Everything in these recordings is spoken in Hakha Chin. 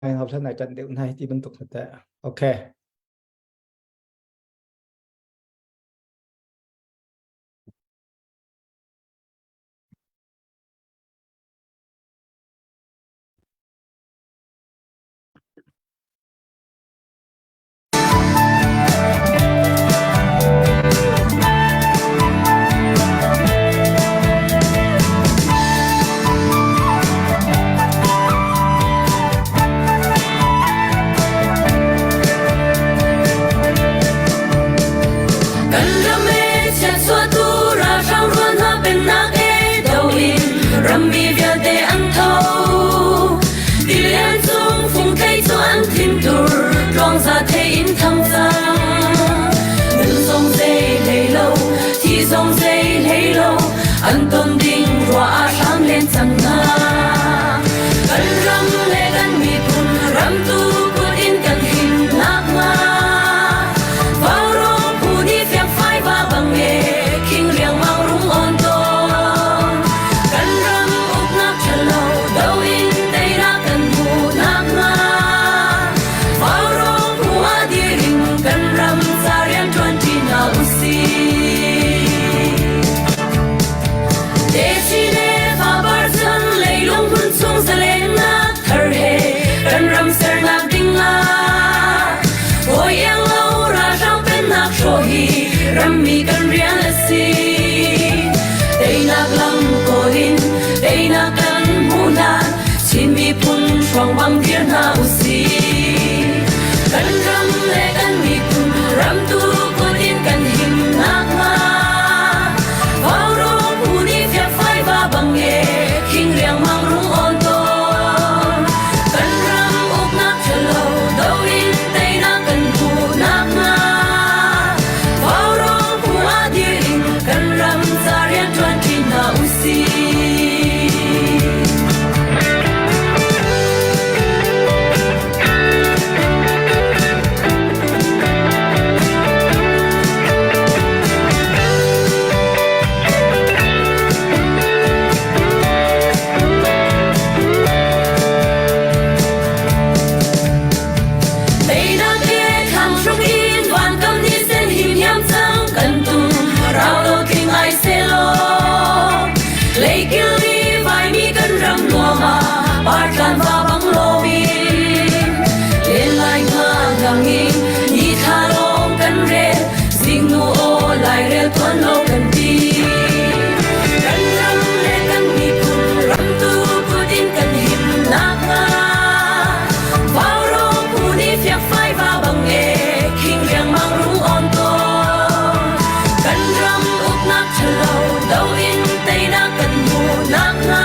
Ai hau than ai ṭanh deuh nai ti bantuk na teh. Okay. Kan ram e chiatchuahtu ralhrang rual hna pennak e do in rammi vialte an tho. Tilian cung fungthei cu an thim tur tluangza thei in thang cang. Nun zong zei hlei lo, thi zong zei hlei lo, an ton ding ruah ah hram len cang hna. Kan ram le kan miphun ramtu kut in kan him nakhnga. Vaurawng phu nih fiangfai va bang e, khing riangmang rung on tawn. Kan ram uknak ṭhalo do in teinak kan hmuh nakhnga. Vaurawng phu ah dir in kan ram ca rianṭuan ṭi hna usih. Techi le fabar chan leilung hmun chung zalennak thar he kan ram sernak ding ah hawi iang lo ralhrang pennak hrawh hi rammi kan rian a si. Teinak lam kawl in teinak kan hmuh hlan Chin miphun hruang bang dir hna usih. Kan ram le kan miphun ramtu kut in kan him nakhnga Vaurawng phu nih fiakfai va bang e khing riangmang rung on tawn. Kan ram uknak ṭhalo do in teinak kan hmuh nakhnga Vaurawng phu ah dir in kan ram ca rianṭuan ṭi hna usih. Teinak he thlang hruk in van kam ni sen him hiam cang kan tum rau lo tling ai selaw Leikil ni vaimi kan ram nuam ah partlan va bang loin len lai nga ngang in ni thla lawng kan rel zingnu aw lairel tuan lo kan ti kan ram le kan miphun ramtu kut in kan him nakhnga Vaurawng phu nih fiakfai va bang e khing riangmang rung on tawn kan ram uknak ṭhalo do in teinak kan hmuh nakhnga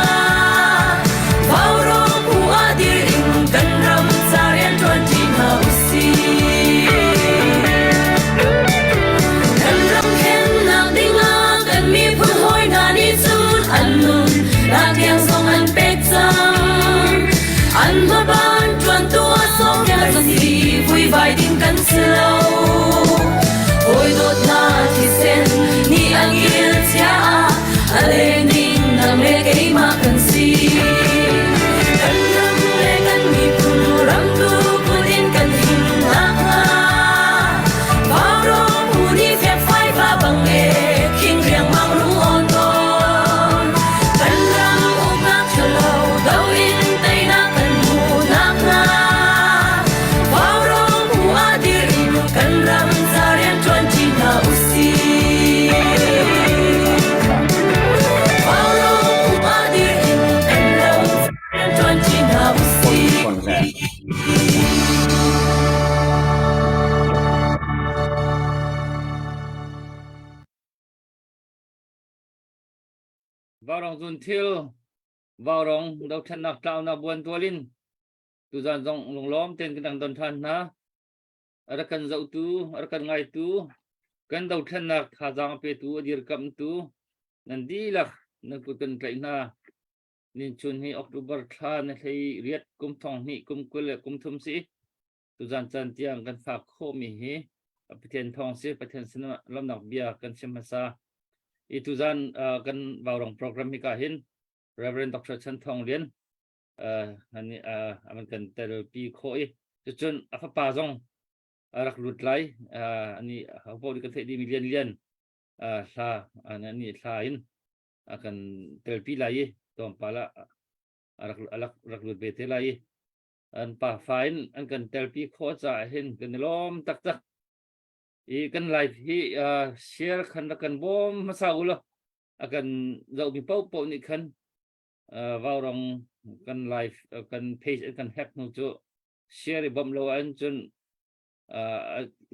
Vaurawng phu ah dir in kan ram ca rianṭuan ṭi hna usih. Kan ram thlennak dingah kan miphun hawi hna nih cun an nun nak tiang zong an pek cang. An hmaban ṭuantu ah sawmpiak si vuivai ding kan si lo. Hawi dawtna thisen nih an kil chia ah a len ding nang le keimah kan si. Kan ram le kan miphun ramtu kut in kan him nakhnga Vaurawng phu nih fiakfai va bang e khing riangmang rung on tawn. Kan ram uknak ṭhalo do in teinak kan hmuh nakhnga Vaurawng phu ah dir in kan ram ca rianṭuan ṭi hna usih. Vaurawng phu ah dir in kan ram ca rianṭuan ṭi hna usih. Vaurawng zun thil Vaurawng dothlennak tlaunak buan tual in tuzan zong lunglawm tein kan dang don ṭhan hna. A rak kan zohtu, a rak kan ngaitu, kan dothlennak thazaang a petu, a dirkamhtu nan dihlak nan kut kan tlaih hna. Ninchun hi October thla ni hlei riat kum thong hnih kum 20 le kum thum si. Tuzan caan tiang kan fak khawhmi hi Pathian thawng si Pathian sin lawmnak bia kan chim hmasa. I tuzan kan Vaurawng program hi ka hin Reverend Dr. Chan Thawng Lian. An kan telpi khawh i cucun a fapa zong a rak lut lai. Ani ho kan theih dimi Lian Lian hla ani thla in a kan telpi lai i tlawmpal ah a rak rak lut ve te lai i an pa fa in an kan telpi khawh caah hin kan i lawm taktak. I kan live hi share khan rak kan bawm hmasa u law a kan zohmi paohpaoh nih khan vaurong kan live kan page kan hack hnu cu share i bawmh lo ahcun cun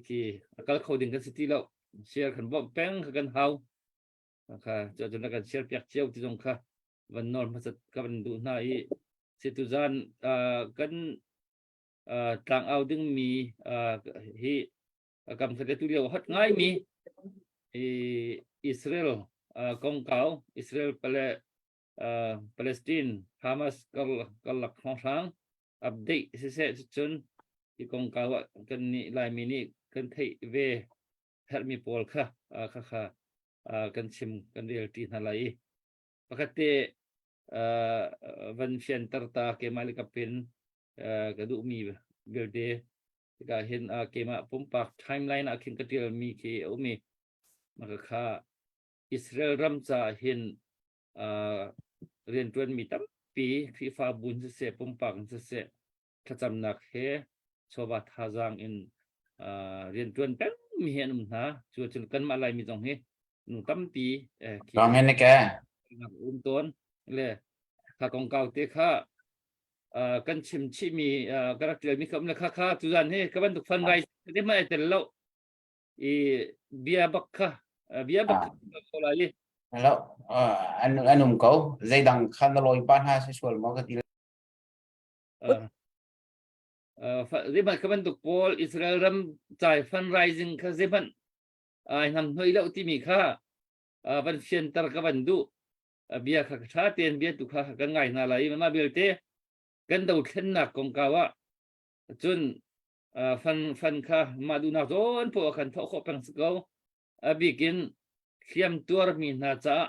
khi a kal kho ding kan si ti lo. Share kan bawmh peng kha kan hau kha cu cun kan share piak cio ti zong kha van nawl hmasat ka van duh hna i si tuzan kan tlangau dingmi hi kam khat tu lio hot ngai mi Israel kongkau Israel pale Palestine Hamas karlak hrawnghrang update siseh cun hi kongkau ah kan nih Laimi nih kan theih ve herhmi pawl kha kha kha kan chim kan rel ṭi hna lai i pakhat te van fianter ta keimah le ka pin ka duhmi vialte tikah hin keimah pumpak timeline ah khin ka ṭialmi khi a um i maka kha Israel ram caah hin rianṭuanmi tampi Khrihfabu in siseh pumpak in siseh thlacamnak he chawva thazaang in rianṭuan pengmi hi an um hna. Cu cun kanmah Laimi zong hi nu tampi um tawn le kha kongkau te kha kan chim chihmi ka rak ṭialmi kha um le kha kha tuzan hi ka bantuk fundraise te hmanh ai tel lo i bia bak kha bia bak kha ko lai i. Hello, an um ko. Zeidang kha na lawi pa hna si sual maw ka ti. Zeihmanh kha bantuk pawl Israel ram cai fundraising kha zeihmanh ai hnam hnoi lo timi kha van fianter ka van duh. Bia kha tha tein bia tu kha kan ngai hna lai. Mah belte kan dothlennak kongkau ah cun fan fan kha mah duhnak zawn poah khan thawh khawh peng si ko. A bikin hliam tuarmi hna caah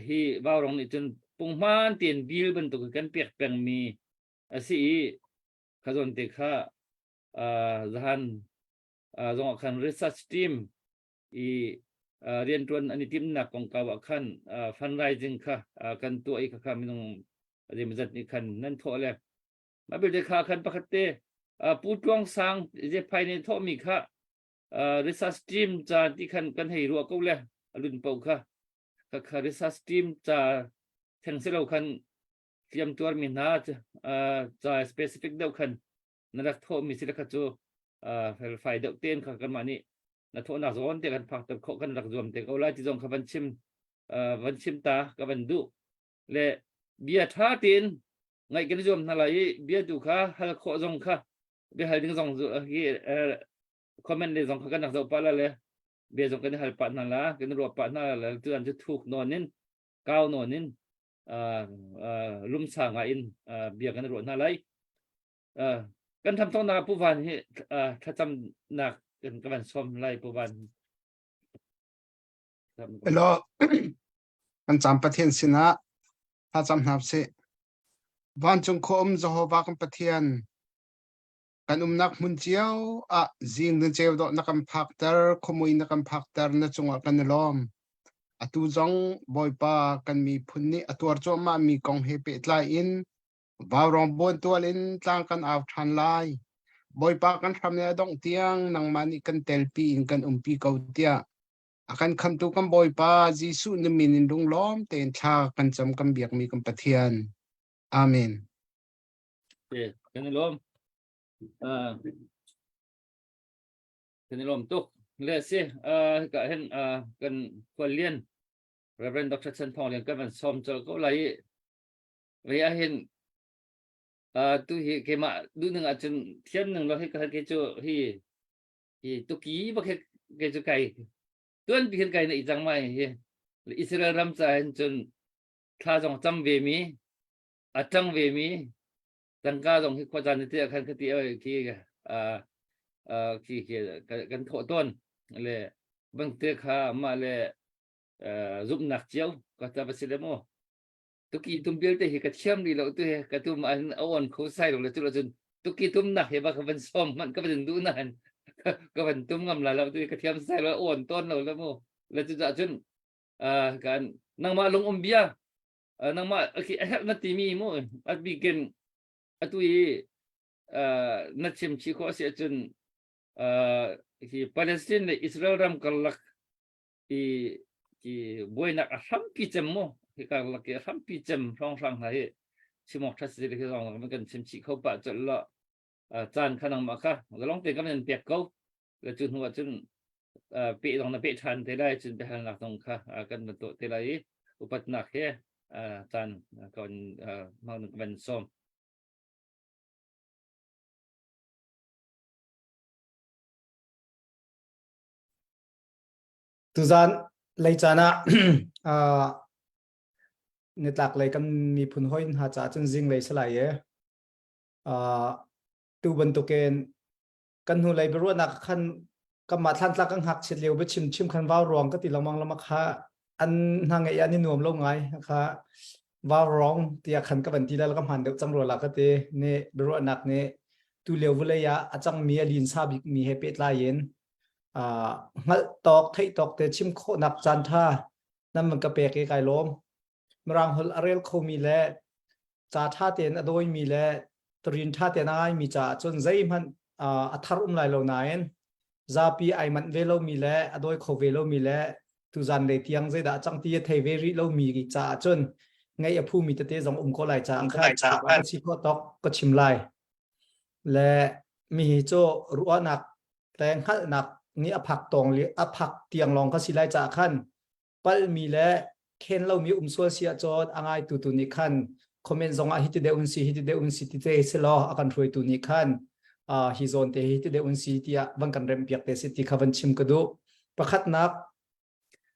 hi vaurong nih cun punghman tein bil bantuk kan pek pengmi a si i kha zawn te kha zahan zongah khan research team i rianṭuan an i timnak kongkau ah khan fundraising kha kan tuah i kha kha minung zeimawzat nih khan nan thawh le mah belte kha khan pakhat te Pu Tluang Sang Zephai nih thawhmi kha research team ca ti khan kan hei ruah ko le alun po kha kha kha research team ca theng si lo khan hliam tuarmi hna ca specific deuh khan na rak thawhmi si le kha cu felfai deuh tein kha kanmah nih na thawhnak zawn te kan phak ter khawh kan rak zuam te ko lai ti zong kha van chim van chim ta ka van duh le bia tha tein ngaih kan zuam hna lai i bia tu kha hal khawh zong kha bia hal ding zong hi comment le zong kha kan rak zoh pah la le bia zong kan i hal pah hna la kan i ruah pah hna la tu an cu thuk nawn in kau nawn in lumsa ngai in bia kan i ruah hna lai. Kan tham thawknak Pu Van hi thlacamnak kan ka van sawm lai Pu Van. Hello. Kan cam Pathian sinah thlacam hna sih. Vancung khua um Jehovah kan Pathian kan umnak hmun cio ah zing na ceu dawh na kan phakter khuamui na kan phakter na cungah kan i lawm. Atu zong Bawipa kan miphun nih a tuar cuahmah mi kong he pehtlai in vaurawng buantual in tlang kan au ṭhan lai. Bawipa kan hram le a dongh tiang nangmah nih kan telpi in kan umpi ko tiah a kan khamtu kan Bawipa Jesuh na min in lunglawm tein thla kan cam kan biakmi kan Pathian. Amen. Kan i lawm. Kan i lawm tuk. Le si, ka hin kan khuallian Reverend Dr. Chan Thawng Lian kan van sawm colh ko lai i ve ah hin tu hi keimah duh ning ahcun thiam ning lo hi ka ke cu hi hi tuki bak hi ke cu kai tuan pi hin kai na i cang mai hi Israel ram ca hin cun thla zong cam ve mi a ṭang ve mi tangka zong hi khuacaan te ah khan khati oi khi khi khi kan thawh tawn le bangte kha mah le zumhnak cio ka ta va si le mu. Tuki tum vialte hi ka thiam rih lo tu he ka tum an a on kho sai lo le cu cun tuki tum nak he ba ka van som man ka van duh nain ka van tum ngam la lo tu ka thiam sai lo on ton lo le mu le cu cun kan nangmah lung um bia nangmah a herh na timi mu a bikin atu i na chim chi khawh si ahcun hi Palestine le Israel ram karlak i i buainak a hrampi cem mu hi karlak i a hrampi cem hrawnghrang hna hi chimawk ṭhat si khi zong kan chim chih kho pah colh lo caan kha nangmah kha zalong te kan in pek ko le cu hnu ah cun pe zong na pe ṭhan te lai cun biahalnak zong kha kan van tuah te lai i upatnak he caan kan van sawm. Tuzan lei caan ah nitlak lei kan miphun hoi hna caah cun zinglei si lai i tu bantukin kan hnu lei biaruahnak khan kanmah thlantlang kan ngakchiat lio biachim chim khan vau ruang ka ti lengmang lama kha an hna ngeih ah ni nuam lo ngai kha vau rong tiah khan ka van ti la ka hman deuh cang rua la ka ti ne biaruahnak nih tu lio vulei ah a cangmi a lin sa bik mi he pehtlai in hngalh tawk theih tawk te chim khawhnak caan tha nan man ka pek i kai lawm mirang holh a rel khomi le ca tha tein a dawimi le tarin tha tein a ngaimi caah cun zeihmanh a thar um lai lo nain zapi ai manh ve lomi le a dawi kho ve lomi le tuzan lei tiang zeidah cang ti a thei ve rih lomi caah cun ngaih a phumi tete zong um ko lai caah khan si khawh tawk ka chim lai le mi hi cu ruahnak le hngalhnak nih a phak tawng a phak tiang lawng ka si lai caah khan palmi le khen lomi um sual si ahcun a ngaitu tu nih khan comment zong ah hiti deuh un si hiti deuh un si ti te si law a kan hruaitu nih khan hi zawn te hi ti deuh un si tiah van kan rem piak te si ti kha van chim ka duh pakhatnak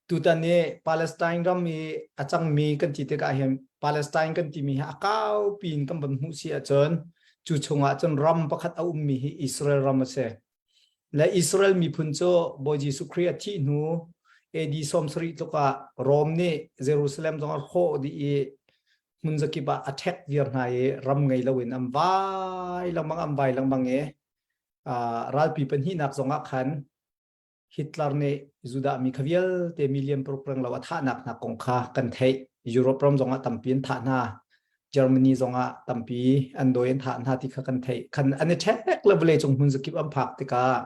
tutan i Palestine ram i a cangmi kan ti tikah hin Palestine kan timi hi a kau piin kan van hmuh si ahcun cu chungah cun ram pakhat a ummi hi Israel ram a si Le Israel miphun cu Bawi Jesuh Khrih a thih hnu AD 70 tluk ah Rom nih Jerusalem zong a hrawh dih i hmun zakip ah a ṭhek viar hna i ram ngei loin an vai lengmang an vai lengmang i ralpi pahnihnak zong ah khan Hitler nih Judah mi kha vialte million paruk reng lo a thahnak hna kong kha kan theih. Europe ram zong ah tampi an thah hna. Germany zongah tampi an dawi an thah hna ti kha kan theih. Khan an i ṭhek le vawlei cung hmun zakip an phak tikah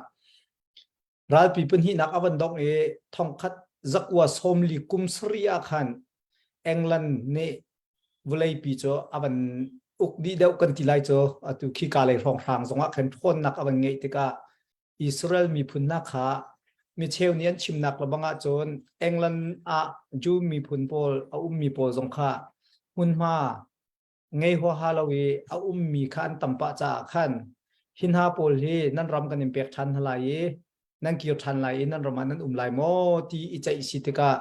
ralpi pahnihnak a van dongh i thongkhat zakua sawmli kum sarih ah khan England nih vawleipi cu a van uk dih deuh kan ti lai cu atu khi ka lei hrawnghrang zongah khan ṭhawnnak a van ngeih tikah Israel miphun hna kha micheu nih an chimnak lebang ahcun England ah Jew miphun pawl a ummi pawl zong kha hmunhma ngei huaha lo i a ummi kha an tam pah caah khan hi hna pawl hi nan ram kan in pek ṭhan hna lai i nan kir ṭhan lai i nan ram ah nan um lai maw ti i ceih si tikah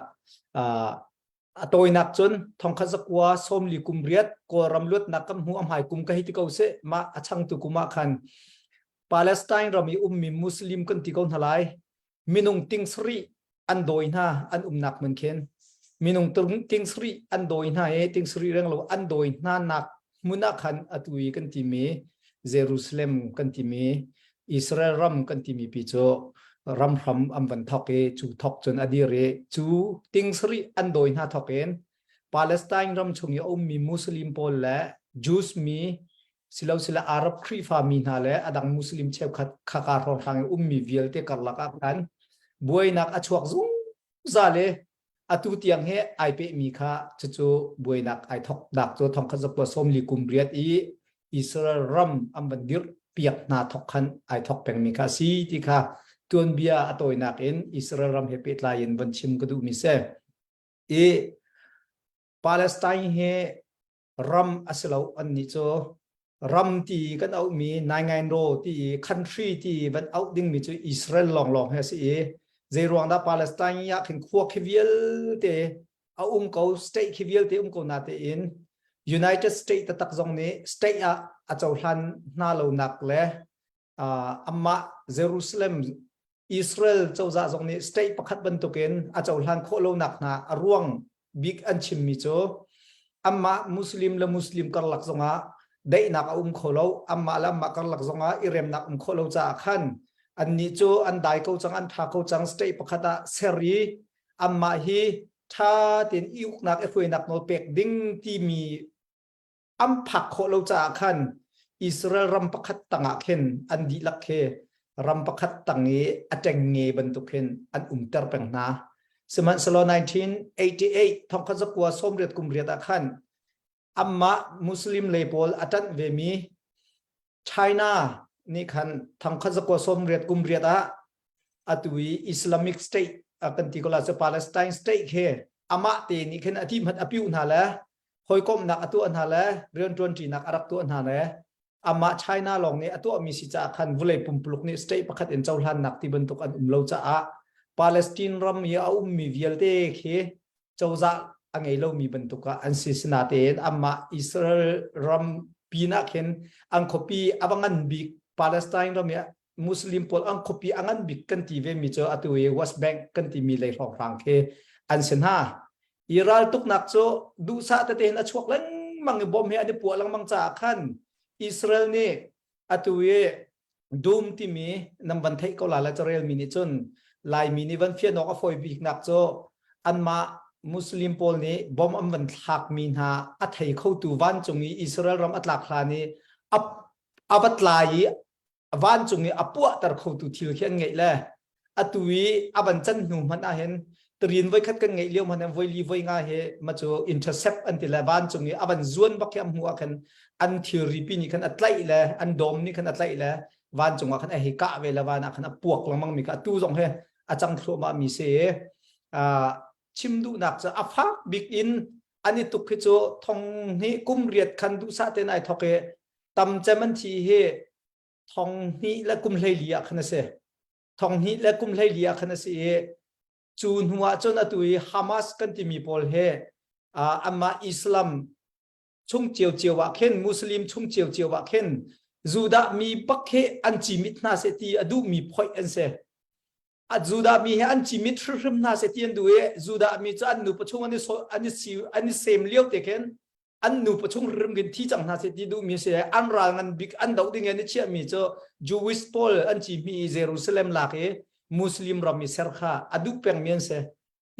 A tawinak cun thongkhat zakua sawmli kum riat Kawlram luatnak kan hmuh a hmai kum ka hei ti ko seh mah a changtu kum ah khan Palestine ram i ummi Muslim kan ti ko hna lai minung ting sarih an dawi hna an umnak hmun khin minung ting sarih an dawi hna i ting sarih reng lo an dawi hna nak hmun ah khan atu i kan timi Jerusalem kan timi Israel ram kan timi pi cu ram hram an van thok i cu thok cun a dir i cu ting sarih an dawi hna thok in Palestine ram chung i a ummi Muslim pawl le Jews mi silo sila Arab Khrihfa mi hna le adang Muslim cheukhat khaka hrawnghrang i ummi vialte karlak ah khan buainak a chuak zungzal i atu tiang he ai pehmi kha cucu buainak ai thok dak cu thongkhat zakua sawmli kum riat i Israel ram an van dirh piak hna thok khan ai thok pengmi kha si ti kha tuanbia a tawinak in Israel ram he pehtlai in van chim ka duhmi si i Palestine he ram a si lo an nih cu ram ti kan auhmi naingainro ti country ti van auh dingmi cu Israel lawnglawng he a si i zeiruang dah Palestine ah khin khua khi vialte a um ko state khi vialte um ko na tein United States taktak zong nih state ah a cohlan hna lonak le amah Jerusalem Israel cozah zong nih state pakhat bantukin a cohlan khawh lonak hna a ruang bik an chimmi cu. Amah Muslim le Muslim karlak zongah daihnak a um kho lo. Amah le amah karlak zongah i remnak um kho lo caah khan annih cu an dai ko cang, an tha ko cang. State pakhat ah ser i amah hi tha tein i uknak i hruainak nawl pek ding timi an phak khawh lo caah khan Israel ram pakhat tangah khin an dihlak khi ram pakhat tang i a ṭengnge bantuk hin an umter peng hna. Sihmanhsehlaw 1988 thongkhat zakua sawmriat kum riat ah khan amah Muslim lei pawl a ṭanh vemi China nih khan thongkhat zakua sawmriat kum riat ah atu i Islamic State kan ti ko la cu Palestine State khi amah te nih khin a ti hmanh a piuh hna le hawikomhnak a tuah hna le rianṭuanṭinak a rak tuah hna le amah China lawng nih a tuahmi si caah khan vawlei pumpuluk nih state pakhat in cohlannak ti bantuk an um lo caah Palestine ram i a ummi vialte khi cozah a ngei lomi bantuk ah an si sinatein amah Israel ram pinah khin an khuapi a va ngan bik Palestine ram i Muslim pawl an khuapi a ngan bik kan ti ve mi cu atu i West Bank kan timi lei hrawnghrang khi an si hna. I raltuknak cu duhsah tete in a chuak lengmang i bom he an i puah lengmang caah khan Israel nih atu i dum timi nan van theih ko la le carel mi nih cun Laimi nih van fian awk a fawi biknak cu anmah Muslim pawl nih bom an van thlakmi hna a thei khotu vancung i Israel ram a tlak hlan i a va tlai i vancung i a puahter khotu thil khi an ngeih le atu i a van can hnu hmanh ah hin tarin voikhat kan ngeih lio hmanh hin voi li voi nga hi ma cu intercept an ti le vancung i a van zuan bak khi an hmuh ah khan an thilri pi nih khan a tlaih le an dawm nih khan a tlaih le vancung ah khan a hei kah ve le van ah khan a puak lengmang mi kha atu zong he a cang thluahmah mi si chim duhnak cu a fak bik in an i tuk khi cu thong hnih kum riat khan duhsah ten ai thok i tam cem an thi hi thong hnih le kum 14 ah khan a si. Thong hnih le kum 14 ah khan a si i cu hnu ah cun atu i Hamas kan timi pawl he anmah Islam chung ciocio ah khin Muslim chung ciocio ah khin Judah mi bak khi an cimit hna seh ti a duhmi phoih an si. A Judah mi he an cimit hrimhrim hna seh ti an duh i Judah mi cu an nupa chung an i an i si an i sem lio te khin an nupa chung hrim khin thi cang hna seh ti duhmi si an ral ngan bik an doh ding in i chiahmi cu Jewish pawl an ci hmi i Jerusalem lak i Muslim ram i ser kha a duh pengmi an si.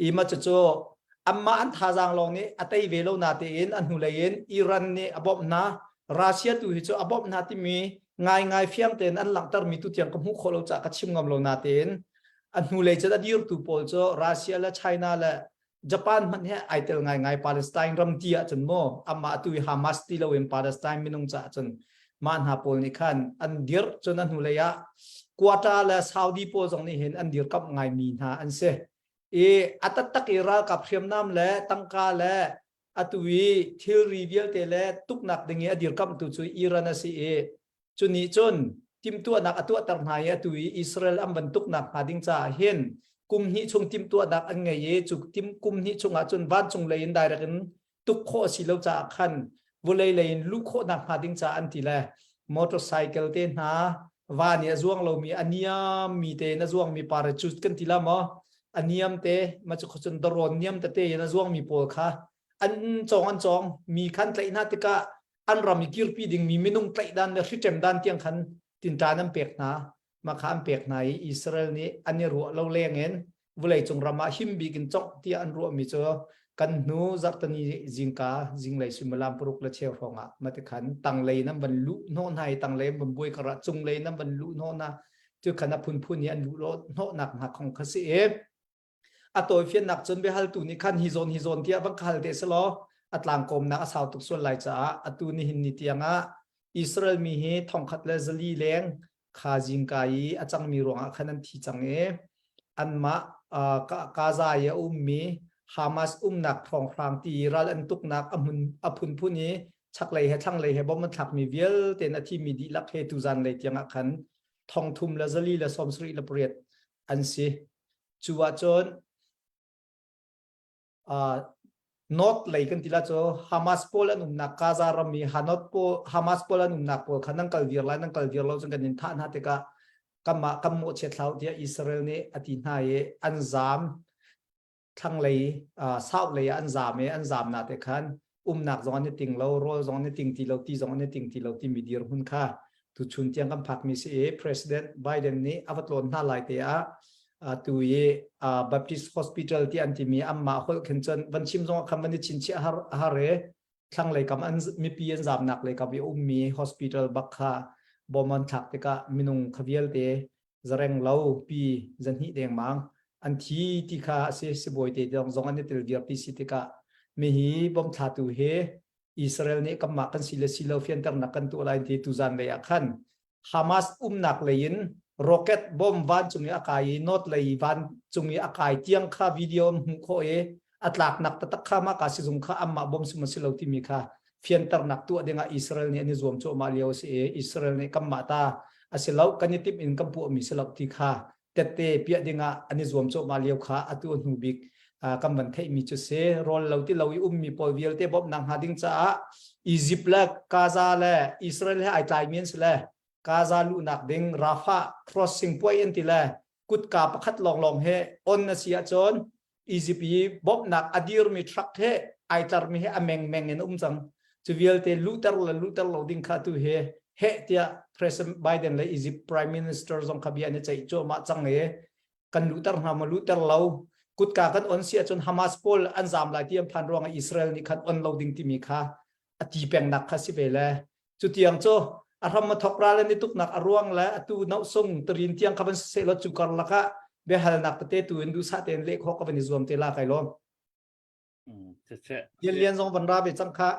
I ma cucu anmah an thazaang lawng nih a tei ve lo na tein a hnulei in Iran nih a bawmh hna. Russia tu hi cu a bawmh hna timi ngaingai fiang tein an langhtermi tu tiang ka hmuh khawh lo caah ka chim ngam lo na tein a hnulei cun a dirtu pawl cu Russia le China le Japan hmanh he ai tel ngaingai Palestine ram ti ahcun maw amah atu i Hamas ti loin Palestine minung caah cun mah hna pawl nih khan an dirh cun a hnulei ah Qatar le Saudi pawl zong nih hin an dirkamh ngaimi hna an si i a taktak i ralkap hriamnam le tangka le atu i thilri vialte le tuknak ding i a dirkamhtu cu Iran a si i Cu nih cun timhtuahnak a tuahter hna i atu i Israel an van tuknak hnga ding caah hin kum hnih chung timhtuahnak an ngei i cu tim kum hnih chungah cun vancung lei in direct in tuk khawh a si lo caah khan vawlei lei in luh khawhnak hnga ding caah an ti le motorcycle te hna va nih a zuang lomi a niam mi te in a zuangmi parachute kan ti la maw a niam te ma cu cun darawn niam tete in a zuangmi pawl kha an cawng an cawng mi khan tlaih hna tikah an ram i kirpi dingmi minung tlaih dan le hriṭem dan tiang khan tinṭan an pek hna. Mah kha an pek hna i Israel nih an i ruah lo lengin vawleicung ram ah him bik in congh tiah an ruahmi cu kan hnu zarhtani zingka zinglei suimilam paruk le cheu hrawng ah mati khan tanglei in an van luh hnawh hna i tanglei an van buai karah cunglei in an van luh hnawh hna cu khan a phunphun i an luh hnawhnak hna khong kha si i A tawifiannak cun biahaltu nih khan hi zawn hi zawn tiah van ka hal te selaw a tlangkawmnak a sau tuk sual lai caah atu nihin ni tiangah Israel mi hi thongkhat le zali leng kha zingka i a cangmi ruangah khan an thi cang i anmah Gaza i a ummi Hamas umnak thawnghrang ti i ral an tuknak a hmun a phunphun i chaklei he thlanglei he bom an thlakmi vialte in a thimi dihlak he tuzan lei tiangah khan thongthum le zali le 78 an si. Cu ahcun uh, North lei kan ti la cu Hamas pawl an umnak Gaza ram i Hanot pawl Hamas pawl an umnak pawl kha nan kal viar lai nan kal viar lo cun kan in thah hna tikah kanmah kan mawhchiat hlah tiah Israel nih a ti hna i an zaam thlanglei uh, south lei ah an zaam i an zaam na te khan. Umnak zong an i ting lo, rawl zong an i ting ti lo, ti zong an i ting ti lo timi dirhmun kha tuchun tiang kan phakmi si i President Biden nih a va tlawn hna lai te ah tu i Baptist Hospital ti an timi anmah holh khin cun van chim zong ah khan van i chinchiah har har i thlanglei kam an mipi an zamnak lei kam i ummi hospital bak kha bom an thlak tikah minung kha vialte zareng lo pi zahnih dengmang an thi ti kha a si. Sibawi te zong an i tel viar ti si tikah mi hi bom thlatu hi Israel nih kanmah kan si le si lo fianternak kan tuah lai ti tuzan lei ah khan Hamas umnak lei in rocket bomb vancung i a kai i north lei vancung i a kai tiang kha video an hmuh khawh i a tlaknak taktak kha mah ka sizung kha anmah bom sum a si lo timi kha fianternak tuah dingah Israel nih an i zuam cuahmah lio a si i Israel nih kanmah ta a si lo kan i timh in kan puahmi si lo ti kha tette piah dingah an i zuam cuahmah lio kha atu a hnu bik kan van theihmi cu si. Rawl lo ti lo i ummi pawl vialte bawmhnak hnga ding caah Egypt le Gaza le Israel he ai tlaimi an si le Gaza luhnak ding Rafah crossing puai an ti le kutka pakhat lawnglawng he on na si ahcun Egypt i bawmhnak a dirmi truck he ai tlarmi he a mengmeng in um cang. Cu vialte luhter le luhter lo ding kha tu he heh tiah President Biden le Egypt Prime Minister zong kha bia an i ceih cuahmah cang i kan luhter hna maw luhter lo, kutka kan on si ahcun Hamas pawl an zaam lai ti an phan ruangah Israel nih khan on lo ding timi kha a ti pengnak kha si ve le cu tiang cu a hram a thok ral an i tuknak a ruang le atu nohsung tarin tiang kha van seh law cu karlak ah biahalnak tete tu in duhsah tein leh khawh ka van i zuam te la kai lawm. Lian Lian zong van ra ve cang kha.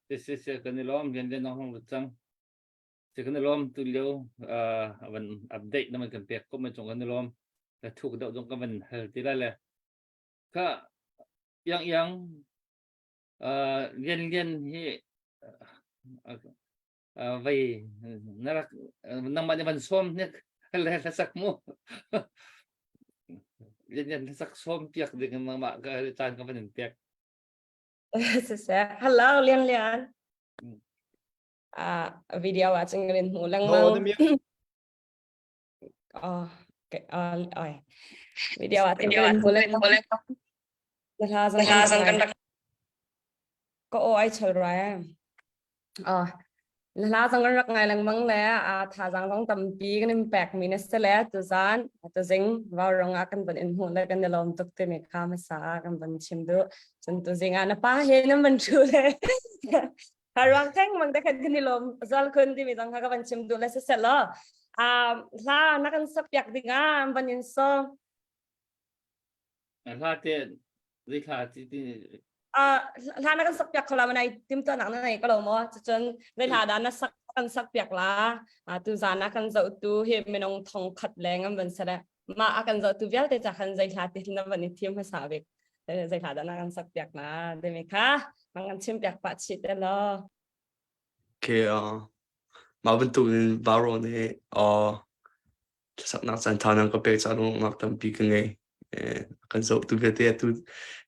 Si si, kan i lawm. Lian Lian zong hong cang. Si, kan i lawm. Tu lio van update na man kan pek ko man cung kan i lawm. La thuk deuh zong ka van hal ti lai le kha yang yang Lian Lian hi vei na rak nangmah nih van sawm hnik le hlasak mu Lian Lian hlasak sawm piak ding nangmah ka caan ka van in pek. Siseh. Hello Lian Lian. Video ah cun kan in hmu lengmang. Oh, okay. Oi. Video ah cun kan in hmu lengmang. Na hla zong kan rak ka aw ai chol rai. Oh, na hla zong kan rak ngai lengmang le a thazaang zong tampi kan in pek mi na si le tuzan tuzing vaurong ah kan van in hmuh le kan i lawm tuk timi kha hmasa ah kan van chim duh. Cun tuzing ah na pa he nan van thu le Haruang theng mang te khan kan i lawm zal khun timi zong kha ka van chim duh le siseh law hla na kan sak piak ding ah van in so. Hla te zei thla ti ti Hla na kan sak piak khola manai tim to nak na nei ko lo mo cun zei hla da na sak kan sak piak la tu zan ah kan zoh tu hi minung thong khat leng an van sele ma a kan zoh tu vialte cha khan zei hla ti na van i thiam hmasa bik zei hla da na kan sak piak la demi kha mang kan chim piak pa chi te lo. Okay, mah bantuk in Baro nih Saknak caan ṭha nan ka pek caah lawmhnak tampi ka ngei. Kan zohtu vialte atu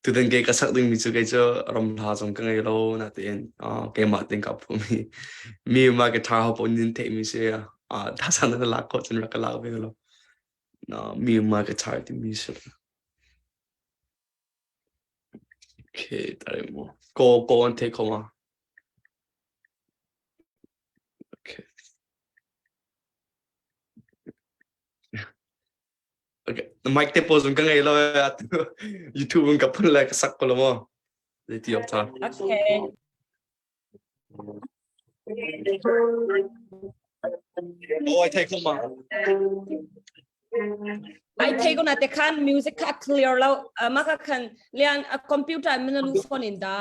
tutan kei ka sak dingmi cu kei cu ram hla zong ka ngei lo natein keimah tein ka phuahmi mi ma ka ṭha ho paoh nin theihmi si thazaang na lak khawh cun rak ka lak ve lo. Mi ma ka ṭha timi si. Okay, tare mu. Ko ko an thei kho ma. Okay. Okay. Mic te pawl zong ka ngei lo atu YouTube in ka phun le ka sak ko lo maw? Zei ti awk tha. Okay. Oh, ai thei kho ma. Ai thei ko na te khan music kha clear lo. Ma ka khan lian a computer min lu phone in da.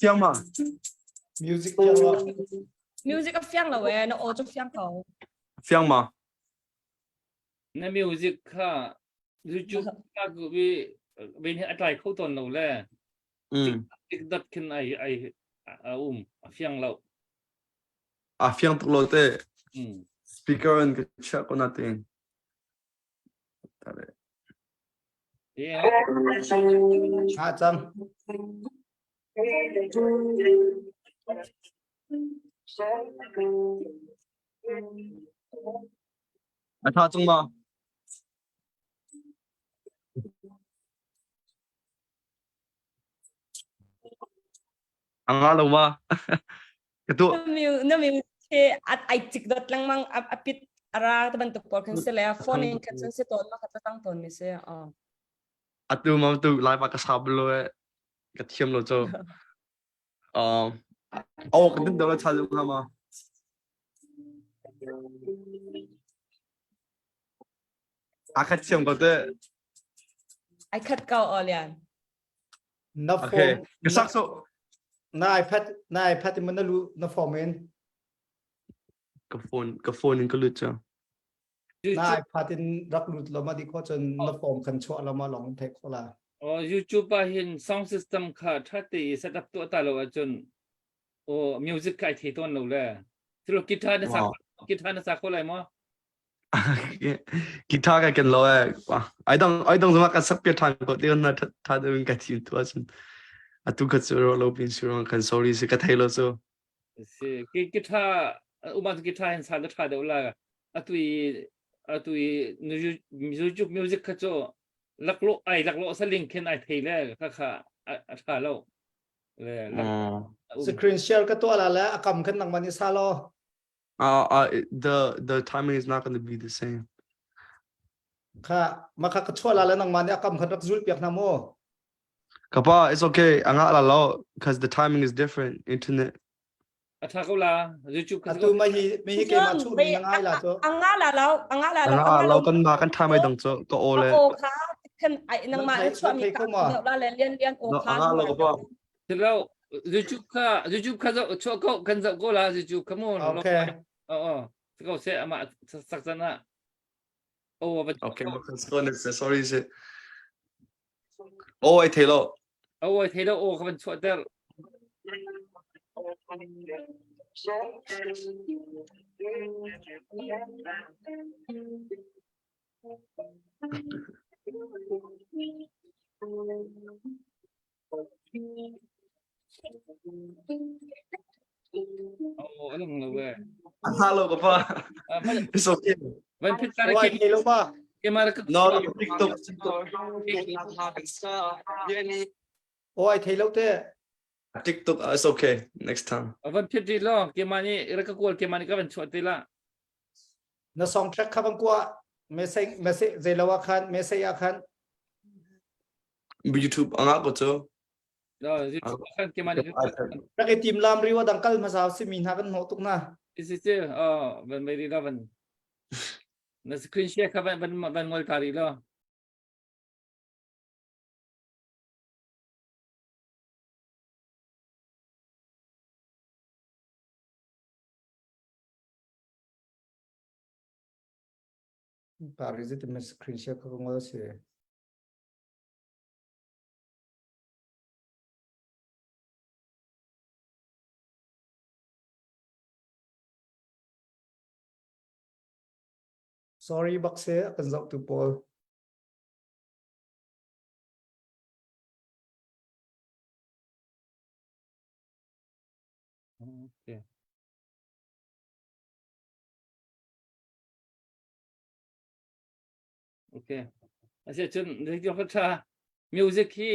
Fiang ma? Music fiang lo. Music a fiang lo eh, na aw cu fiang ko. Fiang ma? Na music kha YouTube ka ku bi bin a tlai kho ton lo le. Tik dot khin ai ai a um a fiang lo. A fiang tuk lo te. Speaker in ka chia ko na ting. Ha cang. A tha cung ma? Anga lo ma. Ka tu. Na mi che at ai cik dot lengmang a pit ara te bantuk pawl khan se le phone in khan cun se ton ma kha tang ton mi se. Atu ma tu lai pa ka sa blo e ka thiam lo cho. Um oh kan tin dawla chalu nga ma. A khat thiam ko te. Ai khat ko Olian. Na Okay. phone Ka sak so. Na iPad na iPad in na lu na form in. Ka phone ka phone in ka lut cha. Na iPad in rak lut lo ma di kho chun na form khan chuah lo ma long thei kho la. Oh YouTube ah hin sound system kha tha te set up to ta lo ahcun oh music kai thei ton lo le. Thilo guitar na sak guitar na sak ko lai mo? Guitar ka ken lo e. Ai dong ai dong zuma ka sak pia than ko te na tha de ka thim tu asun. Atu ka chu ro lo pin su rong kan sorry si ka thei lo so. Si ki guitar uma guitar hin sa da tha de la. Atu i atu i YouTube music kha chu laklo ai laklo saling khen ai thei le kha kha a tha lo. Le Screen share ka to la la akam khan nang mani sa lo. Uh, uh, the the timing is not going to be the same. Kha maka ka chua la le nang mani akam khan rak zul piak na mo. Kapa, it's okay. Anga la lo because the timing is different. Internet. Atha ko la YouTube ka Atu ma hi mi hi ke ma chu mi ngai la cho. Anga la lo anga la lo anga lo kan ma kan tha mai dang cho ka o le. O kha kan ai nang ma chua mi ka la le lian lian o kha. Anga lo ka pa. Tilo YouTube kha YouTube kha zo cho ko kan zo ko la YouTube kha mo. Okay. Oh oh. Ko se ama sak sana. Oh ba. Okay, sorry se. Oh ai thei lo. Oh ai thei lo oh ka van chuah ter. Oh, alam lo we. Hello ka pa. It's okay. Van phit tara Wai ke thei lo ma. ke mar ka No, no, TikTok, TikTok. Oi thei lo te. TikTok, uh, it's okay. Next time. Van phit ri lo ke mani ra ka kol ke mani ka van chuat te la. Na song track kha bang kwa message message zei lo ah khan message ah khan YouTube anga ko chu. YouTube khan ke mani rak i tim lam riwa dang kal hmasa si mi hna kan hnawh tuk na. Isi che oh van mai ri la van na screen share kha van van van ngol ta ri lo. Paris te screen share kha ngol si. Sorry bak se a kan zohtu pawl. Okay. Okay. Asi cun zeiti ka tha music hi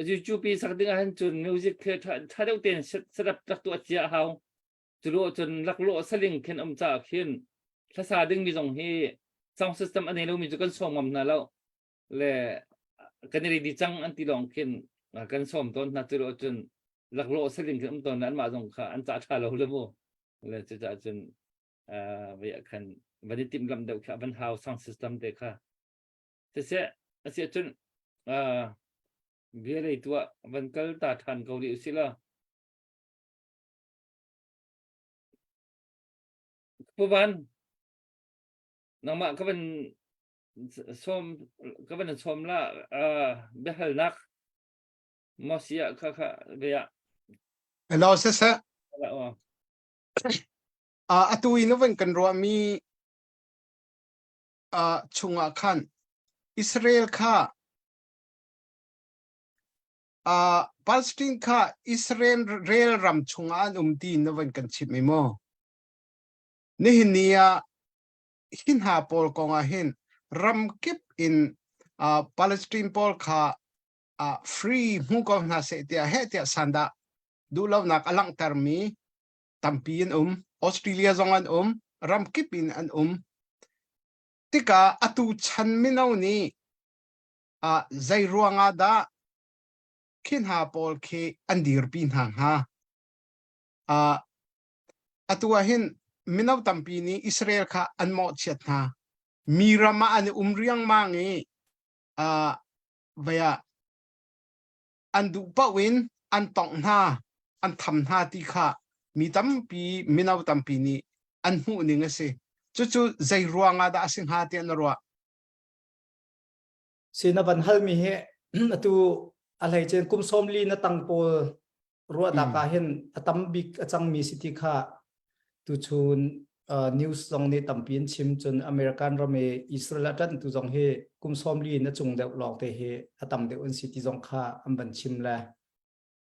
YouTube i sak ding ah hin cun music khi tha tha deuh tein set setup rak tuah cia hau. Cu cun laklawh saling khin um caah khin hlasa ding mi zong hi sound system a nei lomi cu kan sawm ngam hna lo. Le kan i ready cang an ti lawng khin kan sawm tawn hna cu cun laklawh saling khin um tawn an mah zong kha an cah tha lo le mu. Le cucaah cun vei ah khan van i timhlamh deuh kha van hau sound system te kha siseh asi cun bia lei tuah van kal ta than ko rih usih law Pu Van nangmah ka van sawm ka van sawm la biahalnak maw si ah kha kha bia Hello siseh Atu i na van kan ruahmi chungah khan Israel kha Palestine kha Israel rel ram chungah an um ti na van kan chimh i maw? Nihin ni ah hi hna pawl kong ah hin ram kip in Palestine pawl kha free hmu ko hna seh tiah heh tiah sandah. duhlonak a langhtermi tampi an um. Australia zong an um, ramkip in an um. Tikah atu chan mino nih uh, zei ruangah dah khi hna pawl khi an dirpi hna hnga? Uh, atu ah hin mino tampi nih Israel kha an mawhchiat hna. Mi ram ah an i um riangmang i uh, vei ah an duh paoh in an tongh hna, an tham hna ti kha mi tampi, mino tampi nih an hmuh ning a si. Cucu zei ruangah dah a si hnga tiah na ruah? Si na van halmi hi atu a hleicen kum 40 na tang pawl ruahnak ah hin a tam bik a cangmi si ti kha tuchun uh, news zong nih tampi in chim cun American ram i Israel a ṭanhtu zong hi kum 40 in a cung deuh lawng te hi a tam deuh an si ti zong kha an van chim le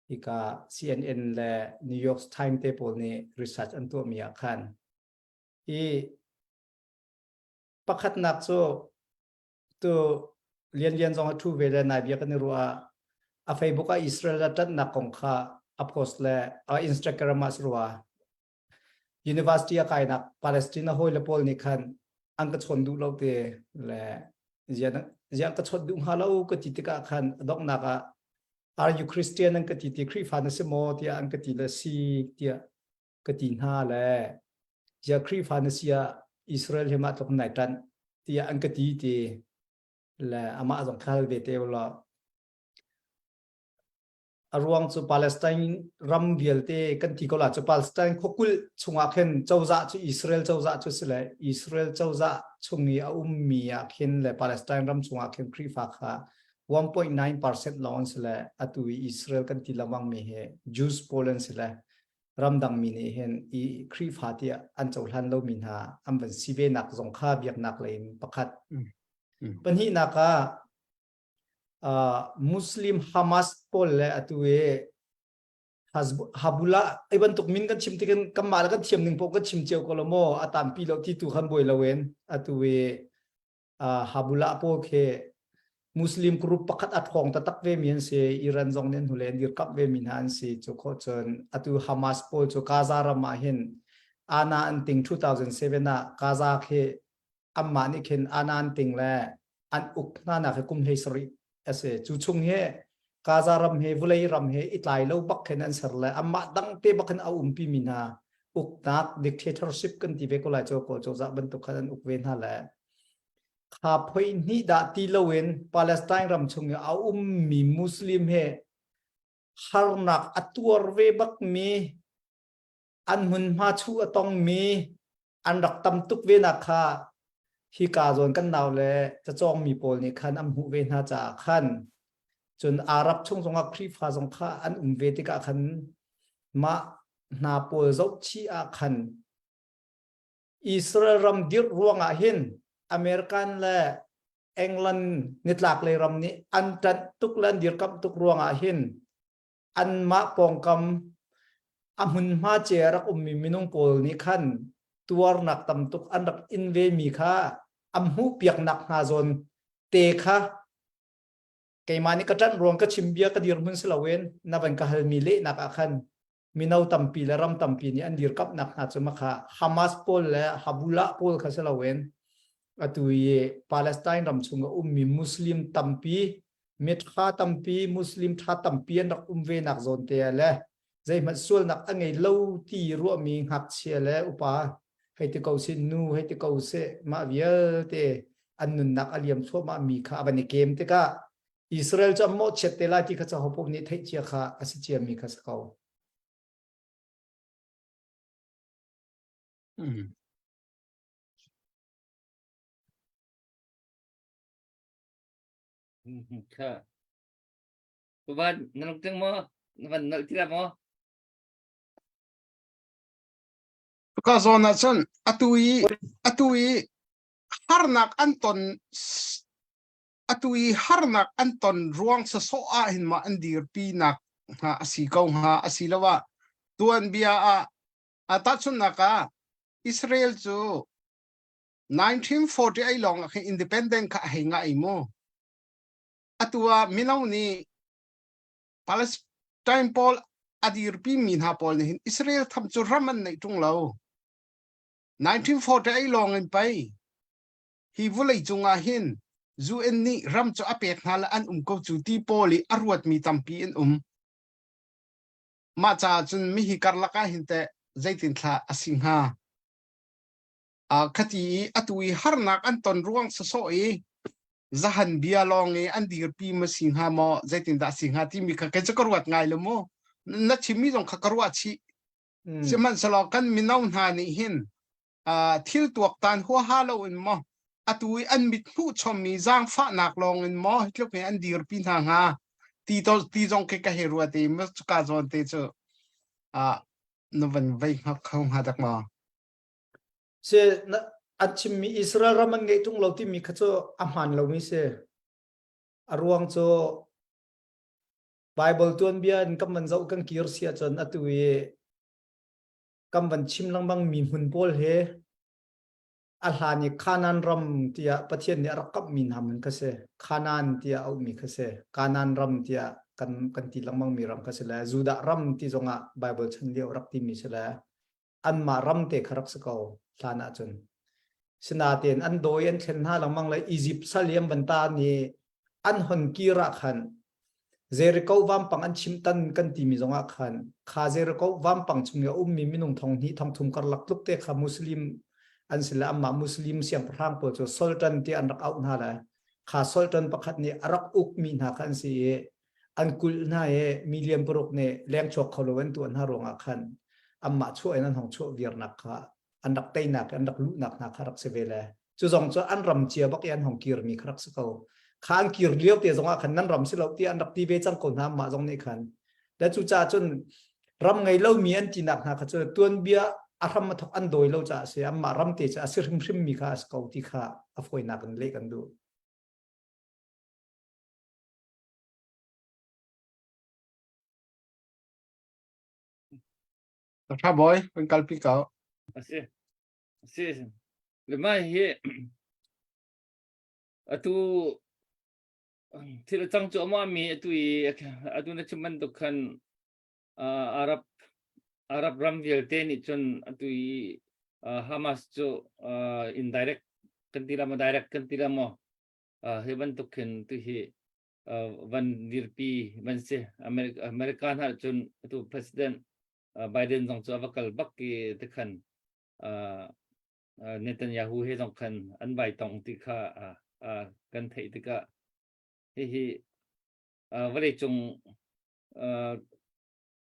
hika CNN le New York Times te pawl nih research an tuahmi ah khan i pakhatnak cu tu Lian Lian zong a thu ve le nai bia kan i ruah a Facebook ah Israel a ṭanhnak kong kha a post le a Instagram ah rua university a kainak Palestine a hawi le pawl nih khan an ka chawn duh lo te le zian zian ka chawt duh hnga lo ka ti tikah khan a donghnak ah are you Christian an ka ti ti Khrihfa na si maw tiah an ka ti le si tiah ka ti hna le zia Khrihfa na si ah Israel he mah tluk nai ṭanh tiah an ka ti ti le amah zong khal ve te ulaw a ruang cu Palestine ram vialte kan ti ko la cu Palestine khuakulh chungah khin cozah cu Israel cozah cu si le Israel cozah chung i a ummi ah khin le Palestine ram chungah khin Khrihfa kha 1.9% lawng an si le atu i Israel kan ti lengmang mi hi Jews pawl an si le ramdang mi nih hin i Khrihfa tiah an cohlan lomi hna an van si ve nak zong kha biaknak lei in pakhat. Pahnihnak ah uh, Muslim Hamas pawl le atu i Habula ai bantuk min kan chim tikin kanmah le kan thiam ning paoh kan chim cio ko lo maw a tampi lo ti tu khan buai lo in atu i Habula pawl khi Muslim group pakhat a ṭhawng taktak ve mi an si. Iran zong nih an hnulei an dirkamh ve mi hna an si. Cu khawh cun atu Hamas pawl cu Gaza ram ah hin ana an ting 2007 ah Gaza khi anmah nih khin ana an ting le an uk hna nak hi kum 17 a si. Cu chung hi Gaza ram he vulei ram he i tlai lo bak khin an ser le anmah dang te bak khin a umpi mi hna uknak dictatorship kan ti ve ko lai cu kawl cozah bantuk khan an uk ve hna le kha phoi hnih dah ti loin Palestine ram chung i a ummi Muslim he harnak a tuar ve bakmi an hmunhma chu a tongmi an rak tam tuk ve nak kha hika zawn kan nau le cacawngmi pawl nih khan an hmuh ve hna caah khan cun Arab chung zongah Khrihfa zong kha an um ve tikah khan mah hna pawl zohchih ah khan Israel ram dirh ruangah hin American le England nitlak lei ram nih an ṭanh tuk le an dirkamh tuk ruangah hin anmah pawngkam a hmunhma ce a rak ummi minung pawl nih khan tuarnak tam tuk an rak in ve mi kha an hmuh piaknak hna zawn te kha keimah nih ka ṭanh ruang ka chim bia ka dirhmun si loin na van ka halmi lehnak ah khan mino tampi le ram tampi nih an dirkamhnak hna cu makha Hamas pawl le Habullah pawl kha si loin atu i Palestine ram chung a ummi Muslim tampi mitha tampi Muslim tha tampi an rak um ve nak zawn te le zeihmanh sualnak a ngei lo ti ruahmi ngakchia le upa hei ti ko si nu hei ti ko si mah vialte an nunnak a liam thluahmah mi kha a van i kem tikah Israel cu an mawhchiat te lai ti kha cu hopoh nih theih cia kha a si ciami kha si ko. Mm. Kha. Tuban na lungtling maw? Na van nalh ti la maw? Ka zawn ah cun atu i atu i harnak an ton atu i harnak an ton ruang sawsawh ah hin ma an dirpi nak hnga a si ko hnga asiloah tuanbia ah ah tahchunhnak ah Israel cu 1948 lawng ah khin independent kha a hei ngah i mu atu ah mino nih Palestine pawl. A dirpi mi hna pawl nih hin Israel tham cu ram an neih ṭung lo. 1948 lawng in pei hi vulei cungah hin UN nih ram cu a pek hna le an um ko cu ti pawl i a ruatmi tampi an um. Mah caah cun mihi karlak ah hin teh zeitin thla a si hnga? Uh, khati i atu i harnak an ton ruang sawsawh i zahan bia lawng i an dirpi ma si hnga maw zeitindah si hnga timi kha kei cu ka ruat ngai lo mu na chimmi zong kha ka ruah chih sihmanhsehlaw kan mino hna nih hin uh, thil tuaktan huaha lo in maw atu i an mit hmuh chommi zaangfahnak lawng in maw hi tluk in an dirpi hna hnga ti to ti zong khi ka hei ruat i ma cuka zawn te cu uh, na van vei hngak kho hnga dak maw Si na an chimmi Israel ram an ngeih tung lo timi kha cu a hmaan lomi si. A ruang cu Bible tuanbia in kan van zoh kan kir si ahcun atu i kan van chim lengmang mi hmun pawl he a hlan i Canaan ram tiah Pathian nih a rak kamhmi hna hmun kha si. Canaan tiah auhmi kha si. Canaan ram tiah kan kan ti lengmang mi ram kha si le Judah ram ti zongah Bible chan lio rak timi si le anmah ram te kha rak si ko hlan ahcun sinain an dawi an thlen hna lengmang le Egypt sal i an van ta ni an hon kir ah khan Jericho vampang an chim tan kan timi zongah khan kha Jericho vampang chung i a ummi minung thong hnih thong thum karlak tluk te kha Muslim an si le amah Muslim siangpahrang pawl cu Sultan ti an rak auh hna le kha Sultan pakhat nih a rak ukmi hna kha an si i an kulh hna i million paruk nih leng chuak kho lo an tuah hna ruangah khan anmah chuah in an hong chuah viarnak kha an rak teinak an rak luhnak hna kha rak si ve le cu zong cu an ram cia bak i an hong kirmi kha rak si ko kha an kir lio te zongah khan nan ram si lo ti an rak ti ve cang ko hna mah zong nih khan le cu caah cun ram ngei lomi an tinak hna kha cu tuanbia a hram a thok an dawi lo caah a si anmah ram te cu a si hrimhrim mi kha a si ko ti kha a fawinak in leh kan duh. Tha boy, kan kalpi ko. A si. A si. Le mai hi atu thil a cang cu ama mi atu i atu na chim bantuk khan Arab Arab ram vialte nih cun atu i Hamas cu indirect kan ti la maw direct kan ti la maw hi bantuk khin tu hi van dirpi van si America America hna cun atu president Biden zong cu a va kal bak i tikhan Netanyahu he zong khan an vai tong ti kha kan theih tikah hihi vawleicung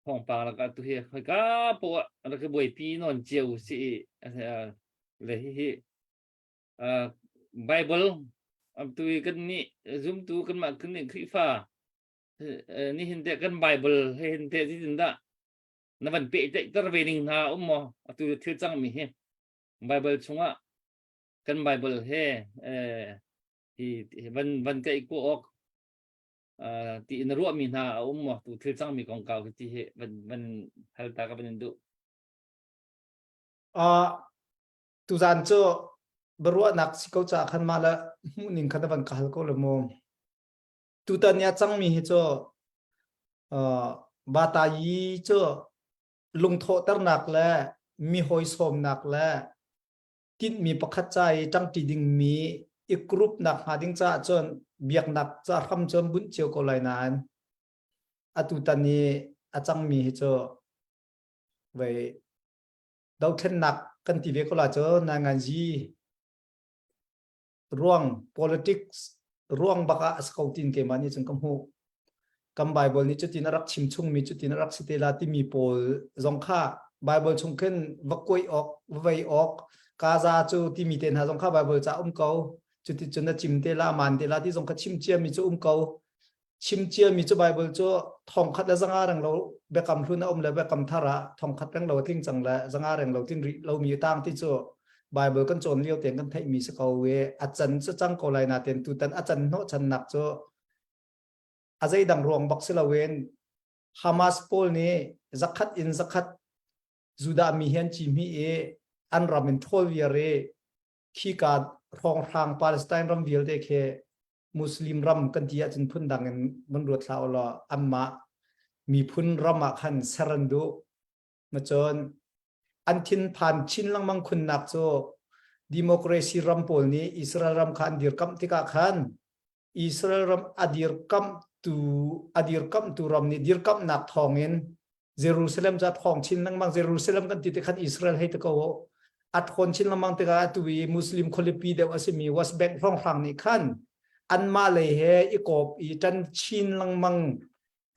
thawngpang lakah tu hi khoika poah rak i buaipi nawn cio si le hihi Bible tu i kan nih zumtu kanmah kan nih Khrihfa nihin te kan Bible he hin te zeitin dah na van pehtlaihter ve ning hna um maw atu thil cangmi hi Bible chungah kan Bible he hi van van kaih ku awk ti in ruahmi hna a um maw tu thil cangmi kongkau hi ti hi van van hal ta ka van in duh Uh, tuzan cu biaruahnak si ko caah khan mah le hmuhning kha na van ka hal ko le mu. Tutan ni a cangmi hi cu uh, Batayi cu lungthawhternak le mi hawi sawmnak le tinhmi pakhat ca i ṭangṭi dingmi i group nak hnga ding caah cun biaknak ca hram cun bunh cio ko lai nain atutan i a cangmi hi cu vei dothlennak kan ti ve ko la cu nanganzi ruang politics ruang bak ah a si ko tin keimah nih cun ka hmuh kan Bible nih cutin a rak chim chungmi cutin a rak si te la timi pawl zong kha Bible chung khin va kuai awk va vei awk Gaza cu timi te hna zong kha Bible ca um ko cuti cun na chim te la man te la ti zong kha chim ciami cu um ko chim ciami cu Bible cu thongkhat le zanga reng lo biakam hlun a um le biakam thar ah thongkhat reng lo a tling cang le zanga reng lo tlin rih lomi tang ti cu Bible kan cawn lio tein kan theihmi si ko i a can cu cang ko lai nain tutan a can hnawh channak cu a zeidang ruang bak si loin Hamas pawl nih zakhat in zakhat Judah mi hi an ci hmi i an ram in ṭhawl viar i khika hrawnghrang Palestine ram vialte khi Muslim ram kan ti ahcun phundang in van ruat hlah ulaw anmah miphun ram ah khan ser an duh. Macun an thinphan chin lengmang khunnak cu democracy ram pawl nih Israel ram kha an dirkamh tikah khan Israel ram a dirkamhtu a dirkamhtu ram nih dirkamhnak thawngin Jerusalem cu a thawng chin lengmang Jerusalem kan ti te khan Israel hei te ko a thawn chin lengmang tikah atu i Muslim khualipi deuh a simi West Bank hrawnghrang nih khan anmah lei he i kawp i ṭan chin lengmang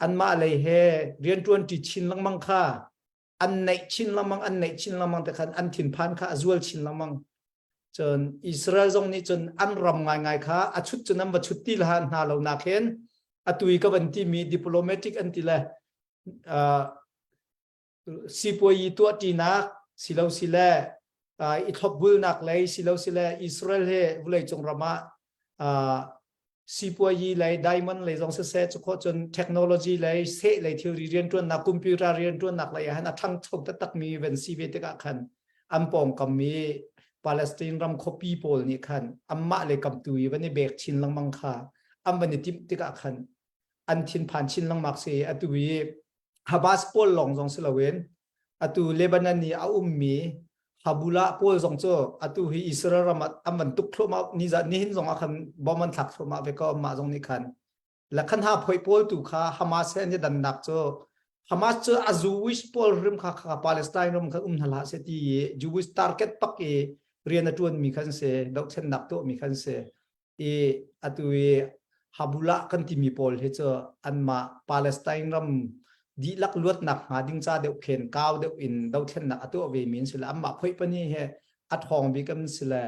anmah lei he rianṭuan ṭi chin lengmang kha an neih chin lengmang an neih chin lengmang te khan an thinphan kha a zual chin lengmang cun Israel zong nih cun an ram ngaingai kha a chut cun an va chut ti la hna lo nak hin atu i ka van timi diplomatic an ti le uh, sipuayi tuahṭinak silo sile uh, i thlopbulnak lei silo sile Israel he vawleicung ram ah uh, sipuayi lei diamond lei zong siseh cukhawh cun technology lei seh lei thilri rianṭuannak computer rianṭuannak lei ah hin a ṭhangcho taktak mi van si ve tikah khan an pawngkam i Palestine ram khuapi pawl nih khan anmah le kam tu i van i bek chin lengmang kha an van i timh tikah khan an thinphan chin lengmang si atu i Hamas pawl lawng zong si loin atu Lebanon i a ummi Habula pawl zong cu atu hi Israel ram ah an van tuk thluahmah ni za nihin zong ah khan bomb an thlak thluahmah ve ko mah zong nih khan la khan ha phoi pawl tu kha Hamas he an i dannak cu Hamas cu a Jewish pawl rim kha kha Palestine ram kha um hna hlah se ti i Jewish target pak i rian a tuan mi khan se dohthlennak tuah mi khan se i atu i Habula kan timi pawl hi cu anmah Palestine ram dihlak luatnak hnga ding ca deuh khen kau deuh in dothlennak a tuah ve mi an si le anmah phoih pahnih he a ṭhawng bik an si le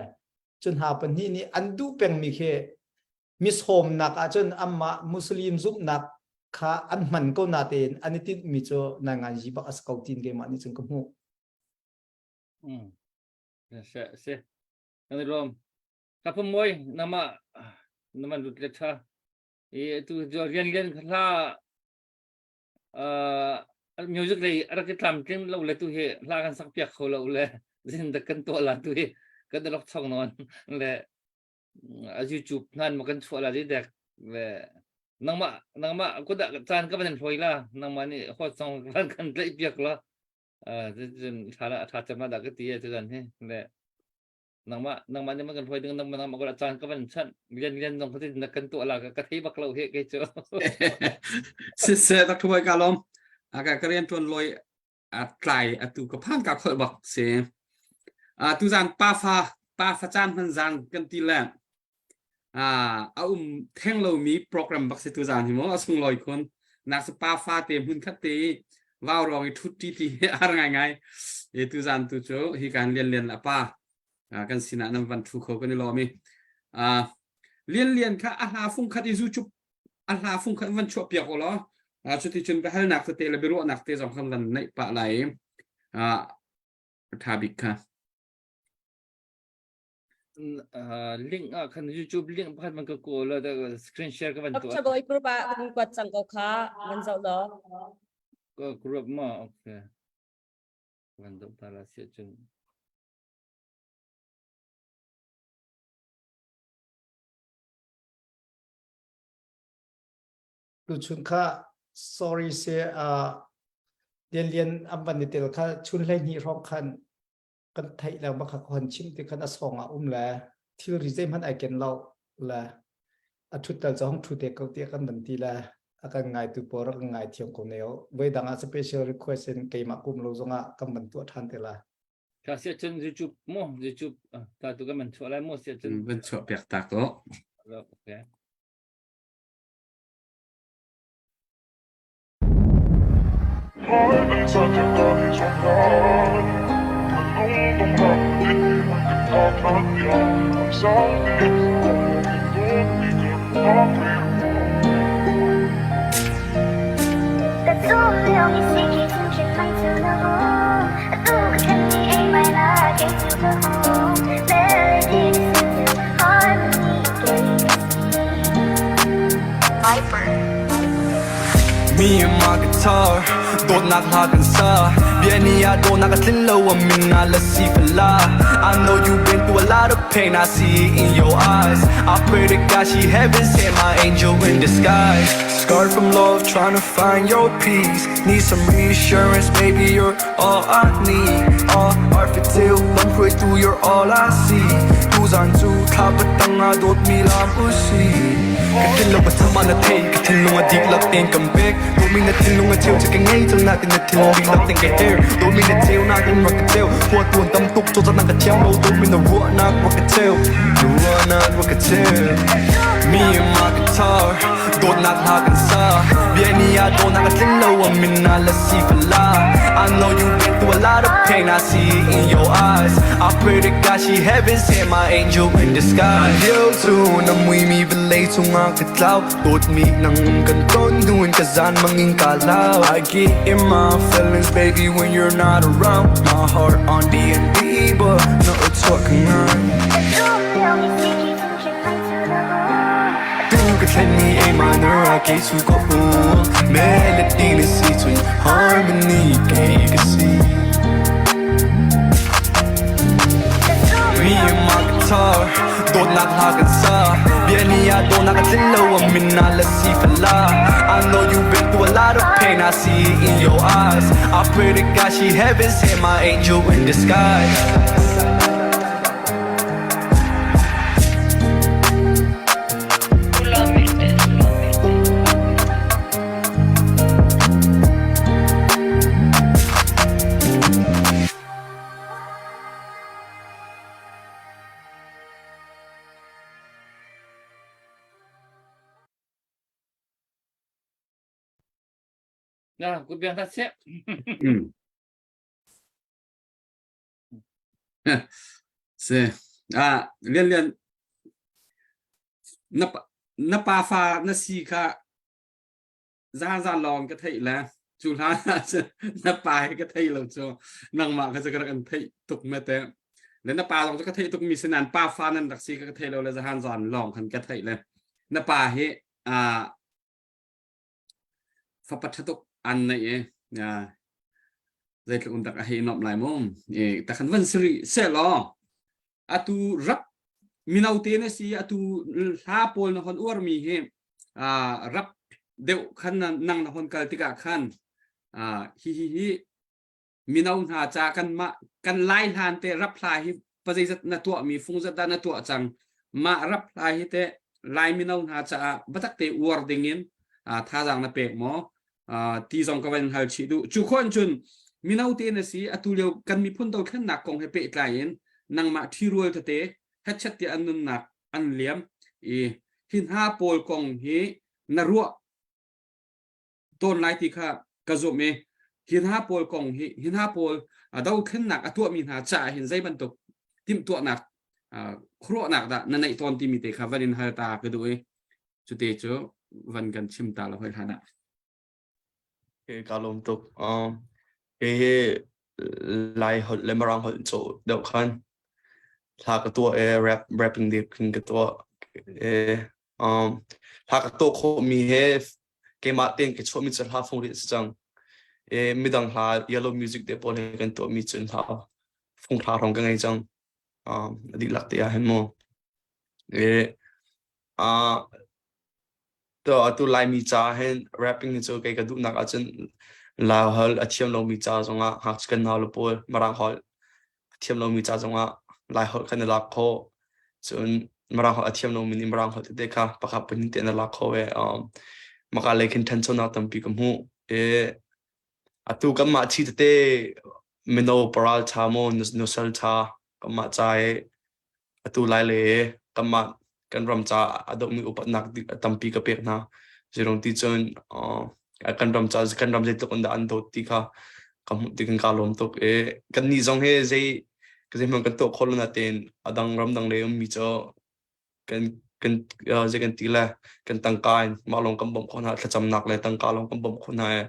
cun hna pahnih nih an duh pengmi khi misawmnak ahcun anmah Muslim zumhnak kha an hman ko natein an i tinhmi cu nai ngai yi bak a si ko tin keimah nih cun ka hmuh. Mm. Se se. Kan i lawm. Ka phum moi nama naman lut le tha i tu rian lian hla uh, music lei rak i tlam tling lo le tu hi hla kan sak piak kho lo le zin da kan tuah la tu hi kan rak chong non le a YouTube nan ma kan chuah la di dek le nangmah nangmah ko da caan ka van hloi la nangmah nih hot song van kan tlaih piak la tha la tha chama da ka ti e tu zan hi le nangmah nangmah nih man kan hruai ding nangmah nangmah ko caan ka van chanh lian lian zong khatin na kan tuah la ka thei bak lo he kei cu siseh tak thuai ka lom aka ka rian tuan loi a tlai atu ka phan ka khol bak si a tu zan pa fa pa fa caan hman zan kan ti le a a um theng lo mi program bak si tu zan hi mo a sung loi khun nak sa pa fa te hmun khat te vau rong i thut ti ti ar ngai ngai e tu zan tu chu hi kan lian lian la pa kan sinah nan van thu kho kan i lawm i lian lian kha a hla fung khat i zu chup a hla fung khat van chuah piak law cuti cun biahalnak tete le biaruahnak te zong kan van neih pah lai i tha bik kha link ah khan YouTube link pakhat man ka kawl la screen share ka van tuah Dr. Boy group ah kan kuat cang ko kha van zoh law group ma okay van zoh ta la sia cun Tuchun kha sorry se uh, lian lian am van ni tel kha chun hlei hnih hrawng khan kan theih lengmang bak kha hon chim ti khan a song ah um le thilri zeihmanh ai ken lo le a thut tal cu hong thu te ko tiah kan van ti le a kan ngaitu pawl rak kan ngai thiam ko ne o voi dang ah special request in keimah kum lo zongah kan van tuah than te la Ka sia cun YouTube mo YouTube ta tu kan man chuah lai mo sia cun van chuah piak ta ko okay Me and my guitar dawtnak hla kan sa. Bia ni ah dawhnak a tlin lo a min ah lasi fala. I know you've been through a lot of pain, I see it in your eyes. I pray to God she heaven sent my angel in disguise. Scarred from love, trying to find your peace. Need some reassurance, baby, you're all I need. All artificial, lam hruaitu, you're all I see. Tuzan cu thla patang ah dawtmi lam usi. Ka thinlung a na thei, ka thinlung a dihlak tein kan pek. Dawtmi na thinlung a cheu che ka ngei cang natin na thinlung dihlak tein ka her. Dawtmi na ceunak in rak ka ceu. Khua tuan tam tuk cawlcanghnak ka thiam lo. Dawtmi na ruahnak rak ka cheu. Na ruahnak rak ka cheu. Me and my guitar, dawtnak hla kan sa. Bia ni ah dawtnak a tling lo, a min ah lasi fala. I know you been through a lot of pain, I see it in your eyes. I pray to God she heaven sent my angel in disguise. Lio cu na muimi vawlei cungah ka tlau. Dawtmi nang kan ton hnu in ka zan mangin ka lau. I get in my feelings baby when you're not around. My heart on D&D but no it's what ka ngai. Tu ka thlen mi A minor ah kei cu ka u. Melody na si cun harmony kei ka si. Me and my guitar dawtnak hla kan sa. Bia ni ah dawtnak a tlin lo a min ah lasi fala. I know you've been through a lot of pain I see it in your eyes. I pray to God she heaven sent my angel in disguise. Na, kut biang ta seh. Se ah lian lian na na pa fa na si kha za za lawng ka theih le cu hlan ah cun na pa hi ka thei lo cu nangmah kha cu ka rak an theih tuk me te le na pa zong cu ka theih tuk mi si nan pa fa nan rak si ka ka thei lo le zahan zan lawng khan ka theih le na pa hi a fapa ṭha tuk an nei i zeitluk in dak a hei nomh lai mu e takhan van siri se law atu rap mino te na si atu hla pawl na hon uar mi hi rap deuh khan nang na hon kal tikah khan hi hi hi mino hna ca kan mah kan lai hlan te rap hla hi pazeizat na tuah mi fungzat dah na tuah cang mah rap hla hi te lai mino hna caah batak te uar ding in thazaang na pek maw ti zong ka van hal chih duh cu khon cun mino te na si atu lio kan miphun dothlennak kong he pehtlai in nangmah ṭhirual tete hetchet ti an nunnak an liam i hi hna pawl kong hi na ruah tawn lai ti kha ka zumh i hi hna pawl kong hi hi hna pawl dothlennak a tuahmi hna caah hin zei bantuk timhtuahnak khuaruahnak dah na neih tawn timi te kha van in hal ta ka duh i cute cu van kan chim ta la hoi hlan ah. Okay, ka lawm tuk. Um, kei hi Lai holh le Mirang holh cawh deuh khan hla ka tuah i rap rapping deuh khin ka tuah i um, hla ka tuah khawhmi he keimah tein ka chuahmi cu hla fung rih a si cang. I midang hla yellow music te pawl he kan tuahmi cun hla fung hla hrawng ka ngei cang. Um, a dihlak te ah hin mu. I uh, To atu Laimi ca hin rapping hi cu kei ka duhnak ahcun Lai holh a thiam lomi ca zongah ngakchia kan nau le pawl Mirang holh a thiam lomi ca zongah Lai holh kha na lak khawh. Cun Mirang holh a thiam lomi nih Mirang holh tete kha pakhat pahnih te na lak khawh ve. Um, maka lei khin ṭhanchonak tampi ka hmuh. I atu kanmah thi tete mino paral ṭha maw nusal ṭha kanmah ca i atu lai le kanmah kan ram ca a dohmi upatnak tampi ka pek hna. Zirong ti cun kan ram ca kan ram zeitluk in dah an dawt ti kha ka hmuh ti kan ka lawm tuk i kan nih zong hi zei zeihmanh kan tuah khawh lo natein a dang ramdang le ummi cu kan kan zei kan ti le kan tangka in mah lawng kan bawmh khawh hna thlacamnak le tangka lawng kan bawmh khawh hna i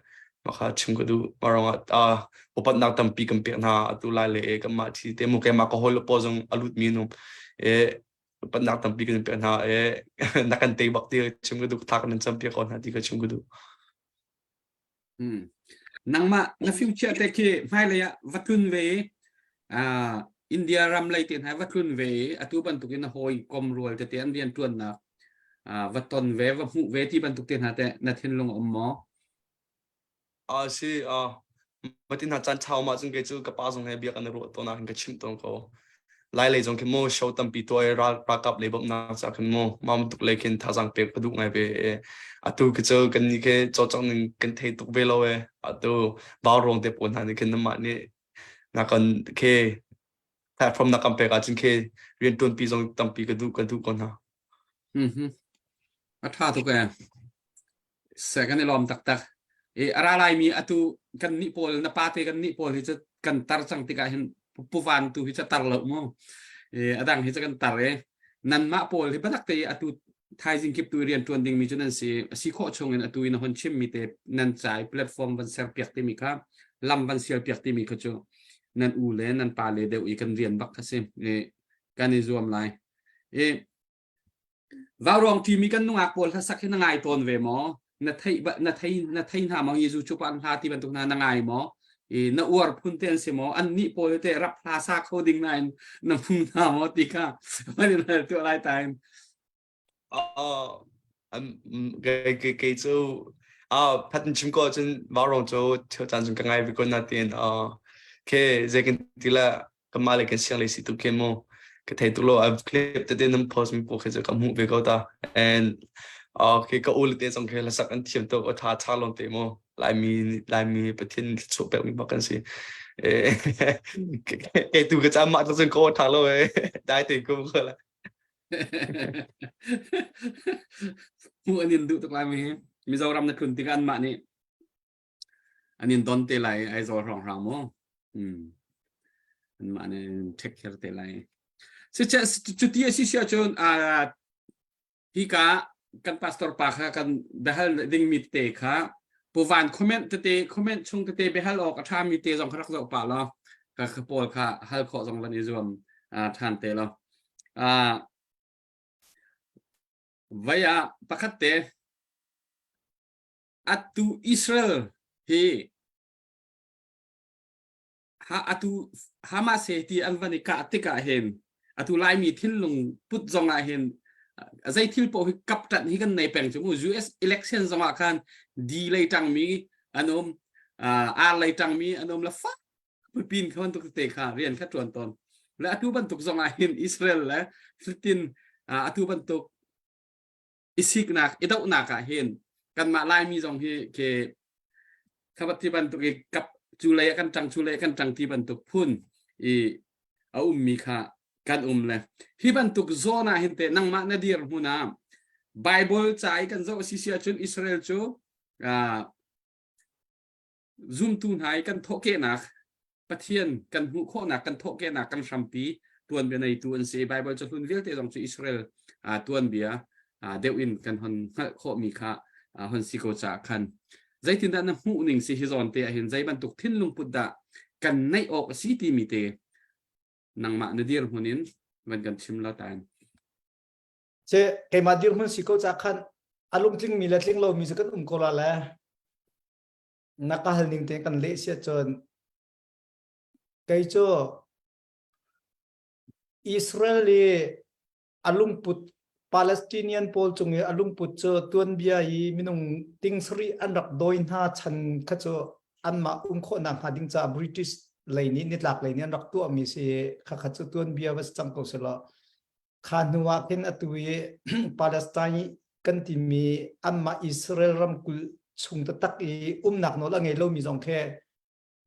mah kha chim ka duh mah ruangah uh, upatnak tampi kan pek hna atu lai le kanmah thi te mu keimah ka hawi le pawl zong a lut mi num e upatnak tampi kan pek hna e na kan tei bak ti chim ka duh tha kan cam piak ko hna ti ka chim ka duh Hmm. Nangmah na future te khi hmailei ah va tlun ve i uh, India ram lei te hna va tlun ve i atu bantuk in na hawi kom rual tete an rian tuannak uh, va ton ve va hmuh ve ti bantuk te hna te na thinlung a um maw? A si a matin hna caan chau ma cun kei cu ka pa zong he bia kan i ruah tawn ah khin ka chimh tawn ko. Lai lei zong khin mu show tampi tuah i ral ralkap lei bawmhnak ca khin mu mam tuk lei khin thazaang pek ka duh ngai ve. Atu khi cu kan nih khi cawlcangh ning kan thei tuk ve lo e. Atu vauruang te pawl hna nih khin namah nih na kan khi platform na kan pek ahcun khi rianṭuanpi zong tampi ka duh ka duh ko hna. Mhm. A ṭha tuk ee. Se kan i lawm taktak. I a ra laimi atu kan nih pawl na pa te kan nih pawl hi cu kan tar cang tikah hin puvan tu hi cu tar lo mu. I a dang hi cu kan tar i nanmah pawl hi biatak te i atu thaizing kip tu rian ṭuan dingmi cu nan si a si khawh chung in atu in hon chimmi te nan cai platform van ser piak timi kha lam van sial piak timi kha cu nan u le nan pa le deuh i kan rian bak kha si i kan i zuam lai. I Vauruang timi kan nungak pawl hlasak hi na ngai tawn ve maw? Na thei na thei na thei hna maw Jesuh cu an hla ti bantuk hna na ngai maw? I na uar phun te an si maw? An nih pawl te rap hla sa kho ding nain na hmu hna maw ti kha van in hal tuah lai time. Uh, um, kei kei kei cu ah phat in chim ko cun vauruang cu thil caan cun ka ngai ve ko na tiin ah ke zei kan ti la kanmah le kan siang lei si tuk khin mu ka thei tuk lo I've clip tete nan post mi pawl khi cu ka hmuh ve ko ta and okay ka u le te zong khi hlasak an thiam tuk tha tha lon te mu laimi laimi pathian thluachuah pek mi bak kan si kei tu ka cam mah cun ka tha lo e dai te ko ko la hmuh an in duh tuk lai mi hi Mizoram na tlun tikah anmah nih An in don te lai Aizawl hrawnghrang mu. Hmm. Anmah nih an take care te lai. Siceh cuti a si si ahcun uh, hika kan pastor pa kha kan biahal dingmi tete kha puvan comment tete comment chung tete biahal awk a ṭhami te zong kha rak zoh pah law ka ka pawl kha hal khawh zong van i zuam uh, ṭhan te law. Uh, vai ah pakhat te Atu Israel hi ha atu Hamas he ti an van i kah tikah hin atu Laimi thinlung put zong ah hin zei thil paoh hi kap ṭanh hi kan nei peng cu mu US election zong ah khan D lei ṭangmi an um R lei ṭangmi an um le fak pin kha bantuk te kha rian kha ṭuan tawn le atu bantuk zong ah hin Israel le Philippine atu bantuk i siknak i dohnak ah hin kanmah Laimi zong hi ke khabat ti bantuk i kap cu lei ah kan ṭang cu lei ah kan ṭang ti bantuk phun i a ummi kha kan um le hi bantuk zawn ah hin te nangmah na dir hmun ah Bible ca i kan zoh si si ahcun Israel cu zumtu hna i kan thawhkehnak Pathian kan hmuh khawhnak kan thawhkehnak kan hrampi tuanbia neitu an si Bible cahlun vialte zong cu Israel tuanbia deuh in kan hon hngalh khawhmi kha hon si ko caah khan zeitindah na hmuh ning si hi zawn te ah hin zei bantuk thinlung put dah kan neih awk a si timi te nangmah na dirhmun in van kan chim la tain Ce keimah dirhmun si ko ca khan a lungtling mi le tling lo mi cu kan um ko la le Na ka hal ning te kan leh si ahcun kei cu Israel i a lungput Palestinian pawl cung i a lungput cu tuanbia i minung ting sarih an rak dawi hna chan kha cu anmah um khawhnak hnga ding caah British lei nih nitlak lei nih an rak tuahmi si khakha cu tuanbia va si cang ko selaw Kha hnu ah khin atu i Palestine kan timi anmah Israel ramkulh chung taktak i umnak nawl a ngei lomi zong khi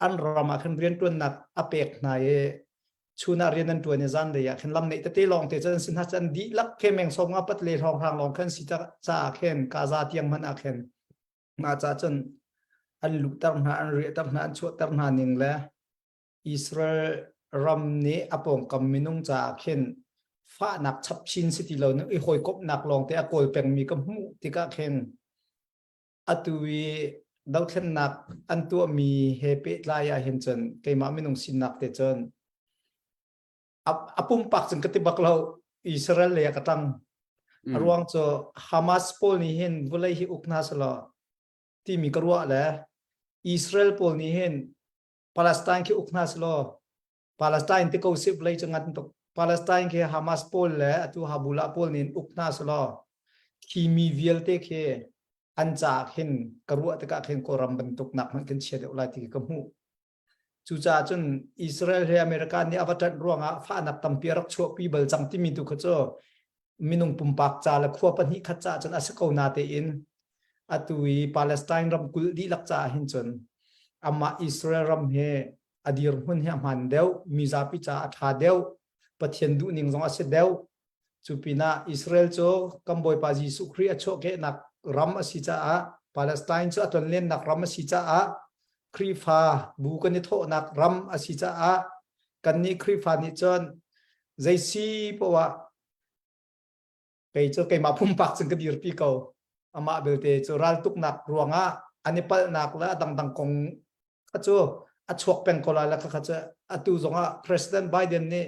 an ram ah khin rianṭuannak a pek hna i chun ah rian an ṭuan i zanlei ah khin lam neih tete lawng te cu an si hna cu an dihlak khi meng sawm nga pat le hrawnghrang lawng khan si caah khin Gaza tiang hmanh ah khin mah caah cun an luhter hna an riahter hna an chuahter hna ning le Israel ram nih a pawngkam minung caah khin fahnak chap chin si ti lo i hawikomhnak lawngte a kawl pengmi ka hmuh tikah khin atu i dothlennak an tuahmi he pehtlai ah hin cun keimah minung sinak te cun a pumpak cun ka ti bak lo Israel lei ah ka tang a ruang cu Hamas pawl nih hin vulei hi uk hna selaw timi ka ruah le. Israel pawl nih hin Palestine khi uk hna selaw Palestine ti ko sih vawlei cu ngan tuk Palestine khi Hamas pawl le atu Habula pawl nih uk hna selaw khi mi vialte khi an caah khin ka ruah tikah khin Kawlram bantuk nak hmanh khin chia deuh lai ti ka hmuh. Cucaah cun Israel he America nih a va ṭanh ruangah fahnak tampi a rak chuahpi bal cang timi tu kha cu minung pumpak ca le khua pahnih khat caah cun a si ko na tein atu i Palestine ramkulh dihlak caah hin cun amah Israel ram he a dirhmun hi a hmaan deuh, mi zapi caah a ṭha deuh, Pathian duhning zong a si deuh. Cu pinah Israel cu kan Bawipa Jesuh Khrih a chuahkehnak ram a si caah Palestine cu a tlonlennak ram a si caah Khrihfa bu kan i thawhnak ram a si caah kannih Khrihfa nih cun zei si poah kei cu keimah pumpak cun ka dirpi ko. Amah belte cu raltuknak ruangah an i palhnak le a dangdang kong kha cu a chuak peng ko lai le kha cu atu zongah President Biden nih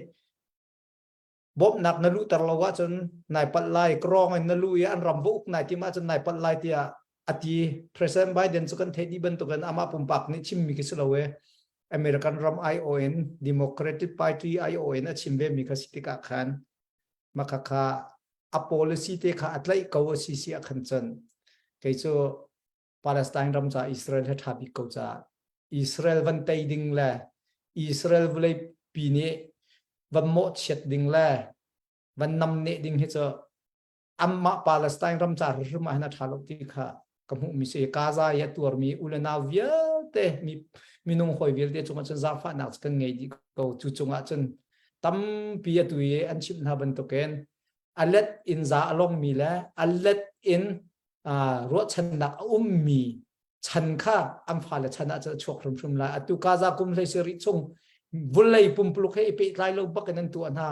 bawmhnak na luhter lo ahcun nai palh lai krawng in na lu i an ram va uk nai tim ahcun nai palh lai tiah a ti. President Biden cu kan theih dih bantukin amah pumpak nih chimmi khi si lo e American ram aiawh in Democratic Party aiawh in a chim ve mi kha si tikah khan maka kha a policy te kha a tlaih ko a si si ah khan cun kei cu Palestine ram ca Israel he ṭha bik ko caah Israel van tei ding le Israel vawlei pi nih van mawhchiat ding le van namneh ding hi cu anmah Palestine ram ca hrimhrim ah hin a ṭha lo ti kha ka hmuhmi si. Gaza i a tuarmi u le nau vialte mi minung hawi vialte cungah cun zaangfahnak cu kan ngei dih ko. Cu cungah cun tampi atu i an chimh hna bantukin a let in za a longmi le a let in ruahchannak a ummi chan kha an fale chan ah cun a chuak hrimhrim lai. Atu Gaza kum hlei sarih chung vulei pumpuluk he i pehtlai lo bak in an tuah hna.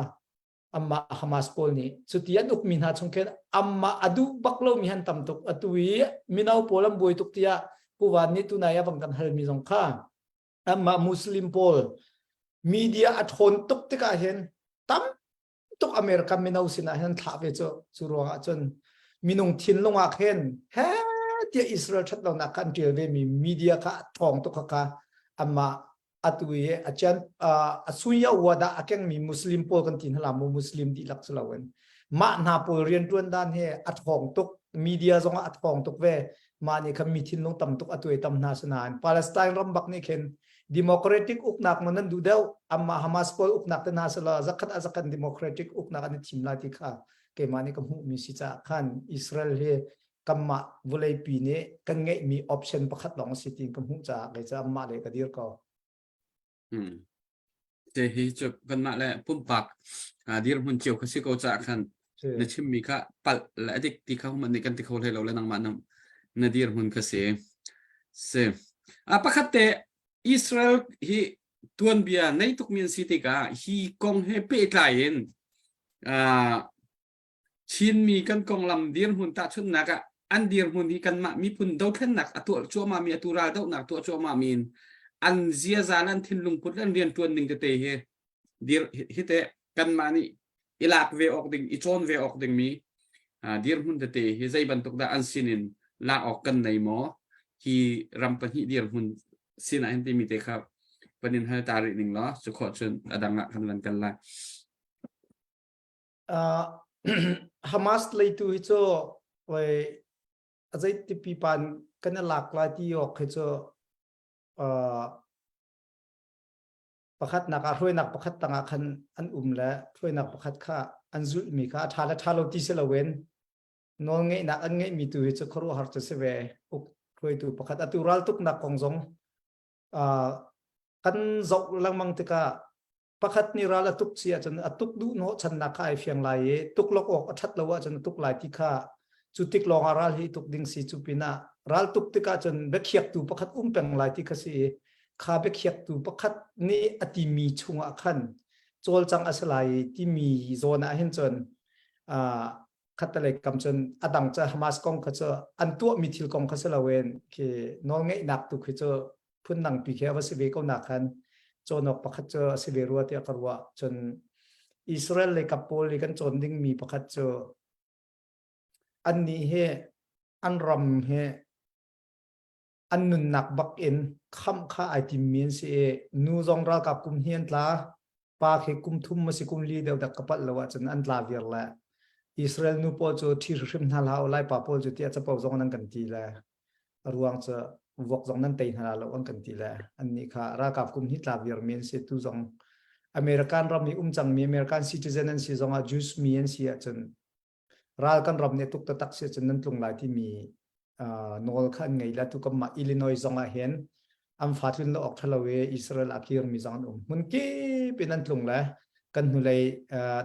Amah Hamas pawl nih cuti an ukmi hna chung khin amah a duh bak lomi han tam tuk. Atu i mino pawl an buai tuk tiah Pu Van nih tunai a vang kan halmi zong kha amah Muslim pawl media a ṭhawn tuk tikah hin tam tuk American mino sinah hin thlah ve cu cu ruangah cun minung thinlung ah khin he tiah Israel ṭhat lonak kha an ṭial ve mi media kha ṭhawng tuk kha amah atu i a cian a suya wada a kengmi Muslim pawl kan ti hna la mu Muslim dihlak si loin mah hna pawl rianṭuan dan hi a ṭhawng tuk media zong ah a ṭhawng tuk ve mah nih khan mi thinlung tam tuk a tuai tam hna sinain Palestine ram bak nih khin democratic uknak maw nan duh deuh amma Hamas pawl uknak te hna sela zakhat a zakhat democratic uknak an i thim lai ti kha keimah nih ka hmuhmi si caah khan Israel hi kanmah vawleipi nih kan ngeihmi option pakhat lawng a si tiin ka hmuh caah kei cu amah le ka dir ko. Hmm. Te hi cu kanmah le pumpak dirhmun cio kha si ko caah khan na chimmi kha palh le a dik ti kha human nih kan ti kho hlei lo le nangmah na, na dirhmun kha si. Si. A pakhat te Israel hi tuanbia nei tukmi an si tikah hi kong he pehtlai in uh, Chinmi kan konglam dirhmun tahchunhnak ah an dirhmun hi kanmah miphun dothlennak a tuah cuahmahmi atu raldohnak tuah cuahmahmi in an ziaza le an thinlung put le an rianṭuan ning tete hi dir hi te kanmah nih i lak ve awk ding i cawn ve awk dingmi dirhmun tete hi zei bantuk dah an sinin lak awk kan nei maw hi ram pahnih dirhmun sinah hin timi te kha van in hal ta rih ning law cu khawh cun a dang ah kan van kal lai. Uh, Hamas leitu hi cu oi a zei tipi pan kan i lak lai ti awk hi cu uh, pakhatnak ah hruainak pakhat tangah khan an um le hruainak pakhat kha an zulhmi kha a ṭha le ṭha lo ti si loin nawlngeihnak an ngeihmi tu hi cu khuaruahhar cu si ve uk hruaitu pakhat atu raltuknak kong zong uh, kan zoh lengmang tikah pakhat nih ral a tuk si ahcun a tuk duh hnawhchannak kha ai fiang lai i tuk lok awk a ṭhat lo ahcun a tuk lai ti kha cu tik lawng ah ral hi tuk ding si cu pinah ral tuk tikah cun biakhiaktu pakhat um peng lai ti kha si i kha biakhiaktu pakhat nih a timi chungah khan cawlcang a si lai timi zawn ah hin cun khattelei kam cun a dang cu Hamas kong kha cu an tuahmi thil kong kha si loin khi nawlngeihnak tu khi cu phundang pi khi a va si ve ko nak khan cawnawk pakhat cu a si ve rua tiah ka ruah cun Israel le kap pawl i kan cawn dingmi pakhat cu annih hi an ram hi. an nunnak bak in khamh kha ai timmi an si i nu zong ralkap kum hnih an tla pa khi kum thum a si kum li deuh dak ka palh lo ahcun an tla viar le Israel nu pawl cu ṭhi hrim hna hlah u lai pa pawl cu tiah capo zong nan kan ti le a ruang cu vuak zong nan tei hna lo an kan ti le annih kha ralkap kum hnih tla viar mi an si tu zong American ram i um cangmi American citizen an si zong ah Jews mi an si ahcun ral kan ram nih tuk taktak si cun nan tlung lai timi nawl kha an ngei la tu kamah Illinois zong ah hin an fa tlun lo awk thalo i Israel a kir mi zong an um hmun kip in an tlung le kan hnulei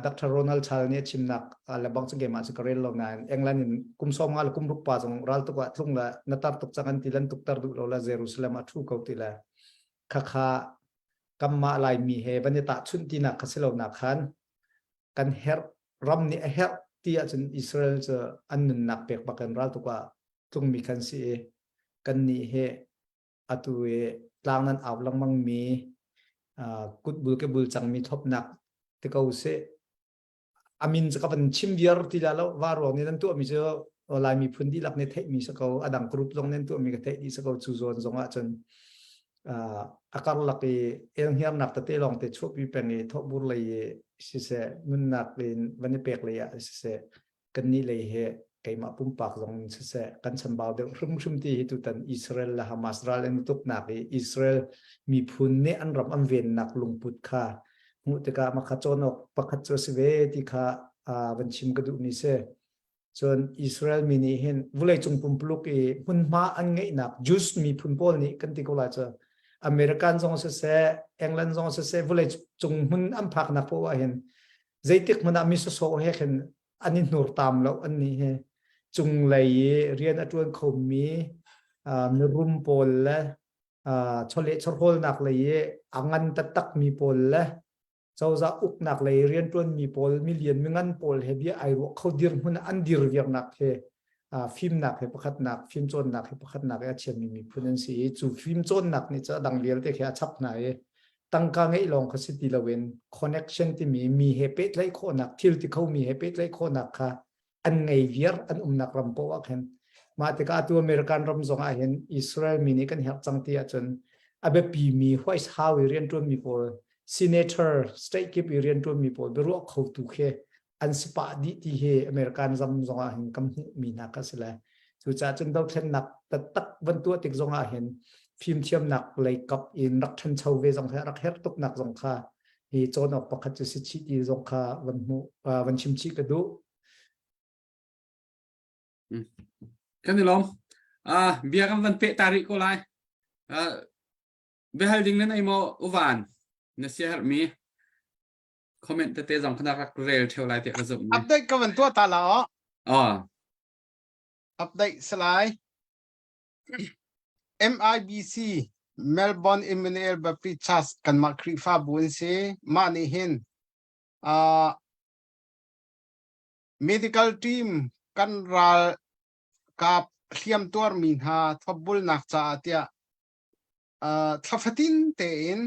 Dr. Ronald Chal nih a chimnak le bang cu game ah cu ka rel lo nain England in kum som nga le kum ruk pa zong ral tuk ah tlung le na tar tuk cang an ti lan tuk tar duh lo la Jerusalem ah thu ko ti le khakha kamma lai mi he van i tah chunh ti nak kha si lo nak khan kan herh ram nih a herh ti ahcun Israel cu an nunnak pek bak in raltuk ah tlungmi kan si i kan nih hi atu i tlang nan au lengmang mi kutbul ke bul cangmi thlopnak ti ko sih amin cu ka van chim viar ti la lo va ruang nih nan tuahmi cu Lai miphun dihlak nih theihmi si ko a dang group zong nan tuahmi ka theih dih si ko cu zawn zong ah cun a karlak i elhngiarnak tete lawng te chuahpi peng i thawhbur lei i siseh nunnak in van i pek lei ah siseh kannih lei he keimah pumpak zong in siseh kan chambau deuh hrimhrim ti hi tutan Israel le Hamas ral an i tuknak i Israel miphun nih an ram an vennak lungput kha hmuh tikah makha cawn awk pakhat cu a si ve ti kha van chim ka duhmi si. Cun Israel mi nih hin vawleicung pumpuluk i hmunhma an ngeihnak Jews miphun pawl nih kan ti ko lai cu American zong siseh England zong siseh vawleicung hmun an phaknak poah ah hin zeitik hmanh ah mi sawsawh he khin an i hnur tam lo an nih hi cunglei i rian a ṭuan khomi mirum pawl le chawleh chawhrawlnak lei i a ngan taktakmi pawl le cozah uknak lei rianṭuanmi pawl milian mingan pawl he bia ai ruah kho dirhmun an dir viarnak he fimnak he pakhatnak fimcawnnak he pakhatnak he a thiammi miphun an si i cu fimcawnnak nih cu a dang vialte khi a chap hna i tangka ngeih lawng kha si ti loin connection timi mi he pehtlaih khawhnak thil ti khomi he pehtlaih khawhnak kha an ngei viar an umnak ram poah ah khin mah tikah atu American ram zong ah hin Israel mi nih kan herh cang ti ahcun a biapi mi White House i rianṭuanmi pawl senator state kip i rianṭuanmi pawl biaruah khotu khi an si pah dih ti hi American ram zong ah hin kan hmuhmi hna kha si le cucaah cun dothlennak taktak van tuah tik zong ah hin fimthiamnak lei kap in rak ṭhancho ve zong hi rak herh tuknak zong kha hi cawn awk pakhat cu si chih ti zong kha van hmuh van chim chih ka duh. Kan i lawm. Uh, bia kan van peh ta rih ko lai. Uh, biahal ding nan ei maw uvan na sia herh mi comment tete zong khana rak rel theo lai tiah ka zumh mi. Update ka van tuah ta la o. Oh. Update salai. MIBC Melbourne Emmanuel Baptist Church kanmah Khrihfabu an si. Mah nih hin uh, medical team kan ralkap hliamtuarmi hna thlopbulnak caah tiah uh, thla fatin tein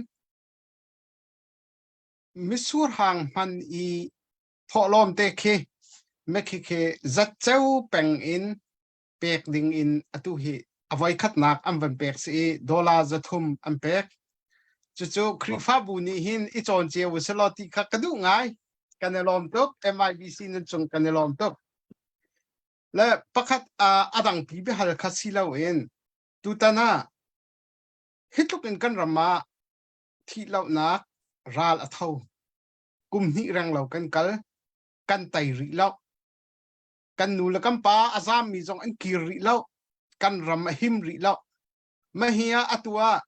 mitsur hang hman i thawhlawm te khi mekhi khi zatceu peng in pek ding in atu hi a voikhatnak an van pek si i dollar 300 an pek. Cucu Khrihfabu nih hin i cawn cio u selaw ti kha ka duh ngai. Kan i lawm tuk. MIBC nan cung kan i lawm tuk. Le pakhat a dangpi biahal kha si loin tutan ah hi tluk in kan ram ah thihlohnak ral a tho. Kum hnih reng lo kan kal. Kan tei rih lo. Kan nu le kan pa a zaammi zong an kir rih lo. Kan ram a him rih lo. Mahi ah atu ah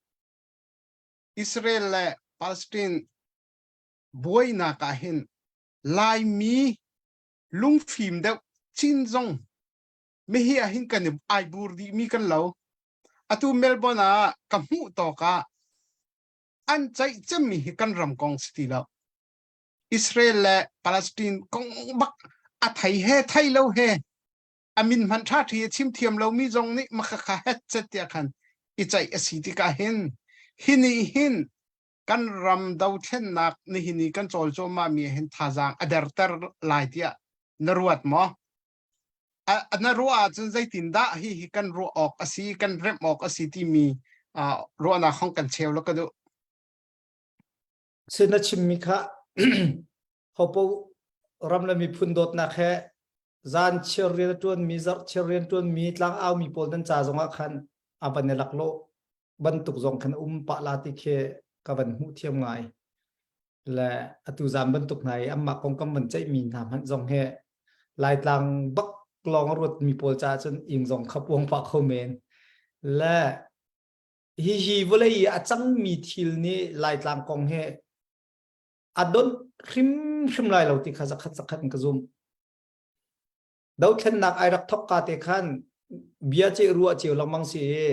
Israel le Palestine buainak ah hin Laimi lungfim deuh chin zong mihi ah hin kan i ai bur dih mi kan lo. Atu Melbourne ah ka hmuh tawk ah an ceih cemmi hi kan ram kong si ti lo. Israel le Palestine kong bak a thei he thei lo he a min hmanh ṭha ṭhi a chim thiam lomi zong nih makhakha het cet tiah khan i ceih a si tikah hin hi nih hin kan ram dothlennak nihin i kan cawl cuahmah mi hin thazaang a derter lai tiah na ruat maw? Na ruah ahcun zeitindah hi hi kan ruah awk a si, kan remh awk a si timi ruahnak hong kan cheu lo ka duh. Sin na chimmi kha hopo ram le miphun dawtnak he zan chiar rian a ṭuanmi, zarh chiar rian ṭuanmi, tlang aumi pawl nan ca zongah khan a van i laklawh bantuk zong khan um pah la ti khi ka van hmuh thiam ngai. Le atu zan bantuk hna i anmah kong kan van ceihmi hna hmanh zong hi Laitlang bak lawng a ruatmi pawl caah cun ing zong kha puang pah kho men. Le hihi vawlei i a cangmi thil nih Laitlang kong hi a donh hrimhrim lai lo ti kha zakhat zakhat in ka zumh. Dothlennak ai rak thok ka te khan bia ce ruah cio lengmang si i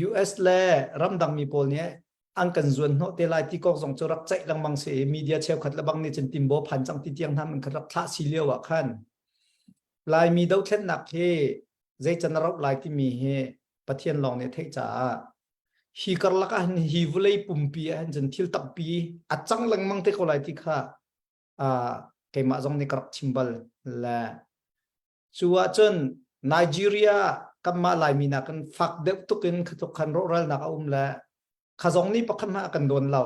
US le ramdang mi pawl nih an kan zuan hnawh te lai ti kong zong cu rak ceih lengmang si i media cheukhat le bang nih cun timbo phan cang ti tiang hna man khat rak thlah si lio ah khan Laimi dothlennak hi zeican a rauh lai timi hi Pathian lawng nih a theih caah hi karlak ah hin hi vawlei pumpi ah hin cun thil tampi a cang lengmang te ko lai ti kha keimah zong nih ka rak chim bal le cu ahcun Nigeria kanmah Laimi nakin fak deuh tuk in khatluk khan rawhralnak a um le kha zong nih pakhat hmanh a kan dawn lo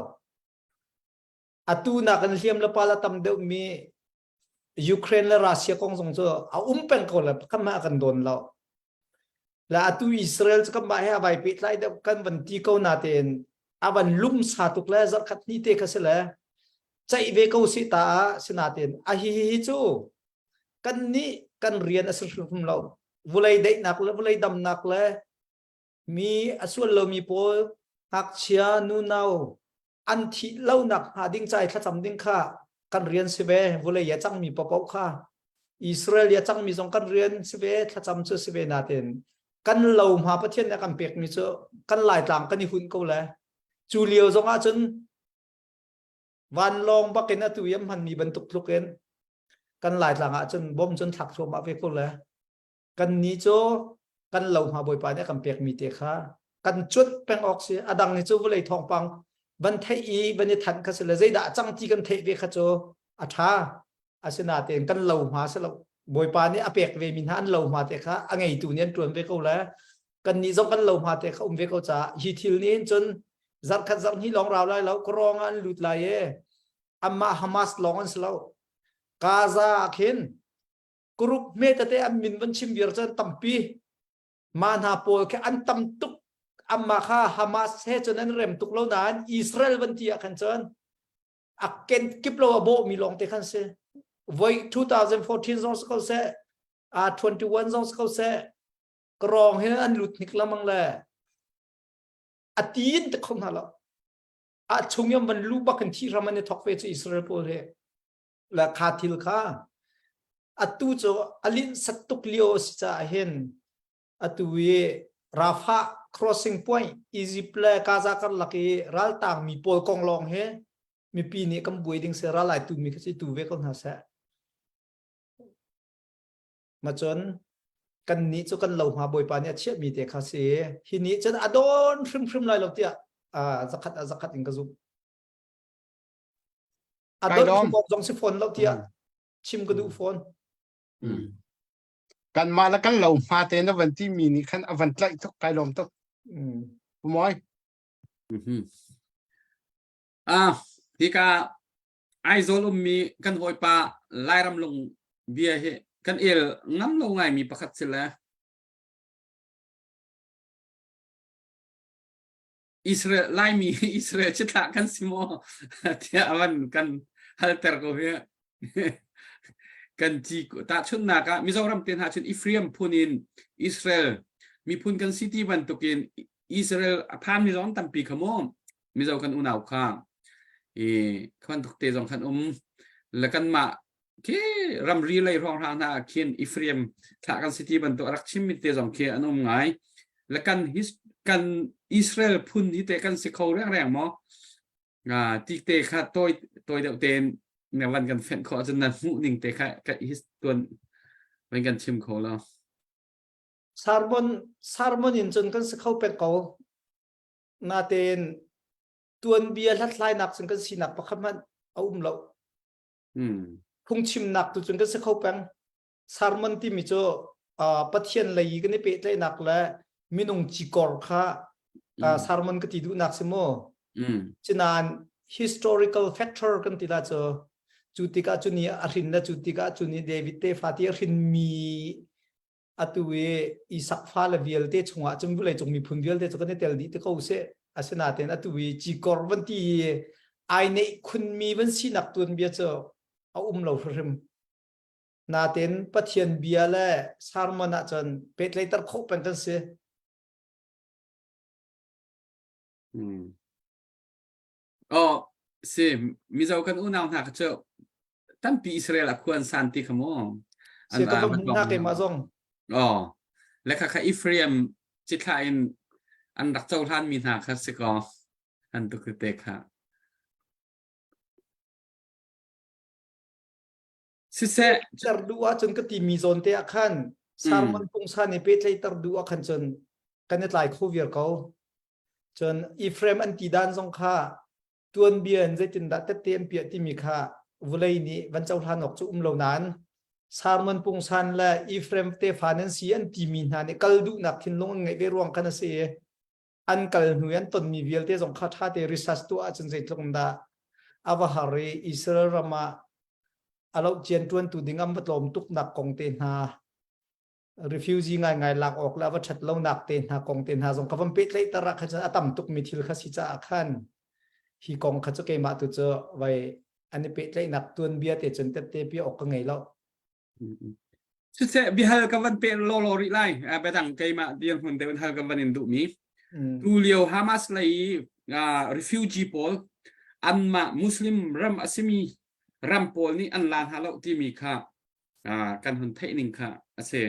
atu nakin hliam le pal a tam deuh mi Ukraine le Russia kong zong cu a um peng ko le pakhat hmanh a kan dawn lo Le atu Israel cu kanmah he a vai pehtlai deuh kan van ti ko natein a van lumsa tuk le zarhkhat hnih te kha si le ceih ve ko si ta ah sinatein a hi hi cu kan nih kan rian a si hrimhrim lo vulei daihnak le vulei damnak le mi a sual lomi pawl ngakchia nunau an thih lonak hnga ding ca i thlacam ding kha kan rian si ve vulei a cangmi paoh kha Israel i a cangmi zong kan rian si ve thlacam cu si ve natin kan lo hma Pathian nih a kan pekmi cu kan laitlang kan i hunh ko le cu lio zong ah cun vanlawng bakin atu i an hmanmi bantuk tluk in kan laitlang ah cun bom cun thlak thluahmah ve ko le Kan nih cu kan lo hma Bawipa nih a kan pekmi te kha kan cuanh peng awk si. A dang hi cu vawlei thawngpang van theih i van i thanh kha si le zeidah a cang ti kan theih ve kha cu a ṭha. Asinain kan lo hma si lo. Bawipa nih a pek ve mi hna an lo hma te kha a ngeitu nih an ṭuan ve ko le kan nih zong kan lo hma te kha um ve ko caah hi thil nih hin cun zarhkhat zarhhnih lawng rau lai lo kawrawng ah an lut lai i amah Hamas lawng an si lo. Gaza ah khin group hme tete an min van chim viar cun tampi ma hna pawl khi an tam tuk amma kha Hamas he cun an rem tuk lo nain Israel van ti ah khan cun a ken kip lo a bawh mi lawng te khan si voi 2014 zong si ko seh a 21 zong si ko seh karong hin an lut hnik lamang le a tin te kho hna lo a chung yam van lu bak in thi ram an i thok ve chu Israel pawl he le kha thil kha atu cu a linhsat tuk lio a si caah hin atu i Rafah crossing point Egypt le Gaza karlak i raltangmi pawl kong lawng hi mipi nih kan buai ding si ral ai tumi kha si tu ve ko hna seh. Ma cun kan nih cu kan lo hma bawipa nih a chiahmi te kha si hi nih cun a dawn hrimhrim lai lo tiah zakhat a zakhat in ka zumh. A don bok zong si fawn lo tiah chim ka duh fawn. Kan mah le kan lo hma te na van ti mi nih khan a van tlaih tuk kai lawm tuk. Moi. Ah, hika Aizawl ummi kan hawipa Lairam lung bia hi kan el ngam lo ngai mi pakhat si le Israel Laimi Israel cithlah kan si maw tiah a van kan halter ko hi kan ci tahchunhnak ah Mizoram te hna cun Ephraim phun in Israel miphun kan si ti bantukin Israel a phan mi zong tampi kha mu Mizo kan unau kha i khan tuk te zong khan um le kan mah khi ramri lei hrawng hna hna ah khin Ephraim thlah kan si ti bantuk a rak chim mi te zong khi an um ngai le kan his kan Israel phun hi te kan si kho reng reng maw nga ti te kha toi toi deuh ten na van kan fenh kho ahcun na hmuh ning te kha ka his tuan van kan chim kho lo Sermon sermon in cun kan si kho pek ko natein tuanbia hlathlainak cun kan sinak pakhat hmanh a um lo Hmm. Phungchimnak tu cun kan si kho peng. Sermon timi cu uh, Pathian lei i kan i pehtlaihnak le minung cikor kha uh, sermon ka ti duhnak si mu. Cinain historical factor kan ti la cu cu tikah cu ni a hrin le cu tikah cu ni David te fa ti a hrin mi atu i Isak fale vialte chungah cun vawleicung miphun vialte cu kan i tel dih te ko seh. Asinain atu i cikor van ti i ai neih khunmi van sinak tuanbia cu a um lo hrimhrim. Natin Pathian bia le sermon ahcun pehtlaihter khawh peng kan si. Hmm. Oh, si Mizo kan unau hna kha cu tampi Israel a khuan san ti kha mu. Si ka va hmuh hna keimah zong. Oh, le kha kha Ephraim cithlah in an rak cohlan mi hna kha si ko. An tuk te kha. Siseh ter duh ahcun ka timi zawn te ah khan sermon pungsan i pehtlaihter duh ah khan cun kan i tlai kho viar ko. Cun Ephraim an ti dan zong kha tuanbia in zeitindah tette an piah timi kha vulei nih van cohlan awk cu um lo nain sermon pungsan le Ephraim tefa nan si an timi hna nih kal duhnak thinlung an ngeih ve ruang khan a si i an kal hnu i an tonmi vialte zong kha ṭha te research tuah ahcun zeitluk in dah a va har i Israel ram ah a loh cian ṭuantu ding an va tlawm tuknak kong te hna refugee ngaingai lak awk le a va ṭhat lonak te hna kong te hna zong ka van pehtlaihter ah khan cun a tam tukmi thil kha si caah khan hi kong kha cu keimah tu cu vai an i pehtlaihnak tuanbia te cun tette pi awk ka ngei lo. Siseh bihal ka van pe law law rih lai. Biadang keimah dirhmun deuh in hal ka van in duhmi. Tu lio Hamas lei refugee pawl anmah Muslim ram a simi ram pawl nih an la hna lo timi kha kan hun theih ning kha a si.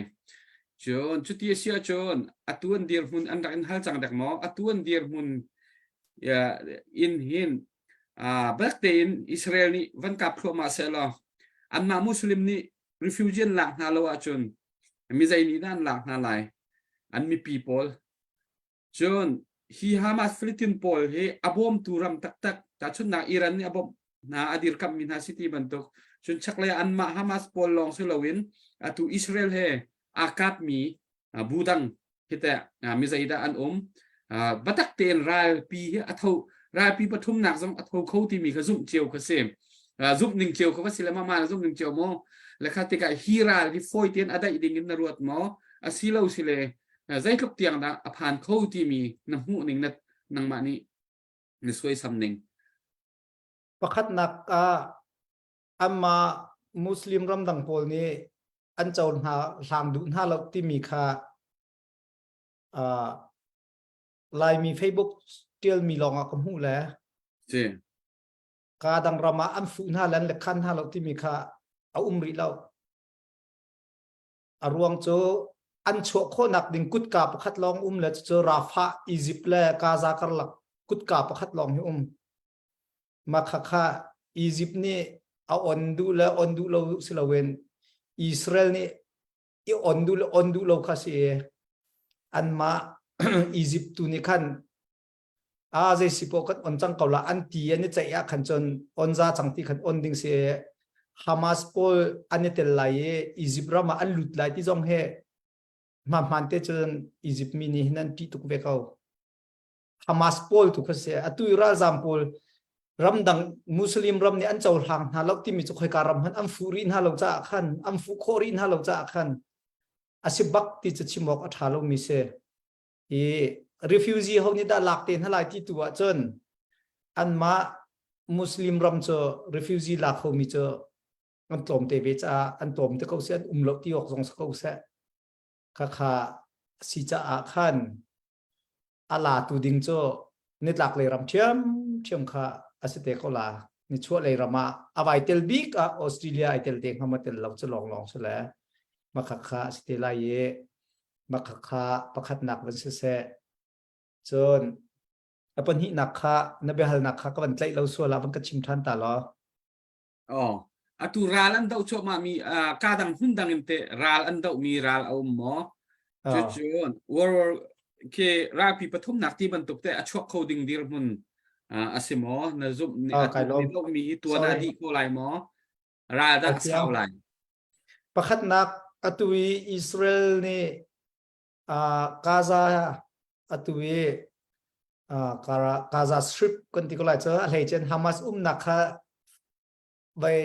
Cun cuti a si ahcun atu an dirhmun an rak in hal cang dek maw? Atu an dirhmun in hin bak tein Israel nih van kap thluahmah sehlaw anmah Muslim nih refugee an lak hna lo ahcun mi zei nih dah an lak hna lai? An mipi pawl Cun hi Hamas Philippine pawl hi a bawmtu ram taktak tahchunhnak Iran nih a bawmh hna a dirkamhmi hna si ti bantuk cun chaklei ah anmah Hamas pawl lawng si loin atu Israel he aa kapmi bu dang hi teh mi zeidah an um biatak tein ralpi hi a tho ralpi pathumnak zong a tho kho timi kha zumh cio kha si zumh ning cio kha va si le mah mah zumh ning cio maw le kha tikah hi ral hi fawi tein a daih ding in na ruat maw asi lo si le zeitluk tiang dah a phan kho timi na hmuh ning na nangmah nih na suaisam ning pakhatnak ah anmah muslim ramdang pawl nih an co hna hlang duh hna lo timi kha uh, Laimi Facebook tialmi lawng ah ka hmuh le si ka dang ram ah an fuh hna le an lekhan hna lo timi kha a um rih lo A ruang cu an chuah khawhnak ding kutka pakhat lawng um le cucu Rafah, Egypt le Gaza karlak kutka pakhat lawng hi um. Mah khakha Egypt nih a on duh le on duh lo si loin Israel nih i on duh le on duh lo kha si i anmah Egypt tu nih khan a zei si poh kan on cang ko la an ti an i ceih ah khan cun on za cang ti khan on ding si Hamas pawl an i tel lai i Egypt ram ah an lut lai ti zong he hma hmaan te cun Egypt mi nih hin an ṭih tuk ve ko Hamas pawl tu kha si atu i ralzam pawl ramdang Muslim ram nih an cohlang hna lo timi cu khoika ram hmanh an fuh rih hna lo caah khan an fuh khawh rih hna lo caah khan a si bak ti cu chim awk a ṭha lomi si i refugee ho nih dah lak te hna lai ti tu ahcun anmah Muslim ram cu refugee lak khomi cu an tlawm te ve caah an tlawm te ko seh an um lo ti awk zong si ko seh khakha si caah khan a la tu ding cu nitlak lei ram ṭhiam ṭhiam kha a si te ko la nichuah lei ram ah a vai tel bik ah Australia ai tel te hnga ma tel lo cu lawng lawng si le makha kha a si te lai i Mah kha pakhatnak van siseh, cun a pahnihnak kha na biahalnak kha ka van tlaih lo sual ah van ka chim ṭhan ta law. Oh, atu ral an doh cuahmah mi uh, ka dang hmun dang in te ral an doh mi ral a um maw? Cucun World War ke ralpi pathumnak ti bantuk te a chuak kho ding dirhmun uh, a si maw? Na zumh ni atu ni doh mi hi tuan a dih ko lai maw? Ral dah a sau lai. Pakhatnak. Atu i Israel nih uh, Gaza atu i uh, Gaza Strip kan ti ko lai cu a hleicen Hamas umnak kha vai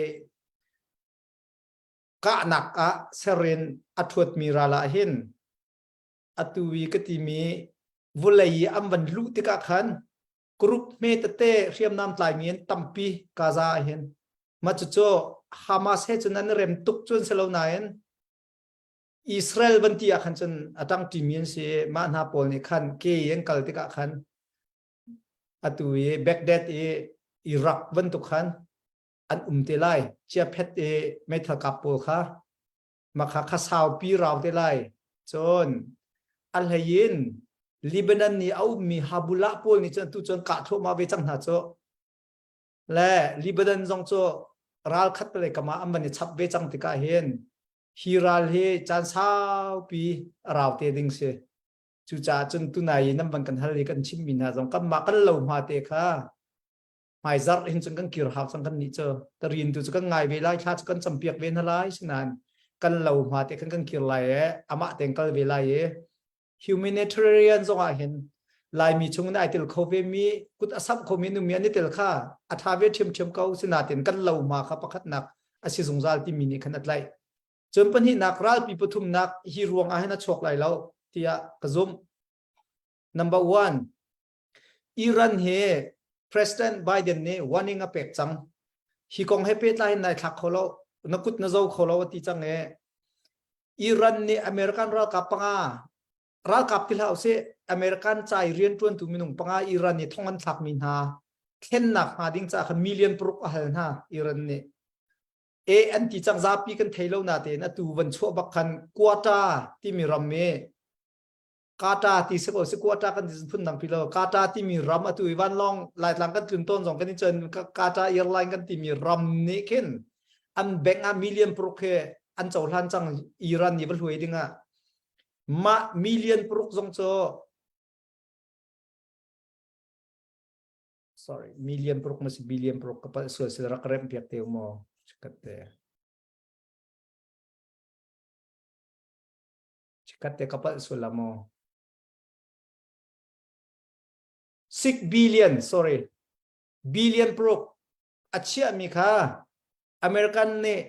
kahnak ah serin a thuatmi ral ah hin atu i ka timi vulei i an van luh tikah khan group hme tete hriamnam tlaimi an tampi Gaza ah hin mah cucu Hamas he cun an rem tuk cun si lo nain Israel van ti ah khan cun a tang ṭimi an si mah hna pawl nih khan ke i an kal tikah khan atu i Baghdad i Iraq bantuk khan an um te lai chiaphet i meithal kap pawl kha makha kha saupi rau te lai cun a hlei in Lebanon nih a ummi Habula pawl nih cun tu cun kah thluahmah ve cang hna cu le Lebanon zong cu ral khat le kam ah an van i chap ve cang tikah hin hi ral hi caan saupi a rau te ding si cucaah cun tunai i nan van kan hal i kan chimmi hna zong kanmah kan lo hma te kha hmaizarh hin cun kan kir hau cang kan nih cu tarin tu cu kan ngai ve lai thla cu kan campiak ve hna lai sinain kan lo hma te khan kan kir lai e amah tein kal ve lai e humanitarian zong ah hin laimi chung in ai tel kho ve mi kut a samh kho mi numi an i tel kha a tha ve ṭhiamṭhiam ko sinain kan lo hma kha pakhatnak a si zungzal timi nih khan a tlaih cun pahnihnak ralpi pathumnak hi ruang ah hin a chuak lai lo tiah ka zumh number one Iran hi President Biden nih warning a pek cang. Hi kong he pehtlai in nai thlak kho lo, na kut na zo kho lo a ti cang e. Iran nih American ralkap panga ralkap ti hlah usih American ca i rianṭuantu minung panga Iran nih thong an thlakmi hna thlennak hnga ding caah khan million paruk a hal hna Iran nih. E an ti cang zapi kan thei lo natein atu van chuah bak khan Qatar timi ram i Qatar ti si ko si Qatar kan ti phun dang pi lo Qatar timi ram atu i vanlawng Laitlang kan tlun tawn zong kan i cun Qatar airline kan timi ram nih khin an bank ah million paruk he an cohlan cang Iran nih va hluai ding ah mah million paruk zong cu sorry million paruk ma si billion paruk ka palh sual si rak rem piak te maw chikat te Chikat te ka palh sual la maw? 6 billion, sorry. Billion paruk a chiahmi kha American nih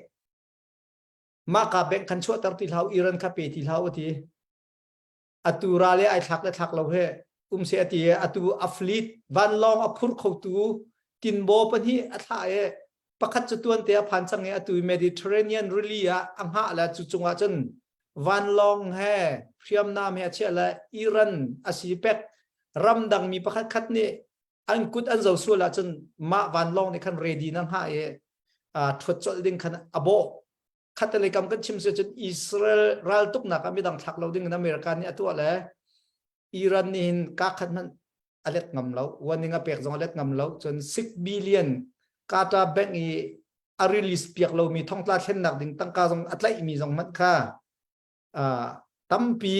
mah ka bank khan chuahter ti hlah Iran kha pe ti hlah ti. Atu ral le ai thlak le thlak lo he um se ati atu a fleet vanlawng a phur khotu tinbaw pahnih a thlah e pakhat cu tuan te a phan cang i atu Mediterranean rili ah a hngah le cu cungah cun vanlawng he hriamnam he a chiah le Iran a si pek ramdang mi pakhat khat nih an kut an zo sual ahcun mah vanlawng nih khan ready na hngah i thuat colh ding khan a bawh khatalei kam kan chim si cun Israel raltuknak ah midang thlak lo ding in America nih a tuah le Iran nih hin ka khat hmanh a let ngam lo warning a pek zong a let ngam lo cun 6 billion Qatar bank i a release piak lomi thongtla thlennak ding tangka zong a tlaihmi zong hmanh kha tampi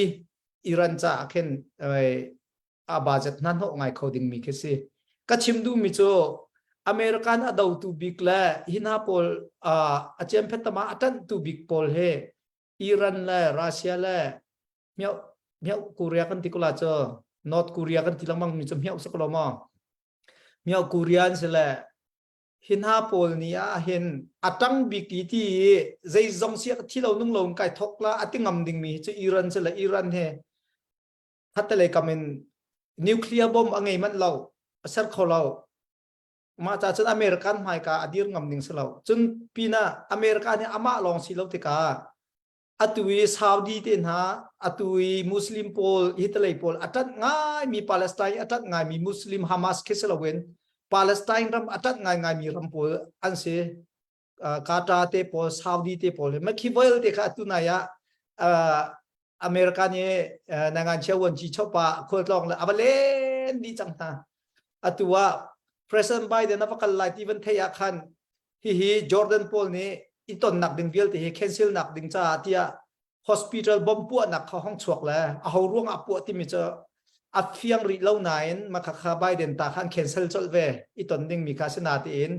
Iran caah khin a budget hna hnawh ngai kho dingmi khi si ka chim duhmi cu American a dotu bik le hi hna pawl a ciamphet tama a ṭanhtu bik pawl he Iran le Russia le Miao Miao Korea kan ti ko la cu North Korea kan ti lengmang mi cu miao si ko lo maw Miao Korea an si le hi hna pawl nih ah hin a tang bik i ti i zeizong sia thi lo nung lo kai thok la a ti ngam ding mi cu Iran si le Iran he khatalei kam in nuclear bomb a ngei manh lo a ser kho lo mah ca cun American hmaika a dir ngam ding si lo cun pinah America nih amah lawng si lo tikah atu i Saudi te hna atu i Muslim pawl hitalei pawl a ṭanh ngaimi Palestine a ṭanh ngaimi Muslim Hamas khi si loin Palestine ram a ṭanh ngaingaimi ram pawl an si Qatar te pawl Saudi te pawl makhi vialte kha atu nai ah America nih nangan chia vuanci chopa khualtlawng le a va len dih cang hna atu ah President Biden a va kal lai ti van theih ah khan hihi Jordan pawl nih i tonnak ding vialte hi cancel nak ding caah tiah hospital bomb puahnak kha hong chuak le a ho ruang ah puah timi cu a fiang rih lo nain makhakha Biden ta khan cancel colh ve i ton ding mi kha si na tiin.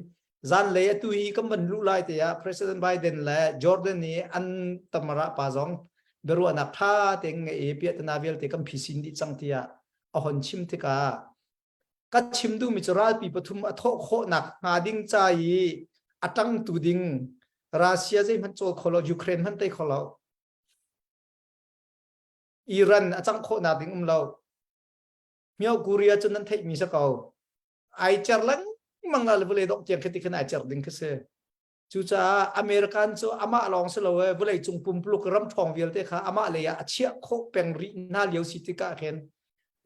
Zanlei atu hi kan van luh lai te ah President Biden le Jordan i an tamara pa zong biaruahnak tha tein ngei i piahtana vialte kan phisin dih cang tiah a hon chim tikah ka chim duhmi cu ralpi pathum a thawh khawhnak hnga ding ca i a ṭangtu ding Russia zeihmanh cawl kho lo Ukraine hmanh tei kho lo Iran a cangh khawhnak ding um lo Myo Korea cu nan theihmi si ko ai cer lengmang la le vawlei dongh tiang khi ti khin ai cer ding khi si Cucaah American cu amah lawng si lo e vawlei cung pumpuluk ram ṭhawng vialte kha amah lei ah a chiah khawh peng rih hna lio si tikah khin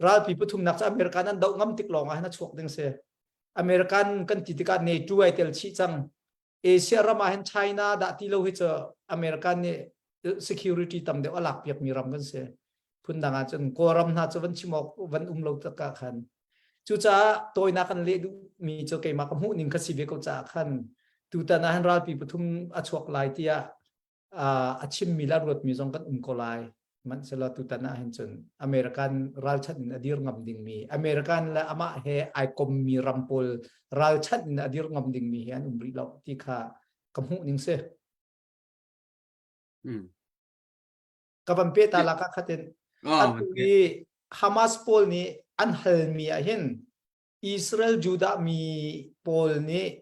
ralpi pathumnak cu American an doh ngam tik lawng ah hin a chuak ding si. American kan ti tikah NATO ai tel chih cang. Asia ram ah hin China dah ti lo hi cu American nih security tam deuh a lak piak mi ram kan si. Phundang ah cun Kawlram hna cu van chim awk van um lo takah khan Cucaah tawinak kan leh duhmi cu keimah ka hmuh ning ka si ve ko caah khan tutan ah hin ralpi pathum a chuak lai tiah a chimmi le a ruatmi zong kan um ko lai. Hmanhsehlaw tutan ah hin cun American ralchanh in a dir ngam dingmi American le amah he ai kommi ram pawl ralchanh in a dir ngam dingmi hi an um rih lo ti kha ka hmuh ning si. Mm. Ka van pe ta la ka khatin atu i Hamas pawl nih an halmi ah hin Israel Judah mi pawl nih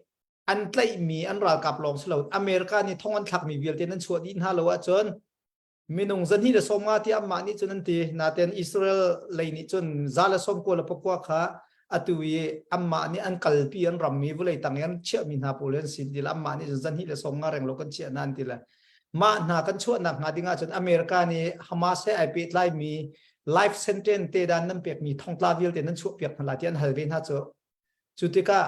an tlaihmi an ralkap lawng si lo America nih thong an thlakmi vialte nan chuah dih hna lo ahcun minung zahnih le 50 tiah mah nih cun an ti naten Israel lei nih cun za le 90 le pakua kha atu i anmah nih an kalpi an rammi vulei tang i an chiahmi hna pawl an sin ti le anmah nih cun zahnih le 50 reng lo kan chiah hna an ti le mah hna kan chuahnak hnga ding ahcun America nih Hamas he ai pehtlaimi life sentence te dan nan pekmi thongtla vialte nan chuah piak hna lai ti an hal ve hna cu cu tikah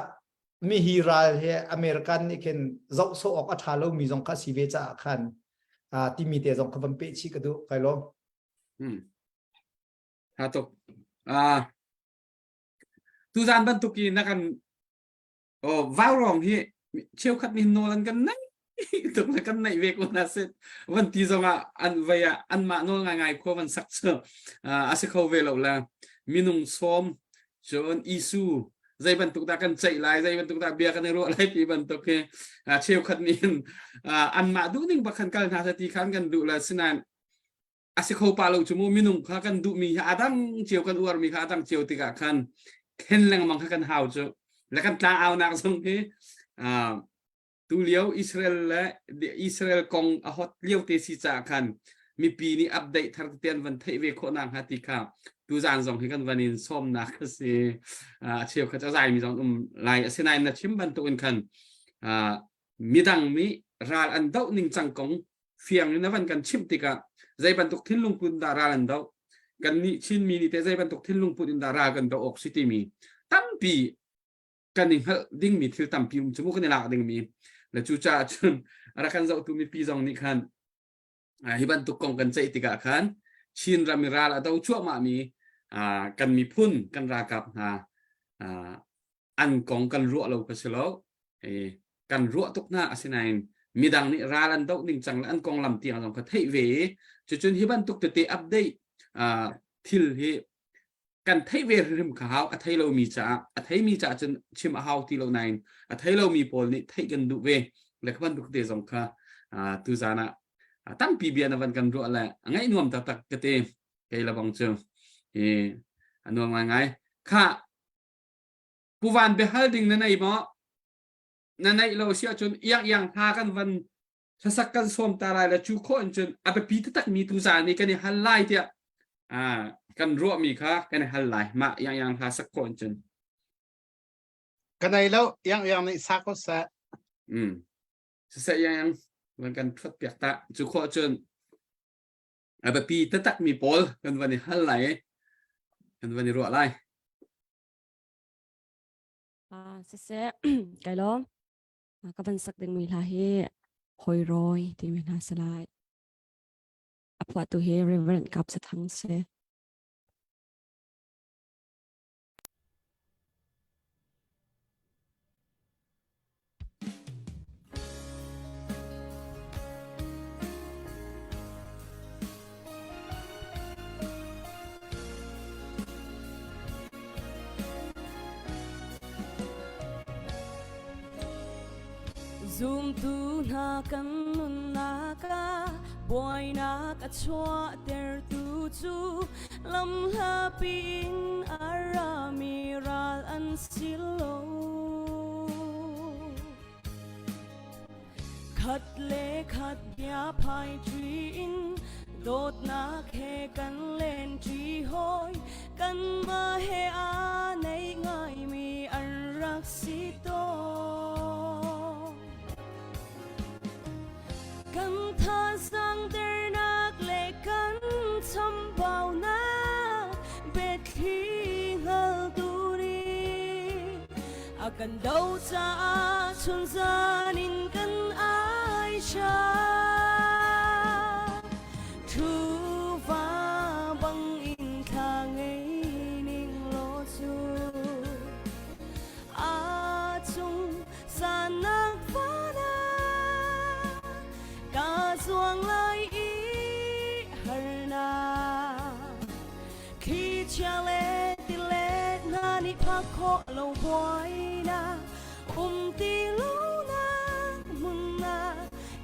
mi hi ral he American nih khin zoh sawh awk a ṭha lomi zong kha si ve caah khan timi te zong kha van peh chih ka duh kai lawm. Hmm. Ha tuk. Ah tuzan bantuk i na kan oh vaurong hi cheukhat nih nawl an kan nei tuk le kan neih ve ko na sit van ti zong ah an vei ah anmah nawl ngai ngai khua van sak cu a si kho ve lo le minung sawm cun isu zei bantuk dah kan ceih lai zei bantuk dah bia kan i ruah lai ti bantuk hi cheukhat nih anmah duh ning bak khan kal hna sa ti khan kan duh le sinain a si kho pa lo cu mu minung kha kan duhmi hi a dang cio kan uarmi kha a dang cio tikah khan khen lengmang kha kan hau cu le kan tlang aunak zong hi tu lio Israel le Israel kong a hot lio te si caah khan mipi nih update thar te an van theih ve khawh nak hnga ti kha tu zan zong hi kan van in sawmnak a si a cheu kha zai mi zong um lai asinain na chim bantuk in khan midang nih ral an doh ning cang kong fiang in a van kan chimh tikah zei bantuk thinlung put in dah ral an doh kan nih Chinmi nih teh zei bantuk thinlung put in dah ral kan doh awk si timi tampi kan i hngalh dingmi thil tampi um cu mu kan i lak dingmi le cucaah cun a rak kan zohtu mipi zong nih khan hi bantuk kong kan ceih tikah khan Chin ram i ral a do cuahmah mi kan miphun kan ralkap hna an kong kan ruah lo ka si lo kan ruah tuk hna asinain midang nih ral an doh ning cang le an konglam tiang zong kha theih ve i cucun hi bantuk tete update thil hi kan theih ve hrim kha hau a thei lomi caah a theimi caah cun chim a hau ti lo nain a thei lomi pawl nih theih kan duh ve le kha bantuk te zong kha tuzan ah tampi bia na van kan ruah le a ngaih nuam taktak ka te kei labang cu hi a nuam ngai ngai kha Puvan biahal ding na nei maw? Na neih lo si ahcun iang iang hna kan van hlasak kan sawm ta lai le cu khawh in cun a biapi taktak mi tu zan i kan i hal lai tiah ah kan ruahmi kha kan i hal lai mah iang iang hla sak khawh in cun. Ka nei lo iang iang nih sa ko seh. Mm. Siseh iang iang van kan thuat piak ta cu khawh cun a biapi taktak mi pawl kan van i hal lai kan van i ruah lai. Ah, siseh, kai lawm. Ka van sak dingmi hla hi Hoi Rawi timi hla si lai. A phuahtu hi Reverend Kap Sathang si. Zumtu hna kan nunnak ah buainak a chuahtertu cu lamhlapi in a rami ral an si lo. Khat le khat bia phai ṭi in dawtnak he kan len ṭi hawi kanmah he aa nei ngaimi an rak si tawn. Kan thazaang dernak le kan chambaunak biathli hngaltu nih a kan do caah chunzan in kan ai cha. Thuva bang in thla ngei ning law cu a cung sanak vana ka zuang lai i harnak khi chia le ti le hna nih phak khawh lo buainak um ti lo nak hmun ah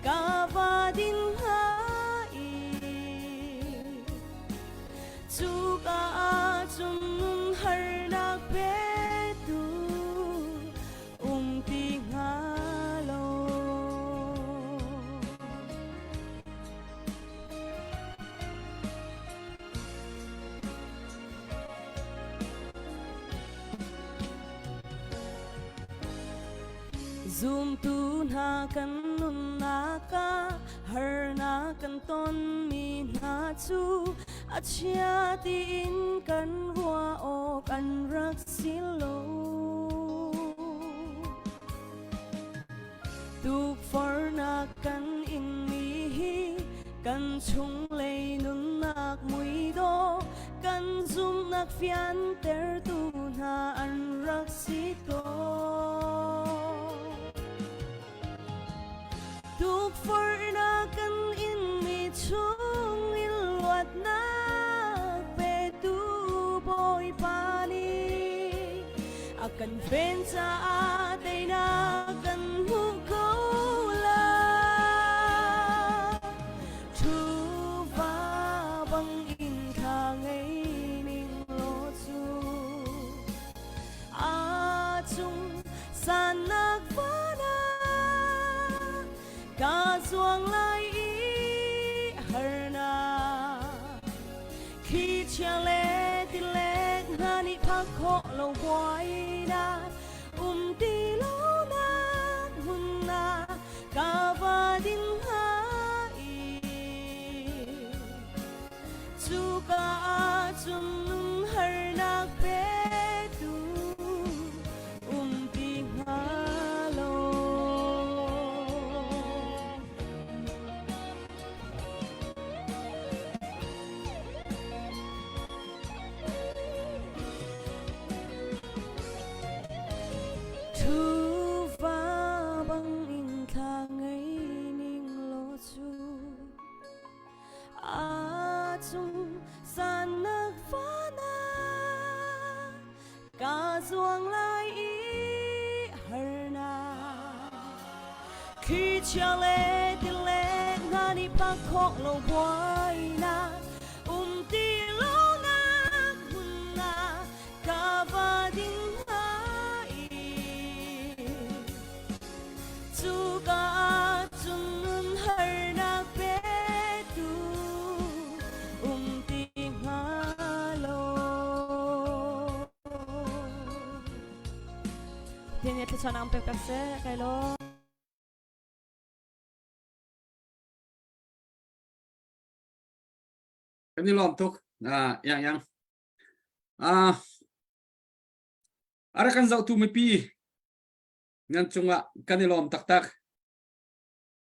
ka va ding hnga i cuka ah cun nun harnak petu um ti hnga lo. Zumtu hna kan nunnak ah harnak kan tonmi hna cu a chia tiin kan ruah awk an rak si lo. Tukforhnak kan inmi hi kan chunglei nunnak muidawh kan zumhnak fiantertu hna an rak si ko. Tukforhnak kan inmi chung in luatnak petu Bawipa nih a kan ven caah teinak kan hmuh ko lai. Thuva bang in thla ngei ning law cu a cung sannak van ah ka zuang lai i harnak khi chia le ti le hna nih phak khawh lo buainak um ti lo nak hmun ah ka va ding hnga i cuka ah cun nun harnak petu um ti hnga lo. Thuva bang in thla ngei ning law cu a cung sannak fana ka zuang lai i harnak khi chia le ti le hna nih phak khawh lo buainak um ti lo nak hmun ah ka va ding hnga i cuka ah cun nun harnak petu um ti hnga lo. Tiang nih thluachuah nak pek pek seh kai law. Kan i lawm tuk. Ah, yang yang. Ah, ara kan zohtu mipi nan cungah kan i lawm taktak.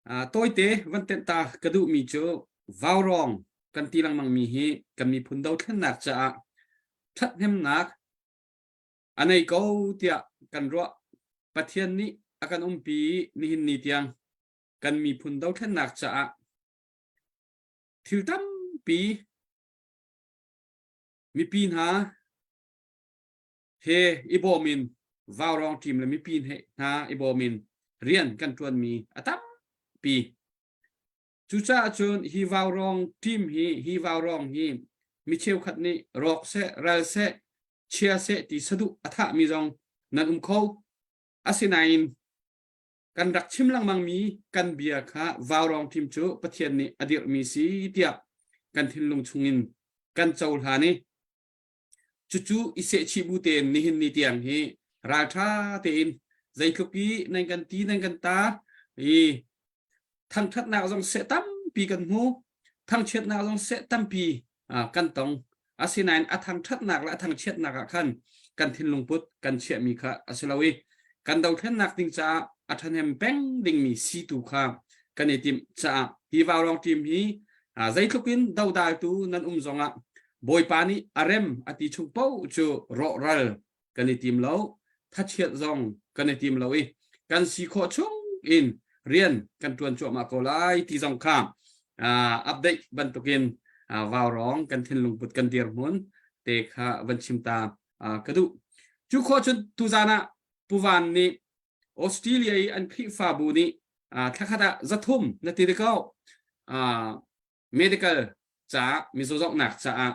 Ah, tawite van tenh ta ka duhmi cu vaurawng kan ti lengmang mi hi kan miphun dothlennak caah ṭhathnemnak a nei ko tiah kan ruah. Pathian nih a kan umpi i nihin ni tiang kan miphun dothlennak caah thil tampi mipi hna he i bawm in vaurawng team le mipi hna i bawm in. rian kan ṭuanmi a tampi. Cucaah cun hi vaurawng team hi hi vaurawng hi mi cheukhat nih rawk seh, ral seh, chia seh ti saduh a thahmi zong nan um kho. Asinain kan rak chim lengmangmi kan bia kha vaurawng team cu Pathian nih a dirhmi si tiah kan thinlung chungin kan cohlan i Cucu i sehchih bu tein nihin ni tiang hi ralṭha tein zeitluk i nan kan ti nan kan ta i thangṭhatnak zong seh tampi kan hmu thangchiatnak zong seh tampi kan tong asinain a thangṭhatnak le a thangchiatnak ah khan kan thinlung put kan chiahmi kha a si lo i kan dothlennak ding caah a ṭhahnem peng dingmi si tu kha kan i timh caah hi vaurawng team hi zeitluk in dodaltu nan um zongah Bawipa nih a rem a ti chung paoh cu rawhral kan i tim lo, thachiat zong kan i tim lo i kan si khawh chung in rian kan ṭuan cuahmah ko lai ti zong kha update bantukin vaurawng kan thinlung put kan dirhmun te kha van chim ta ka duh. Cu khawh cun tuzan ah Pu Van nih Australia i an Khrihfabu nih thlakhat ah 300 na ti ko medical caah mizaw zohnak caah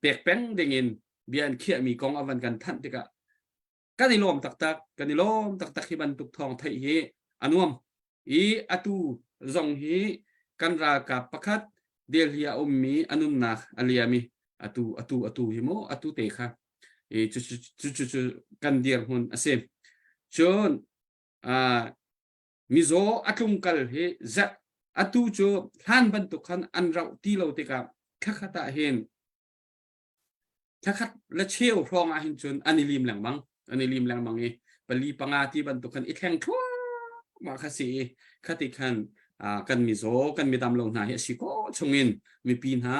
pek peng dingin bia an khiahmi kong a van kan thanh tikah kan i lawm taktak kan i lawm taktak hi bantuk thawng theih hi a nuam i atu zong hi kan ralkap pakhat Delhi a ummi a nunnak a liam i atu atu atu hi mu atu te kha i cu cu cu cu kan dirhmun a si cun Mizaw a tlungkal hi zarh atu cu hlan bantuk khan an rauh ti lo tikah thlakhat ah hin thlakhat le cheu hrawng ah hin cun an i lim lengmang an i lim lengmang i pali panga ti bantuk khan i thleng thluahmah kha si i khati khan kan mizaw kan midam lo hna hi a si ko chungin mipi hna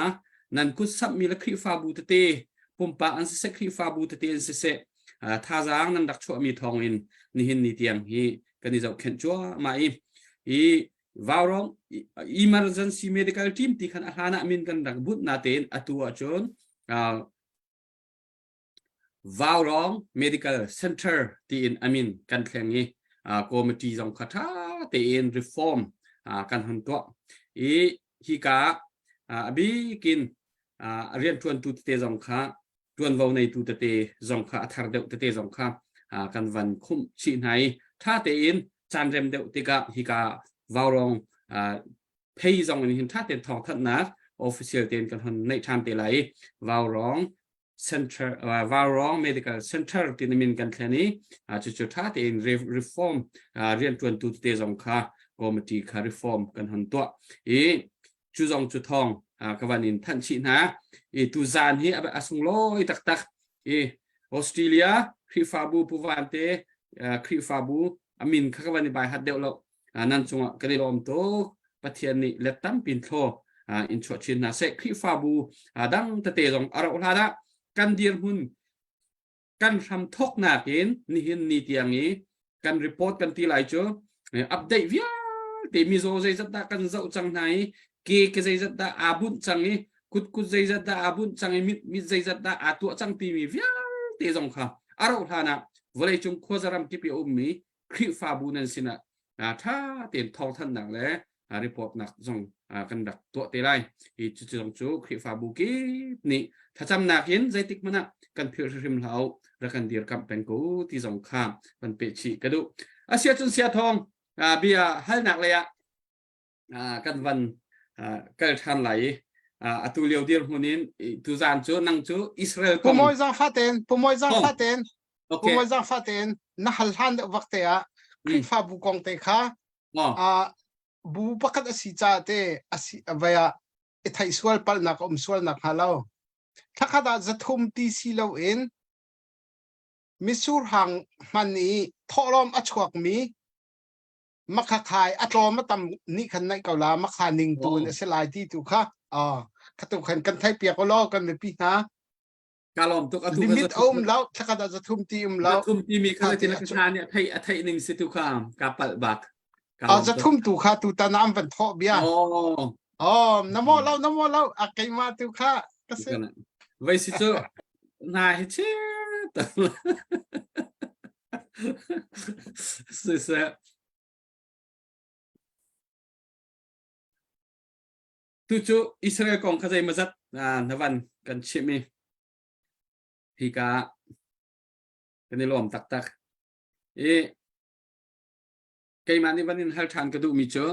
nan kut samhmi le Khrihfabu tete pumpak an siseh Khrihfabu tete an siseh thazaang nan rak chuahmi thawngin nihin ni tiang hi kan i zohkhenh cuahmah i i vaurawng emergency medical team ti khan a hlan ah min kan rak bunh natein atu ahcun Vaurawng Medical Center tiin amin kan thleng i committee zong kha tha tein reform kan hon tuah i hika a bikin rianṭuantu tete zong kha ṭuanvo neitu tete zong kha a thar deuh tete zong kha kan van khumh chih hna i ṭha tein caan rem deuh tikah hika vaurawng phei zong in hin ṭha tein thawngthanhnak official tein kan hon neih ṭhan te lai i vaurawng center Vaurawng Medical Center ti min kan thlen i cucu ṭha tein reform rianṭuantu tete zong kha committee kha reform kan hon tuah i cu zong cu thawng ka van in thanh chih hna i tuzaan hi a sunglawi taktak i Australia Khrihfabu Pu Van te Khrihfabu a min kha ka van i bai hat deuh lo nan cungah kan i lawm tuk Pathian nih let tampin thlaw in chuah chin hna seh Khrihfabu dang tete zong a rauh hlan ah kan dirhmun kan hram thawknak in nihin ni tiang i kan report kan ti lai cu update vialte mizaw zeizat dah kan zoh cang hna i ke ke zeizat dah aa bunh cang i kut kut zeizat dah aa bunh cang i mit mit zeizat dah aa tuah cang timi vialte zong kha a rauh hlan ah vawleicung khuazaram kip i a ummi Khrihfabu nan sinah ṭha tein thawngthanhnak le report nak zong kan rak tuah te lai. Hi cu zong cu Khrihfabu kip nih thlacamnak in zeitik hmanh ah kan philh hrimhrim hlah u rak kan dirkamh peng ko ti zong kha kan peh chih ka duh. Asia cun sia thawng bia halnak lei ah kan van kal ṭhan lai i atu lio dirhmun in tuzaan cu nang cu Israel kong Pumawi zaangfah tein Pumawi zaangfah tein Pumawi zaangfah tein na hal hlan deuh vak te ah Khrihfabu kong te kha bu pakhat a si caah te a si vai ah i theih sual palhnak a um sual nak hnga lo thlakhat ah 300 ti si loin misur hang hman i thawhlawm a chuakmi makhakhai a tlawm a tam nih khan naih ko la makha ning tu in a si lai ti tu kha kha tu khan kan theih piak law kan mipi hna ka lawm tuk atu limit a um lo thlakhat ah 300 ti um lo 300 ti mi kha ti la nih a theih a theih ning si tu kha ka palh bak a 300 tu kha tu tan am van thawh bia oh oh na mo lo na mo lo a keima tu kha ka si vai si cu na hi che ta si se. Tu cu Israel kong kha zeimazat na van kan chimh i hika kan i lawm taktak. I keimah nih van in hal ṭhan ka duhmi cu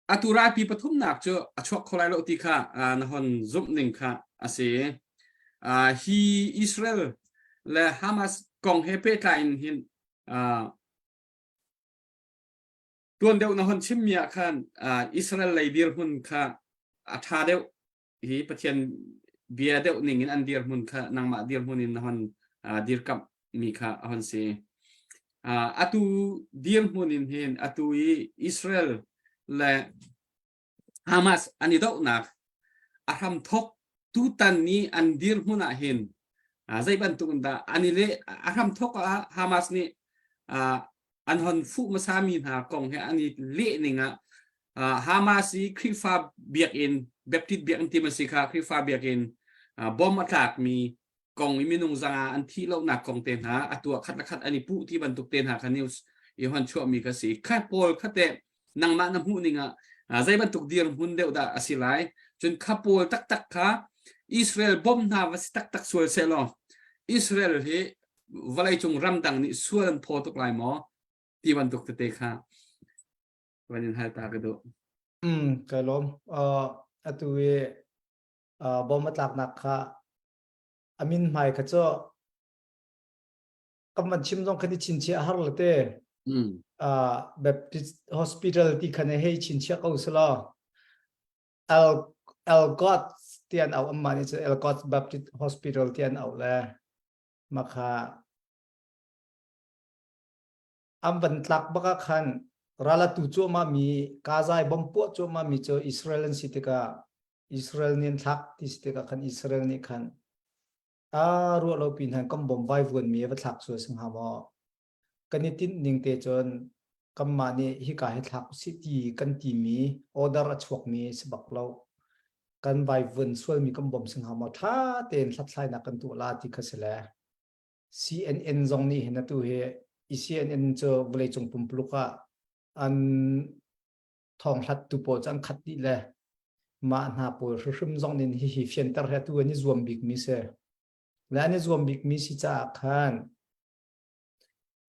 atu ralpi pathumnak cu a chuak kho lai lo ti kha na hon zumh ning kha a si. Hi Israel le Hamas kong he pehtlai in hin tuan deuh na hon chimmi ah khan Israel lei dirhmun kha a ṭha deuh hi Pathian bia deuh ning in an dirhmun kha nangmah dirhmun in na hon dirkamh mi kha a hon si. Atu dirhmun in hin atu i Israel le Hamas an i dohnak a hramthok tutan ni an dirhmun ah hin zei bantuk in dah an i le a hramthok ah Hamas nih an hon fuh hmasami hna kong he an i leh ning ah Hamas i Khrihfa biakinn Baptist biakinn ti ma si kha Khrihfa biakinn bom a tlakmi kong i minung zanga an thih lonak kong te hna a tuah khat le khat an i puh ti bantuk te hna kha news i hon chuahmi kha si kha pawl kha te nangmah na hmuh ning ah zei bantuk dirhmun deuh dah a si lai cun kha pawl taktak kha Israel bom hna va si taktak sual seh law Israel hi vawleicung ramdang nih sual an phaw tuk lai maw ti bantuk tete kha van in hal ta ka duh. Mm, ka lawm. Uh, atu i uh, bom a tlaknak kha a min hmai kha cu kan van chim zong khan i chinchiah har le te mm. uh, Baptist Hospital ti khan hei chinchiah ko selaw El El God tian au amma ni chu El God Baptist Hospital tian au le makha am van tlak baka khan rala tu chu ma mi Gaza bom puah chu ma mi chu Israel an si tikah Israel nih an thlak ti si tikah khan Israel nih khan a ruah lo pin han kan bom vai vuan mi a va thlak sual si hnga maw kan i tinh ning te cun kanmah nih hika hi thlak usih ti kan timi order a chuak mi si bak lo kan vai vuan sual mi kan bom si hnga maw tha tein hlathlainak kan tuah la ti kha si le CNN zong nih hin atu hi CNN cu vawleicung pumpuluk ah an thawng hlattu pawl cu an khat dih le mah hna pawl hrimhrim zong nih hihi fianter he atu an i zuam bikmi si. Le an i zuam bikmi si caah khan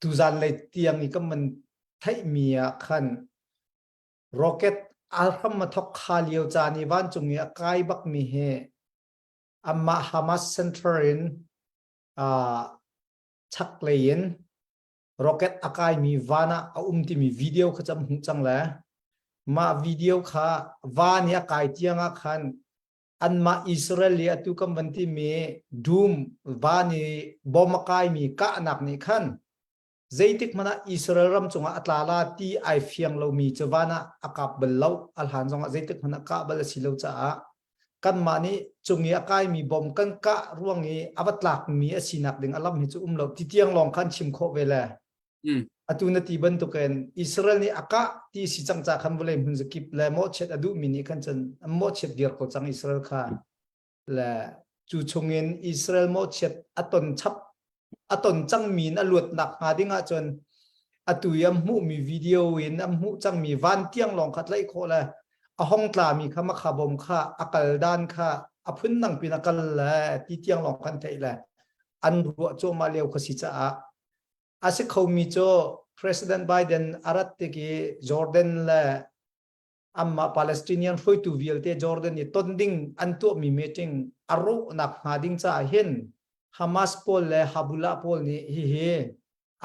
tuzan lei tiang i kan man theihmi ah khan rocket alhram a thok kha lio caan i vancung i a kai bakmi hi amah Hamas center in uh, chaklei in rocket a kaimi van ah a um timi video kha cam hmuh cang le mah video kha van i a kai tiang ah khan anmah Israel i atu kan van timi dum van i bom a kaimi kahnak nih khan zeitik hmanh ah Israel ram cungah a tla la ti ai fiang lomi cu van ah a kap bal lo a hlan zongah zeitik hmanh ah kah bal a si lo caah kanmah nih cung i a kaimi bom kan kah ruang i a va tlakmi a sinak ding a lam hi cu um lo ti tiang lawng khan chim khawh ve le mm. atu na ti bantukin Israel nih a kah ti si cang ca khan vawlei hmun zakip le mawhchiat a duhmi nih khan cun an mawhchiat viar ko cang Israel kha le cu chungin Israel mawhchiat a ton chap a ton cangmi in a luatnak hnga ding ahcun atu i an hmuhmi video in an hmuh cangmi van tiang lawng kha tlaih khawh le a hong tlami kha makha bom kha a kal dan kha a phun dang pin a kal le ti tiang lawng khan theih le an ruah cuahmah lio kha si caah a si khomi cu President Biden a rat tik i Jordan le Amah Palestinian hruaitu vialte Jordan i ton ding an tuahmi meeting a rawhnak hnga ding caah hin Hamas pawl le Habullah pawl nih hihi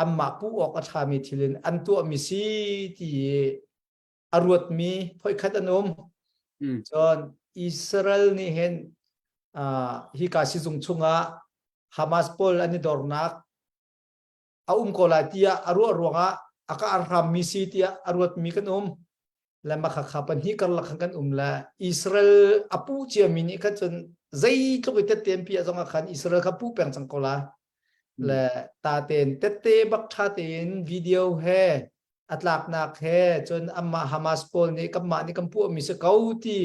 anmah puh awk a ṭhami thil in an tuahmi si ti i a ruatmi phoikhat an um. Mm. Cun Israel nih hin uh, hika sizung chungah Hamas pawl an i dornak a um ko lai tiah a ruah ruangah a ka arhrammi si tiah a ruatmi kan um le makhakha pahnih karlak khan kan um le Israel a puh ciami nih khan cun zeitluk i tette an piah zongah khan Israel kha puh peng cang ko la le ta ten tette bak tha tein video he a tlaknak he cun amah Hamas pawl nih kanmah nih kan puahmi si ko ti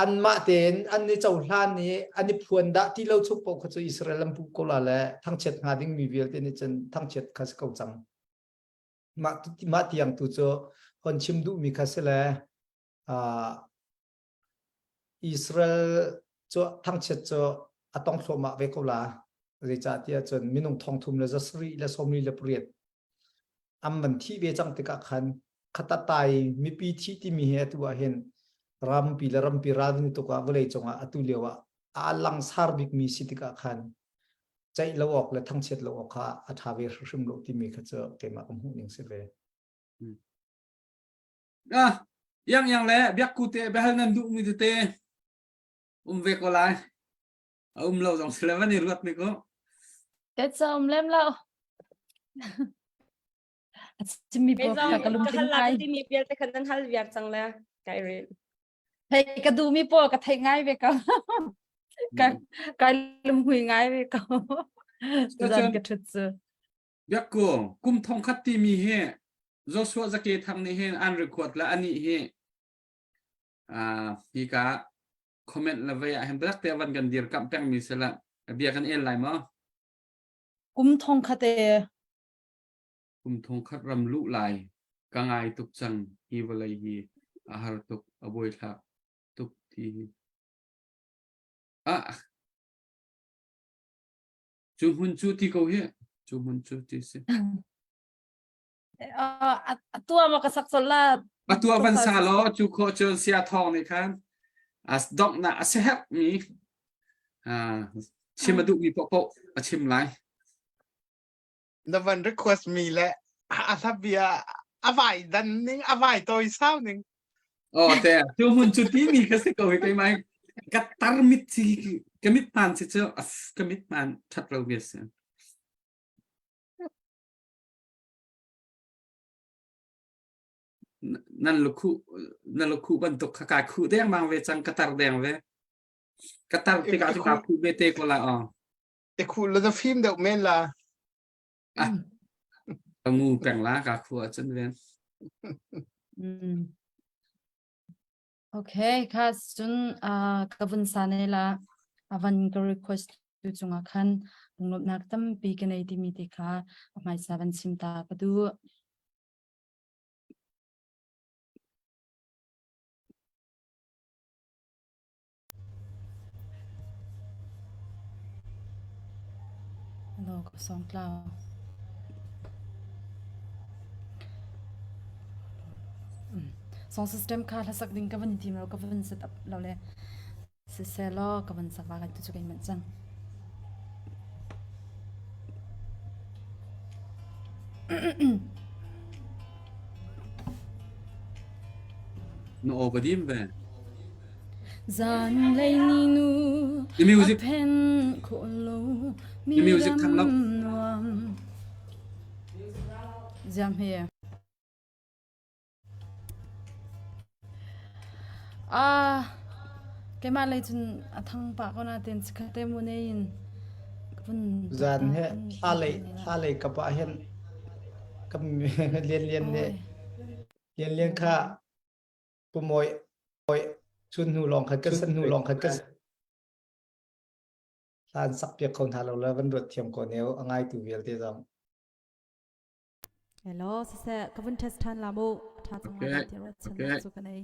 anmah tein an i cohlan i an i phuan dah ti lo chung paoh kha cu Israel an puh ko la le thangchiat hnga dingmi vialte nih cun thangchiat kha si ko cang. Mah mah tiang tu cu hon chim duhmi kha si le uh, Israel cu thangchiat cu a tong thluahmah ve ko la. Zeicahtiah cun minung thongthum le zasarih le sawmli le pariat an van thih ve cang tikah khan khatatai mipi thih timi hi atu ah hin rampi le rampi ral van i tuk ah vawlei cungah atu lio ah a langsar bikmi si tikah khan ceih lo awk le thangchiat lo awk kha a ṭha ve hrimhrim lo timi kha cu keimah ka hmuh ning si ve. Ah, yang yang le biak ku te behal nan duh mi tete um ve ko lai. A um lo zong sile van i ruat mi ko. Ka um lem lo. A chimmi pawl kha ka lungtling ngai. Timi vialte khan nan hal viar cang le kai rel. Thei ka duhmi pawl ka theih ngai ve ko. Ka kai lunghui ngai ve ko. Zan ka thut cu. Biakku, kum thong khat timi hi Joshua Zake Thang nih hin an record la ani hi ah hi ka comment la vei ah hin biak te van kan dir kam peng mi sela bia kan el lai ma Kum thong khat e kum thong khat ram luh lai ka ngai tuk cang hi vawlei hi a har tuk a buaithlak tuk ti hi ah cu hmun cu ti ko hi cu hmun cu ti si tua ma ka sak chol la atua van sa lo cu kho cun sia thong nih khan as dong na a sehek mi chim a duh mi poh a chim lai Na van request mi le a hla bia a vai dan ning a vai toi sau ning. Oh te tu mun chu ti mi ka si ko hi kai mai ka tar mit chi ka mit man si chu ka mit man that lo bia si. Nan lukhu nan lukhu bantuk kha ka khu deng mang ve chang ka tar deng ve ka tar tikah cu ka khu ve te ko la oh I khuh la na fim deuh men la. Ah, ka ngu peng la ka khu ahcun ven. Mm. Okay, kha cun uh, ka vun sa ne la avan ka request tu cungah khan lunglawmhnak tampi ka nei timi te kha a hmaisa van chim ta ka duh. Hello, ka songtlau. Song system kha hlasak ding ka van tim lo ka van set up lo le siseh law ka van sak la tu cu kai manh cang. Na aw ka dim ve. Zanlei ni nu The music. a phen khawh lo mi The music thang lo. ram nuam. Ziam he. Ah, keimah lei cun a thang pah ko nain chikkhat te mu ne in ka vun Zan he thla lei thla lei kap ah hin kam lian lian ne lian lian kha pumawi chun hnu lawng khat kan san hnu lawng khat kan hlan sak piak kho hna lo la van ruat thiam ko neu a ngai tu vialte zong Hello, siseh ka vun test ṭhan la mu. A ṭha cang lai ti ruat chan cu ka nei.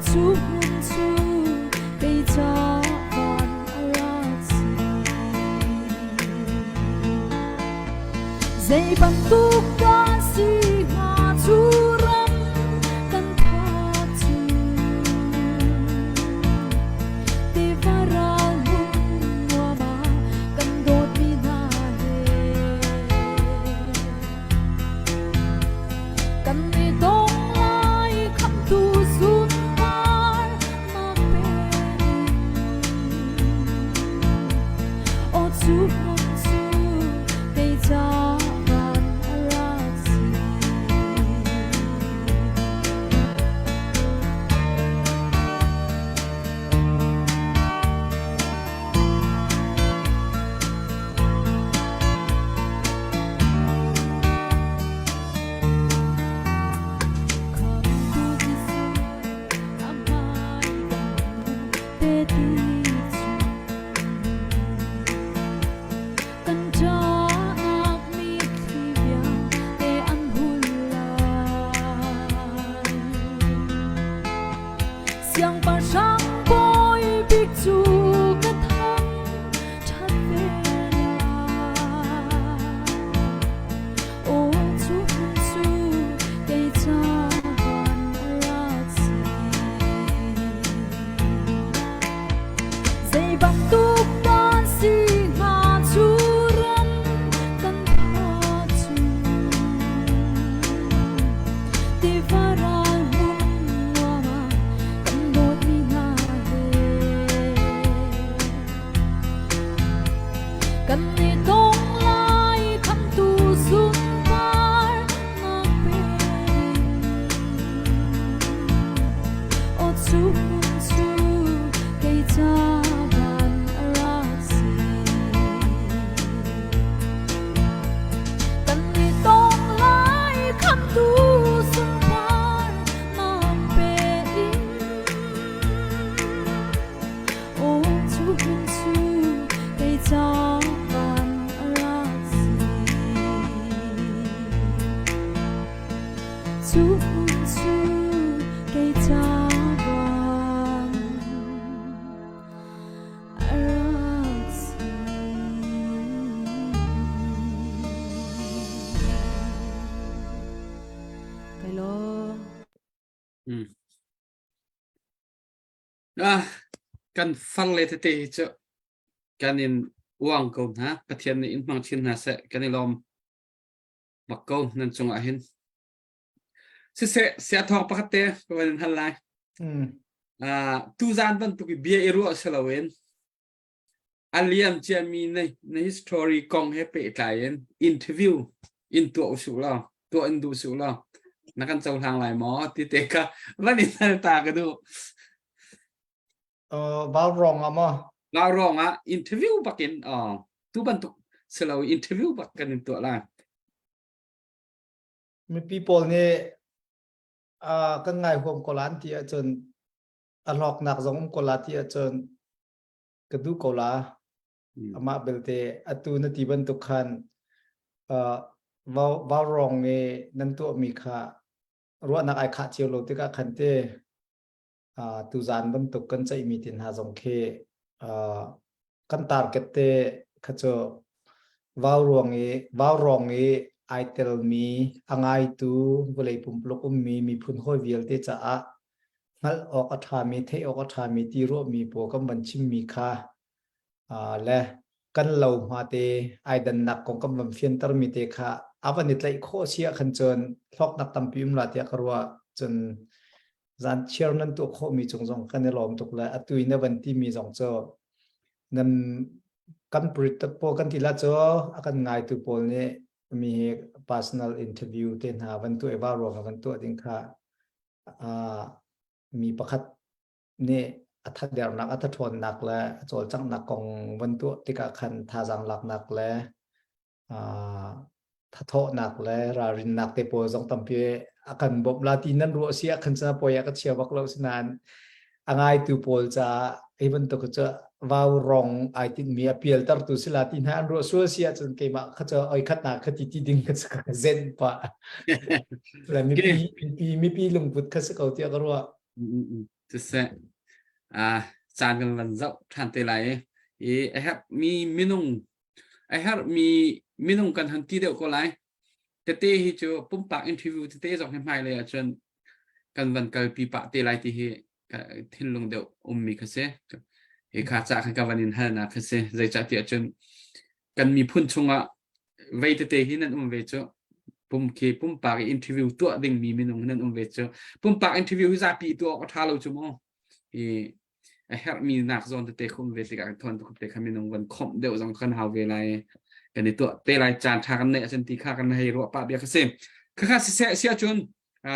cu hmun cu kei ca van a rak si. Zei bantuk dah si hnga cu ram kan phak cu tiva ral hmun nuam ah kan dawtmi hna he kan i dong lai khamtu sunpar nak pe Aw cu hmun cu kei ca van a rak si. Khamtu Jesuh a hmai kan hmuh te ti cu kan ṭahnak mitthli vialte an hul lai. Siangpahrang bawi bik cu ka thang ṭhat ve lai. Aw cu hmun cu kei ca van a rak si. Zei bantuk dah si hnga cu ram kan pha cu tiva ral hmun nuam ah kan dawtmi hna he kan i tong lai khamtu sunpar nak pe Aw cu hmun cu kei ca van a rak si. Kan i tong lai khamtu sunpar nak pe in. Aw cu hmun cu kei ca van a rak si. Cu hmun cu kei ca van a rak si. Kai lawm. Ah, kan far le tete hi cu kan in uang ko hna. Pathian nih in hmang chin hna seh. Kan i lawm bak ko nan cungah hin. Siseh, sia thawng pakhat te ka van in hal lai. Uh, tuzan bantuk i bia i ruah si loin a liam ciami na, na history kong he pehtlai in interview in tuah usih law tuah in duh usih law na kan cohlang lai maw ti te kha van in hal ta ka duh. Uh, val rong ah maw? Val rong ah interview bakin oh tu bantuk si lo interview bak kan in tuah lai. Mipi pawl nih uh, kan ngai huam ko lan ti ahcun a hlawknak zong um ko la ti ahcun ka duh ko la. Amah belte atu na ti bantuk khan uh, vau rong i nan tuahmi kha ruahnak ai khah cio lo tikah khan te uh, tuzan bantuk kan ceihmi te hna zong khi uh, kan target te kha cu vau ruang i vau rong i ai telmi a ngaitu vawlei pumpuluk ummi miphun hawi vialte caah hngalh awk a ṭhami theih awk a ṭhami ti ruahmi pawl kan van chimmi kha uh, le kan lo hma te ai dannak kong kan van fiantermi te kha a van i tlaih khawh si ah khan cun hlawknak tampi um la tiah ka ruah cun zan chiar nan tuah khawhmi cung zong kan i lawm tuk le atu i na van timi zong cu nan kan prit pawl kan ti la cu a kan ngaitu pawl nih mi hi personal interview te hna van tuah i va ruang van tuah ding kha mi pakhat nih a thatdernak a thathawnnak le a cawlcanghnak kong van tuah tikah khan thazaang laknak le thathawhnak le ralrinnak te pawl zong tampi a kan bawmh la ti nan ruah si ah khan ca poi ah ka chia bak lo sinain a ngaitu pawl caah hi bantuk cu vau rong ai tinhmi a pialtertu si la ti hna an ruah sual si ahcun keimah kha cu oi khatnak kha ti ti ding kha ka zen pah le mipi mipi mipi lungput kha si ko tiah ka ruah. Siseh, ah caan kan van zoh ṭhan te lai i i a herhmi minung a herhmi minung kan han ti deuh ko lai. Tete hi cu pumpak interview tete zong hi hmailei ahcun kan van kalpi pah te lai ti hi thinlung deuh ummi kha si. Hi kha ca khan ka van in halnak kha si. Zeicah ti ahcun kan miphun chungah vei tete hi nan um ve cu pum khi pumpak i interview tuah dingmi minung nan um ve cu pumpak interview hi zapi tuah awk a ṭha lo cu mu i a herhmi nak zawn tete khum ve tikah kan thawn tuk te kha minung van khomh deuh zong kan hau ve lai kan i tuah te lai caan ṭha kan neih ahcun ti kha kan hei ruah pah bia kha si khakha siseh si ahcun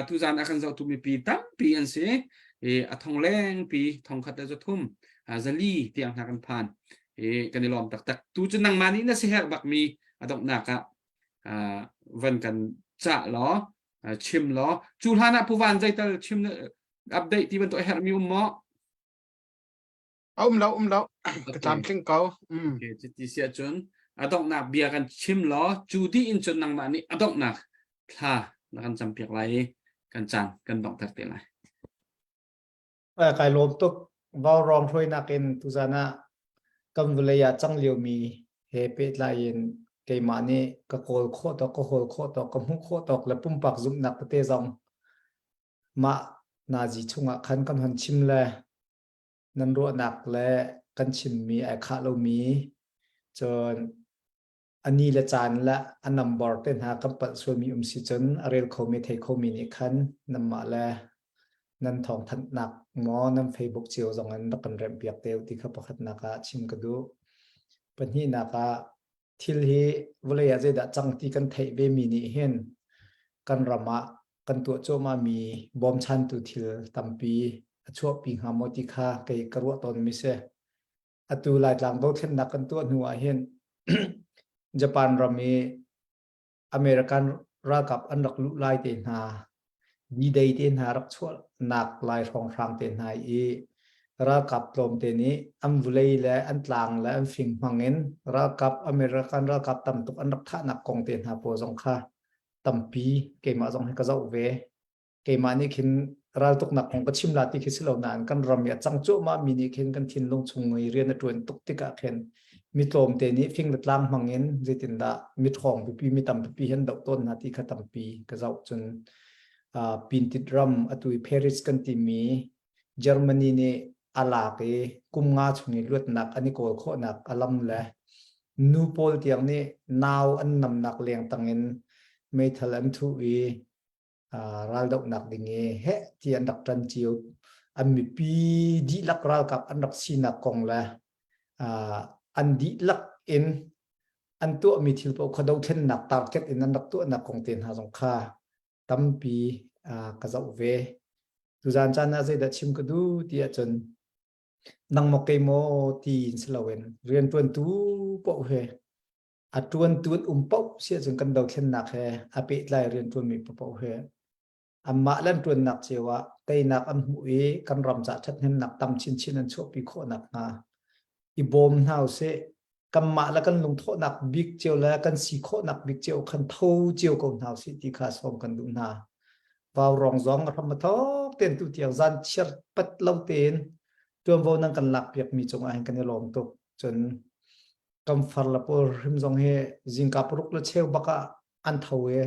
tuzan a kan zohtu mipi tampi an si i a thong lengpi thong khat le zathum zali tiang hna kan phan i kan i lawm taktak tu cu nangmah nih na si herh bakmi a donghnak ah van kan cah law chim law cu hlan ah puvan zeital chim update ti bantuk a herhmi um maw A um lo, um lo. Ka tlamtling ko. Mm. Okay, cuti si ahcun a donghnak bia kan chim law cu dih in cun nangmah nih a donghnak thla na kan campiak lai i kan caan kan donghter te lai. Kai lawm tuk. Vaurawng hruainak in tuzan ah kan vawlei ah cang liomi he pehtlai in keimah nih ka kawl khawh tawk, ka hawl khawh tawk, ka hmuh khawh tawk le pumpak zumhnak tete zong mah nazi chungah khan kan hon chim le nan ruahnak le kan chimmi ai khah lomi cun a ni le caan le a number te hna kan palh sualmi um si cun a rel khomi thei khomi nih khan nanmah le nan thawngthanhnak maw nan Facebook cio zong in rak kan remh piak te ti kha pakhatnak ah chim ka duh. Pahnihnak ah thil hi vawlei ah zeidah cang ti kan theih ve mi nih hin kan ram ah kan tuah cuahmah mi bawmchantu thil tampi a chuahpi hnga maw ti kha kei ka ruah tawn mi si. Atu Laitlang dothlennak kan tuah hnu ah hin Japan ram i American ralkap an rak luh lai te hna, D-Day te hna rak chuahnak lai hrawnghrang te hna i ralkap tlawmte nih an vulei le an tlang le an fing hmang in ralkap American ralkap tam tuk an rak thahnak kong te hna pawl zong kha tampi keimah zong hi ka zoh ve. Keimah nih khin raltuknak kong ka chim la ti khi si lo nain kan ram i a cang cuahmah mi nih khin kan thinlung chung i rian a ṭuan tuk tikah khin mi tlawmte nih fing le tlang hmang in zeitindah mi ṭhawng pipi mi tam pipi hin doh tawn hna ti kha tampi ka zoh cun uh, Pintit ram atu i Paris kan timi Germany nih a lak i kum nga chung i luatnak an i kawl khawhnak a lam le nu pawl tiang nih nau an namnak leng tangin meithal an thuh i raldohnak ding i heh ti an rak ṭan cio an mipi dihlak ralkap an rak sinak kong le an dihlak in an tuahmi thil paoh kha dothlennak target in an rak tuahnak kong te hna zong kha tampi ka zoh ve. Tuzan caan ah zeidah chim ka duh ti ahcun nang maw kei maw ti in si loin rianṭuantu paoh he a ṭuantu an um paoh si ahcun kan dothlennak he a pehtlai rianṭuanmi paoh he anmah le an ṭuannak cio ah teinak an hmuh i kan ram ca ṭhathnemnak tam chinchin an chuahpi khawh nakhnga i bawm hna usih. Kanmah le kan lungthawhnak bik cio le kan si khawhnak bik cio khan tho cio ko hna usih ti kha sawm kan duh hna. Vaurawng zong a hram a thawk tein tu tiang zan chiar pat lo tein ṭuanvo nan kan lak piakmi cungah hin kan i lawm tuk. Cun kan far le pawl hrim zong hi zingka paruk le cheu bak ah an tho i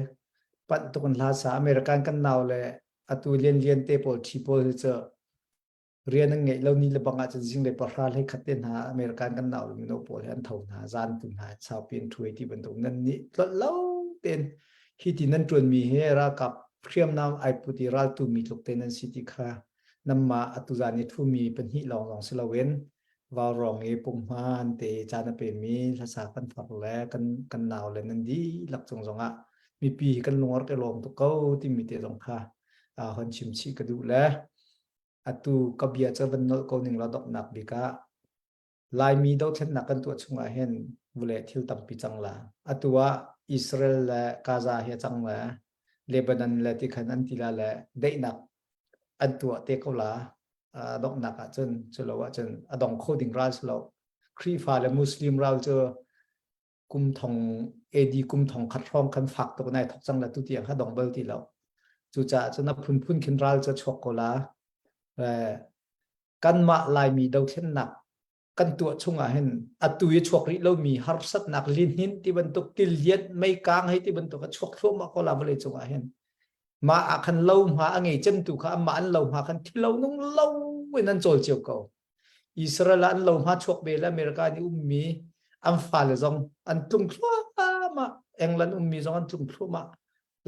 panh tuk an hla sa American kan nau le atu lian lian te pawl thi pawl hi cu rian an ngeih lo ni le bang ah cun zinglei pahra hlei khat te hna American kan nau le mino pawl hi an tho hna zan tu hna saupi an ṭhuai ti bantuk nan nih tlolh lo tein hi ti nan ṭuanmi hi ralkap hriamnam ai put i raltu mi tluk te nan si ti kha nanmah atu zan i ṭhumi pahnih lawng lawng si loin Vaurawng i punghman te caan a pemi hlasa kan far le kan kan nau le nan dihlak cung zongah mipi hi kan lung a rak i lawm tuk ko timi te zong kha uh, hon chim chih ka duh le atu ka bia cu van nolh ko ning la donghnak bik ah Laimi dothlennak kan tuah chungah hin vule thil tampi cang la atu ah Israel le Gaza hi a cang le Lebanon le ti khan an ti la le daihnak an tuah te ko la donghnak ahcun cu lo ahcun a dong kho ding ral si lo Khrihfa le Muslim ral cu kum thong AD kum thong khat hrawng khan fak tuk nai thok cang la tu tiang kha dong bal ti lo cucaah cun a phunphun khin ral cu chuak ko la. Kanmah Laimi dothlennak kan tuah chungah hin atu i chuak rih lomi harsatnak lihnin ti bantuk tilian meikang hei ti bantuk a chuak thluahmah ko la vawlei cungah hin mah ah khan lo hma a ngei cemtu kha amah an lo hma khan thilo nung lo in an cawl cio ko Israel ah an lo hma chuak ve le America nih ummi an fale zong an tlung thluahmah England ummi zong an tlung thluahmah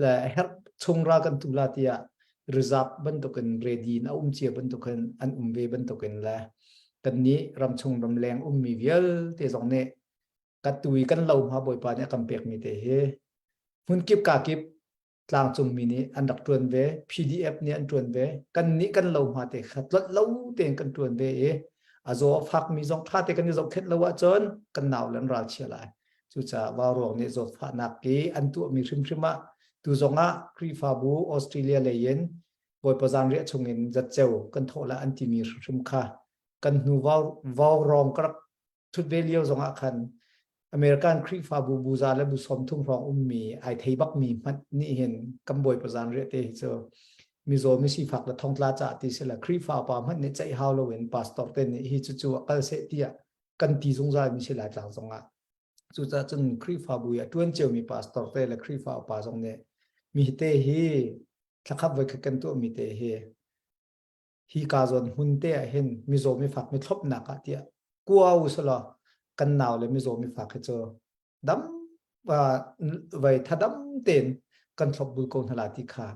le herh chung ra kan tu la tiah reserve bantukin ready in a um cia bantukin an um ve bantukin le kan nih ramchung ramleng ummi vialte zong nih ka tu i kan lo hma bawipa nih a kan pekmi te hi hmunkip ka kip tlangcung mi nih an rak tuan ve PDF nih an tuan ve kan nih kan lo hma te kha tlot lo tein kan tuan ve i a zaw a fakmi zong tha te kan i zohkhenh lo ahcun kan nau le an ral chia lai Cucaah vauruang nih zawtfahnak i an tuahmi hrimhrim ah tu zongah Khrihfabu Australia lei in Bawipa zanriah chungin zatceo kan thawh lah an timi hrimhrim kha kan hnu vaurawng ka rak thut ve lio zongah khan American Khrihfabu buza le bu 30 hrawng ummi ai thei bakmi hmanh nih hin kan Bawipa zanriah te hi cu mizaw misifak le thongtla ca ti si le Khrihfa pa hmanh nih ceih hau loin pastor te nih hi cucu a kal seh tiah kan ti zungzal mi si lai tlang zongah cucaah cun Khrihfabu i a ṭuan ciomi pastor te le Khrihfa upa zong nih mi te hi thlakhap voikhat kan tuahmi te hi hi ka zawn hmun te ah hin mizaw mifak mi thlopnak ah tiah kua u selaw kan nau le mizaw mifak hi cu dam vai thadam tein kan thlopbul ko hna la ti kha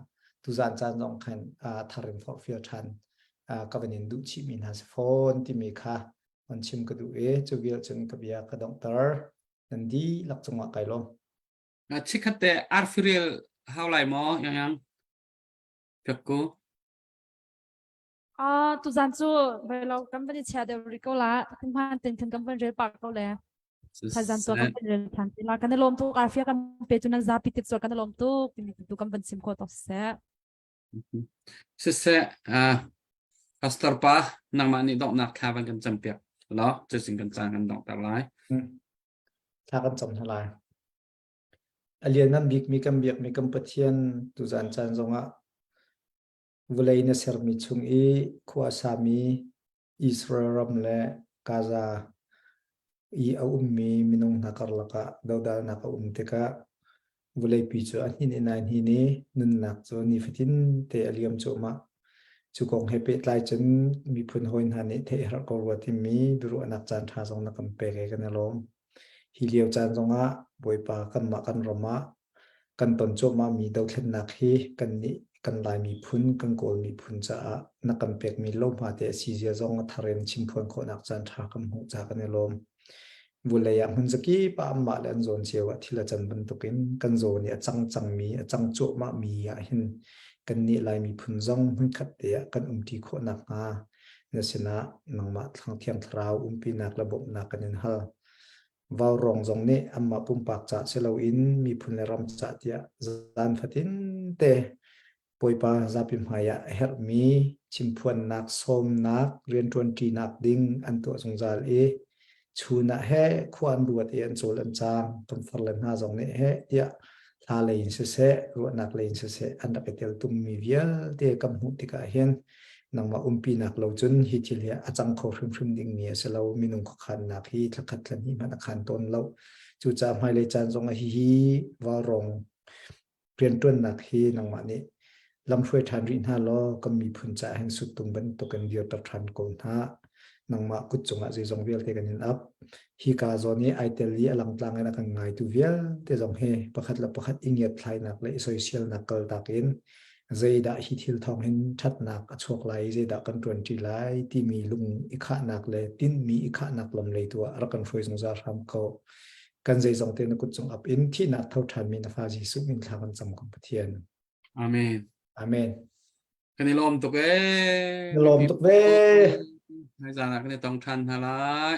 tuzan caan zong khan thar in forhfial ṭhan ka van in duh chihmi hna si fawn timi kha on chim ka duh i cu vial cun ka bia ka donghter nan dihlak cungah kai lawm. Chikhat te arfirel hau lai maw yang yang Pekku Ah, tuzan cu vai lo kan van i chia deuh rih ko la. Hman ten khan kan van rel pah ko le. Thaizan tu kan van rel than ti la. Kan i lawm tuk arfia kan pe cu nan zapi tit kan i lawm tuk timi tu kan van sim kho tok seh. Siseh, uh, Pastor pa, nangmah nih donghnak thla van kan cam piak lo, cusin kan caan kan donghter lai. Thla kan cam hna lai. A lianngan bikmi kan biakmi kan Pathian tuzan caan zongah Vawlei na sermi chung i khua a sami Israel ram le Gaza i a ummi minung hna karlak ah dodalnak a um tikah vawleipi cu a hnin in ai hnin i nunnak cu nifatin te a liam cuahmah. Cu kong he pehtlai cun miphun hawi hna nih theih herh ko rua timi biaruahnak caan ṭha zong na kan pek i kan i lawm. Hi lio caan zongah Bawipa kanmah kan ram ah Kan ton cuahmahmi dothlennak hi kannih kan Lai miphun, kan Kawl miphun caah na kan pekmi lohma te a si zia zong a thar in chimphuan khawhnak caanṭha kan hmuh caah kan i lawm. Vulei ah hmun zakip ah anmah le an zawn cio ah thil a can bantukin kan zawn i a cang cangmi, a cang cuahmahmi ah hin kannih Lai miphun zong hmunkhat te ah kan umṭi khawh nakhnga na sinah nangmah Thiang Thlarau umpinak le bawmhnak kan in hal. Vaurawng zong nih anmah pumpak ca si loin miphun le ram ca tiah zan fatin te Bawipa zapi hmai ah a herhmi chimphuannak, sawmnak, rianṭuanṭinak ding an tuah zungzal i chun ah he khua an ruat i an cawl an caang kan farle hna zong nih heh tiah hla lei in siseh, ruahnak lei in siseh an rak i teltummi vialte kan hmuh tikah hin nangmah umpinak lo cun hi thil hi a cang kho hrimhrim dingmi a si lo minung khuakhannak hi thlakhat thlahnih hmanh a khan tawn lo cucaah hmailei caan zong ah hihi vaurawng rianṭuannak hi nangmah nih lamhruai ṭhan rih hna law kan miphun caah hin suttung bantukin dirter ṭhan ko hna nangmah kut cungah zeizong vialte kan in ap hika zawn i ai tel i a langtlang in a kan ngaitu vialte zong hi pakhat le pakhat i ngiatthlainak le i soiselnak kaltak in zeidah hi thil thawng hin ṭhatnak a chuak lai zeidah kan ṭuanṭi lai timi lung i khahnak le tinhmi i khahnak lam lei tu ah rak kan hruai zungzal hram ko. Kan zeizong te na kut cung ap in thihnak tho ṭhanmi na fa Jesuh min thla kan cam ko Pathian. Amen. Amen. Kan i lawm tuk ee. Na lawm tuk ve. Hmaizan ah kan i tong ṭhan hna lai.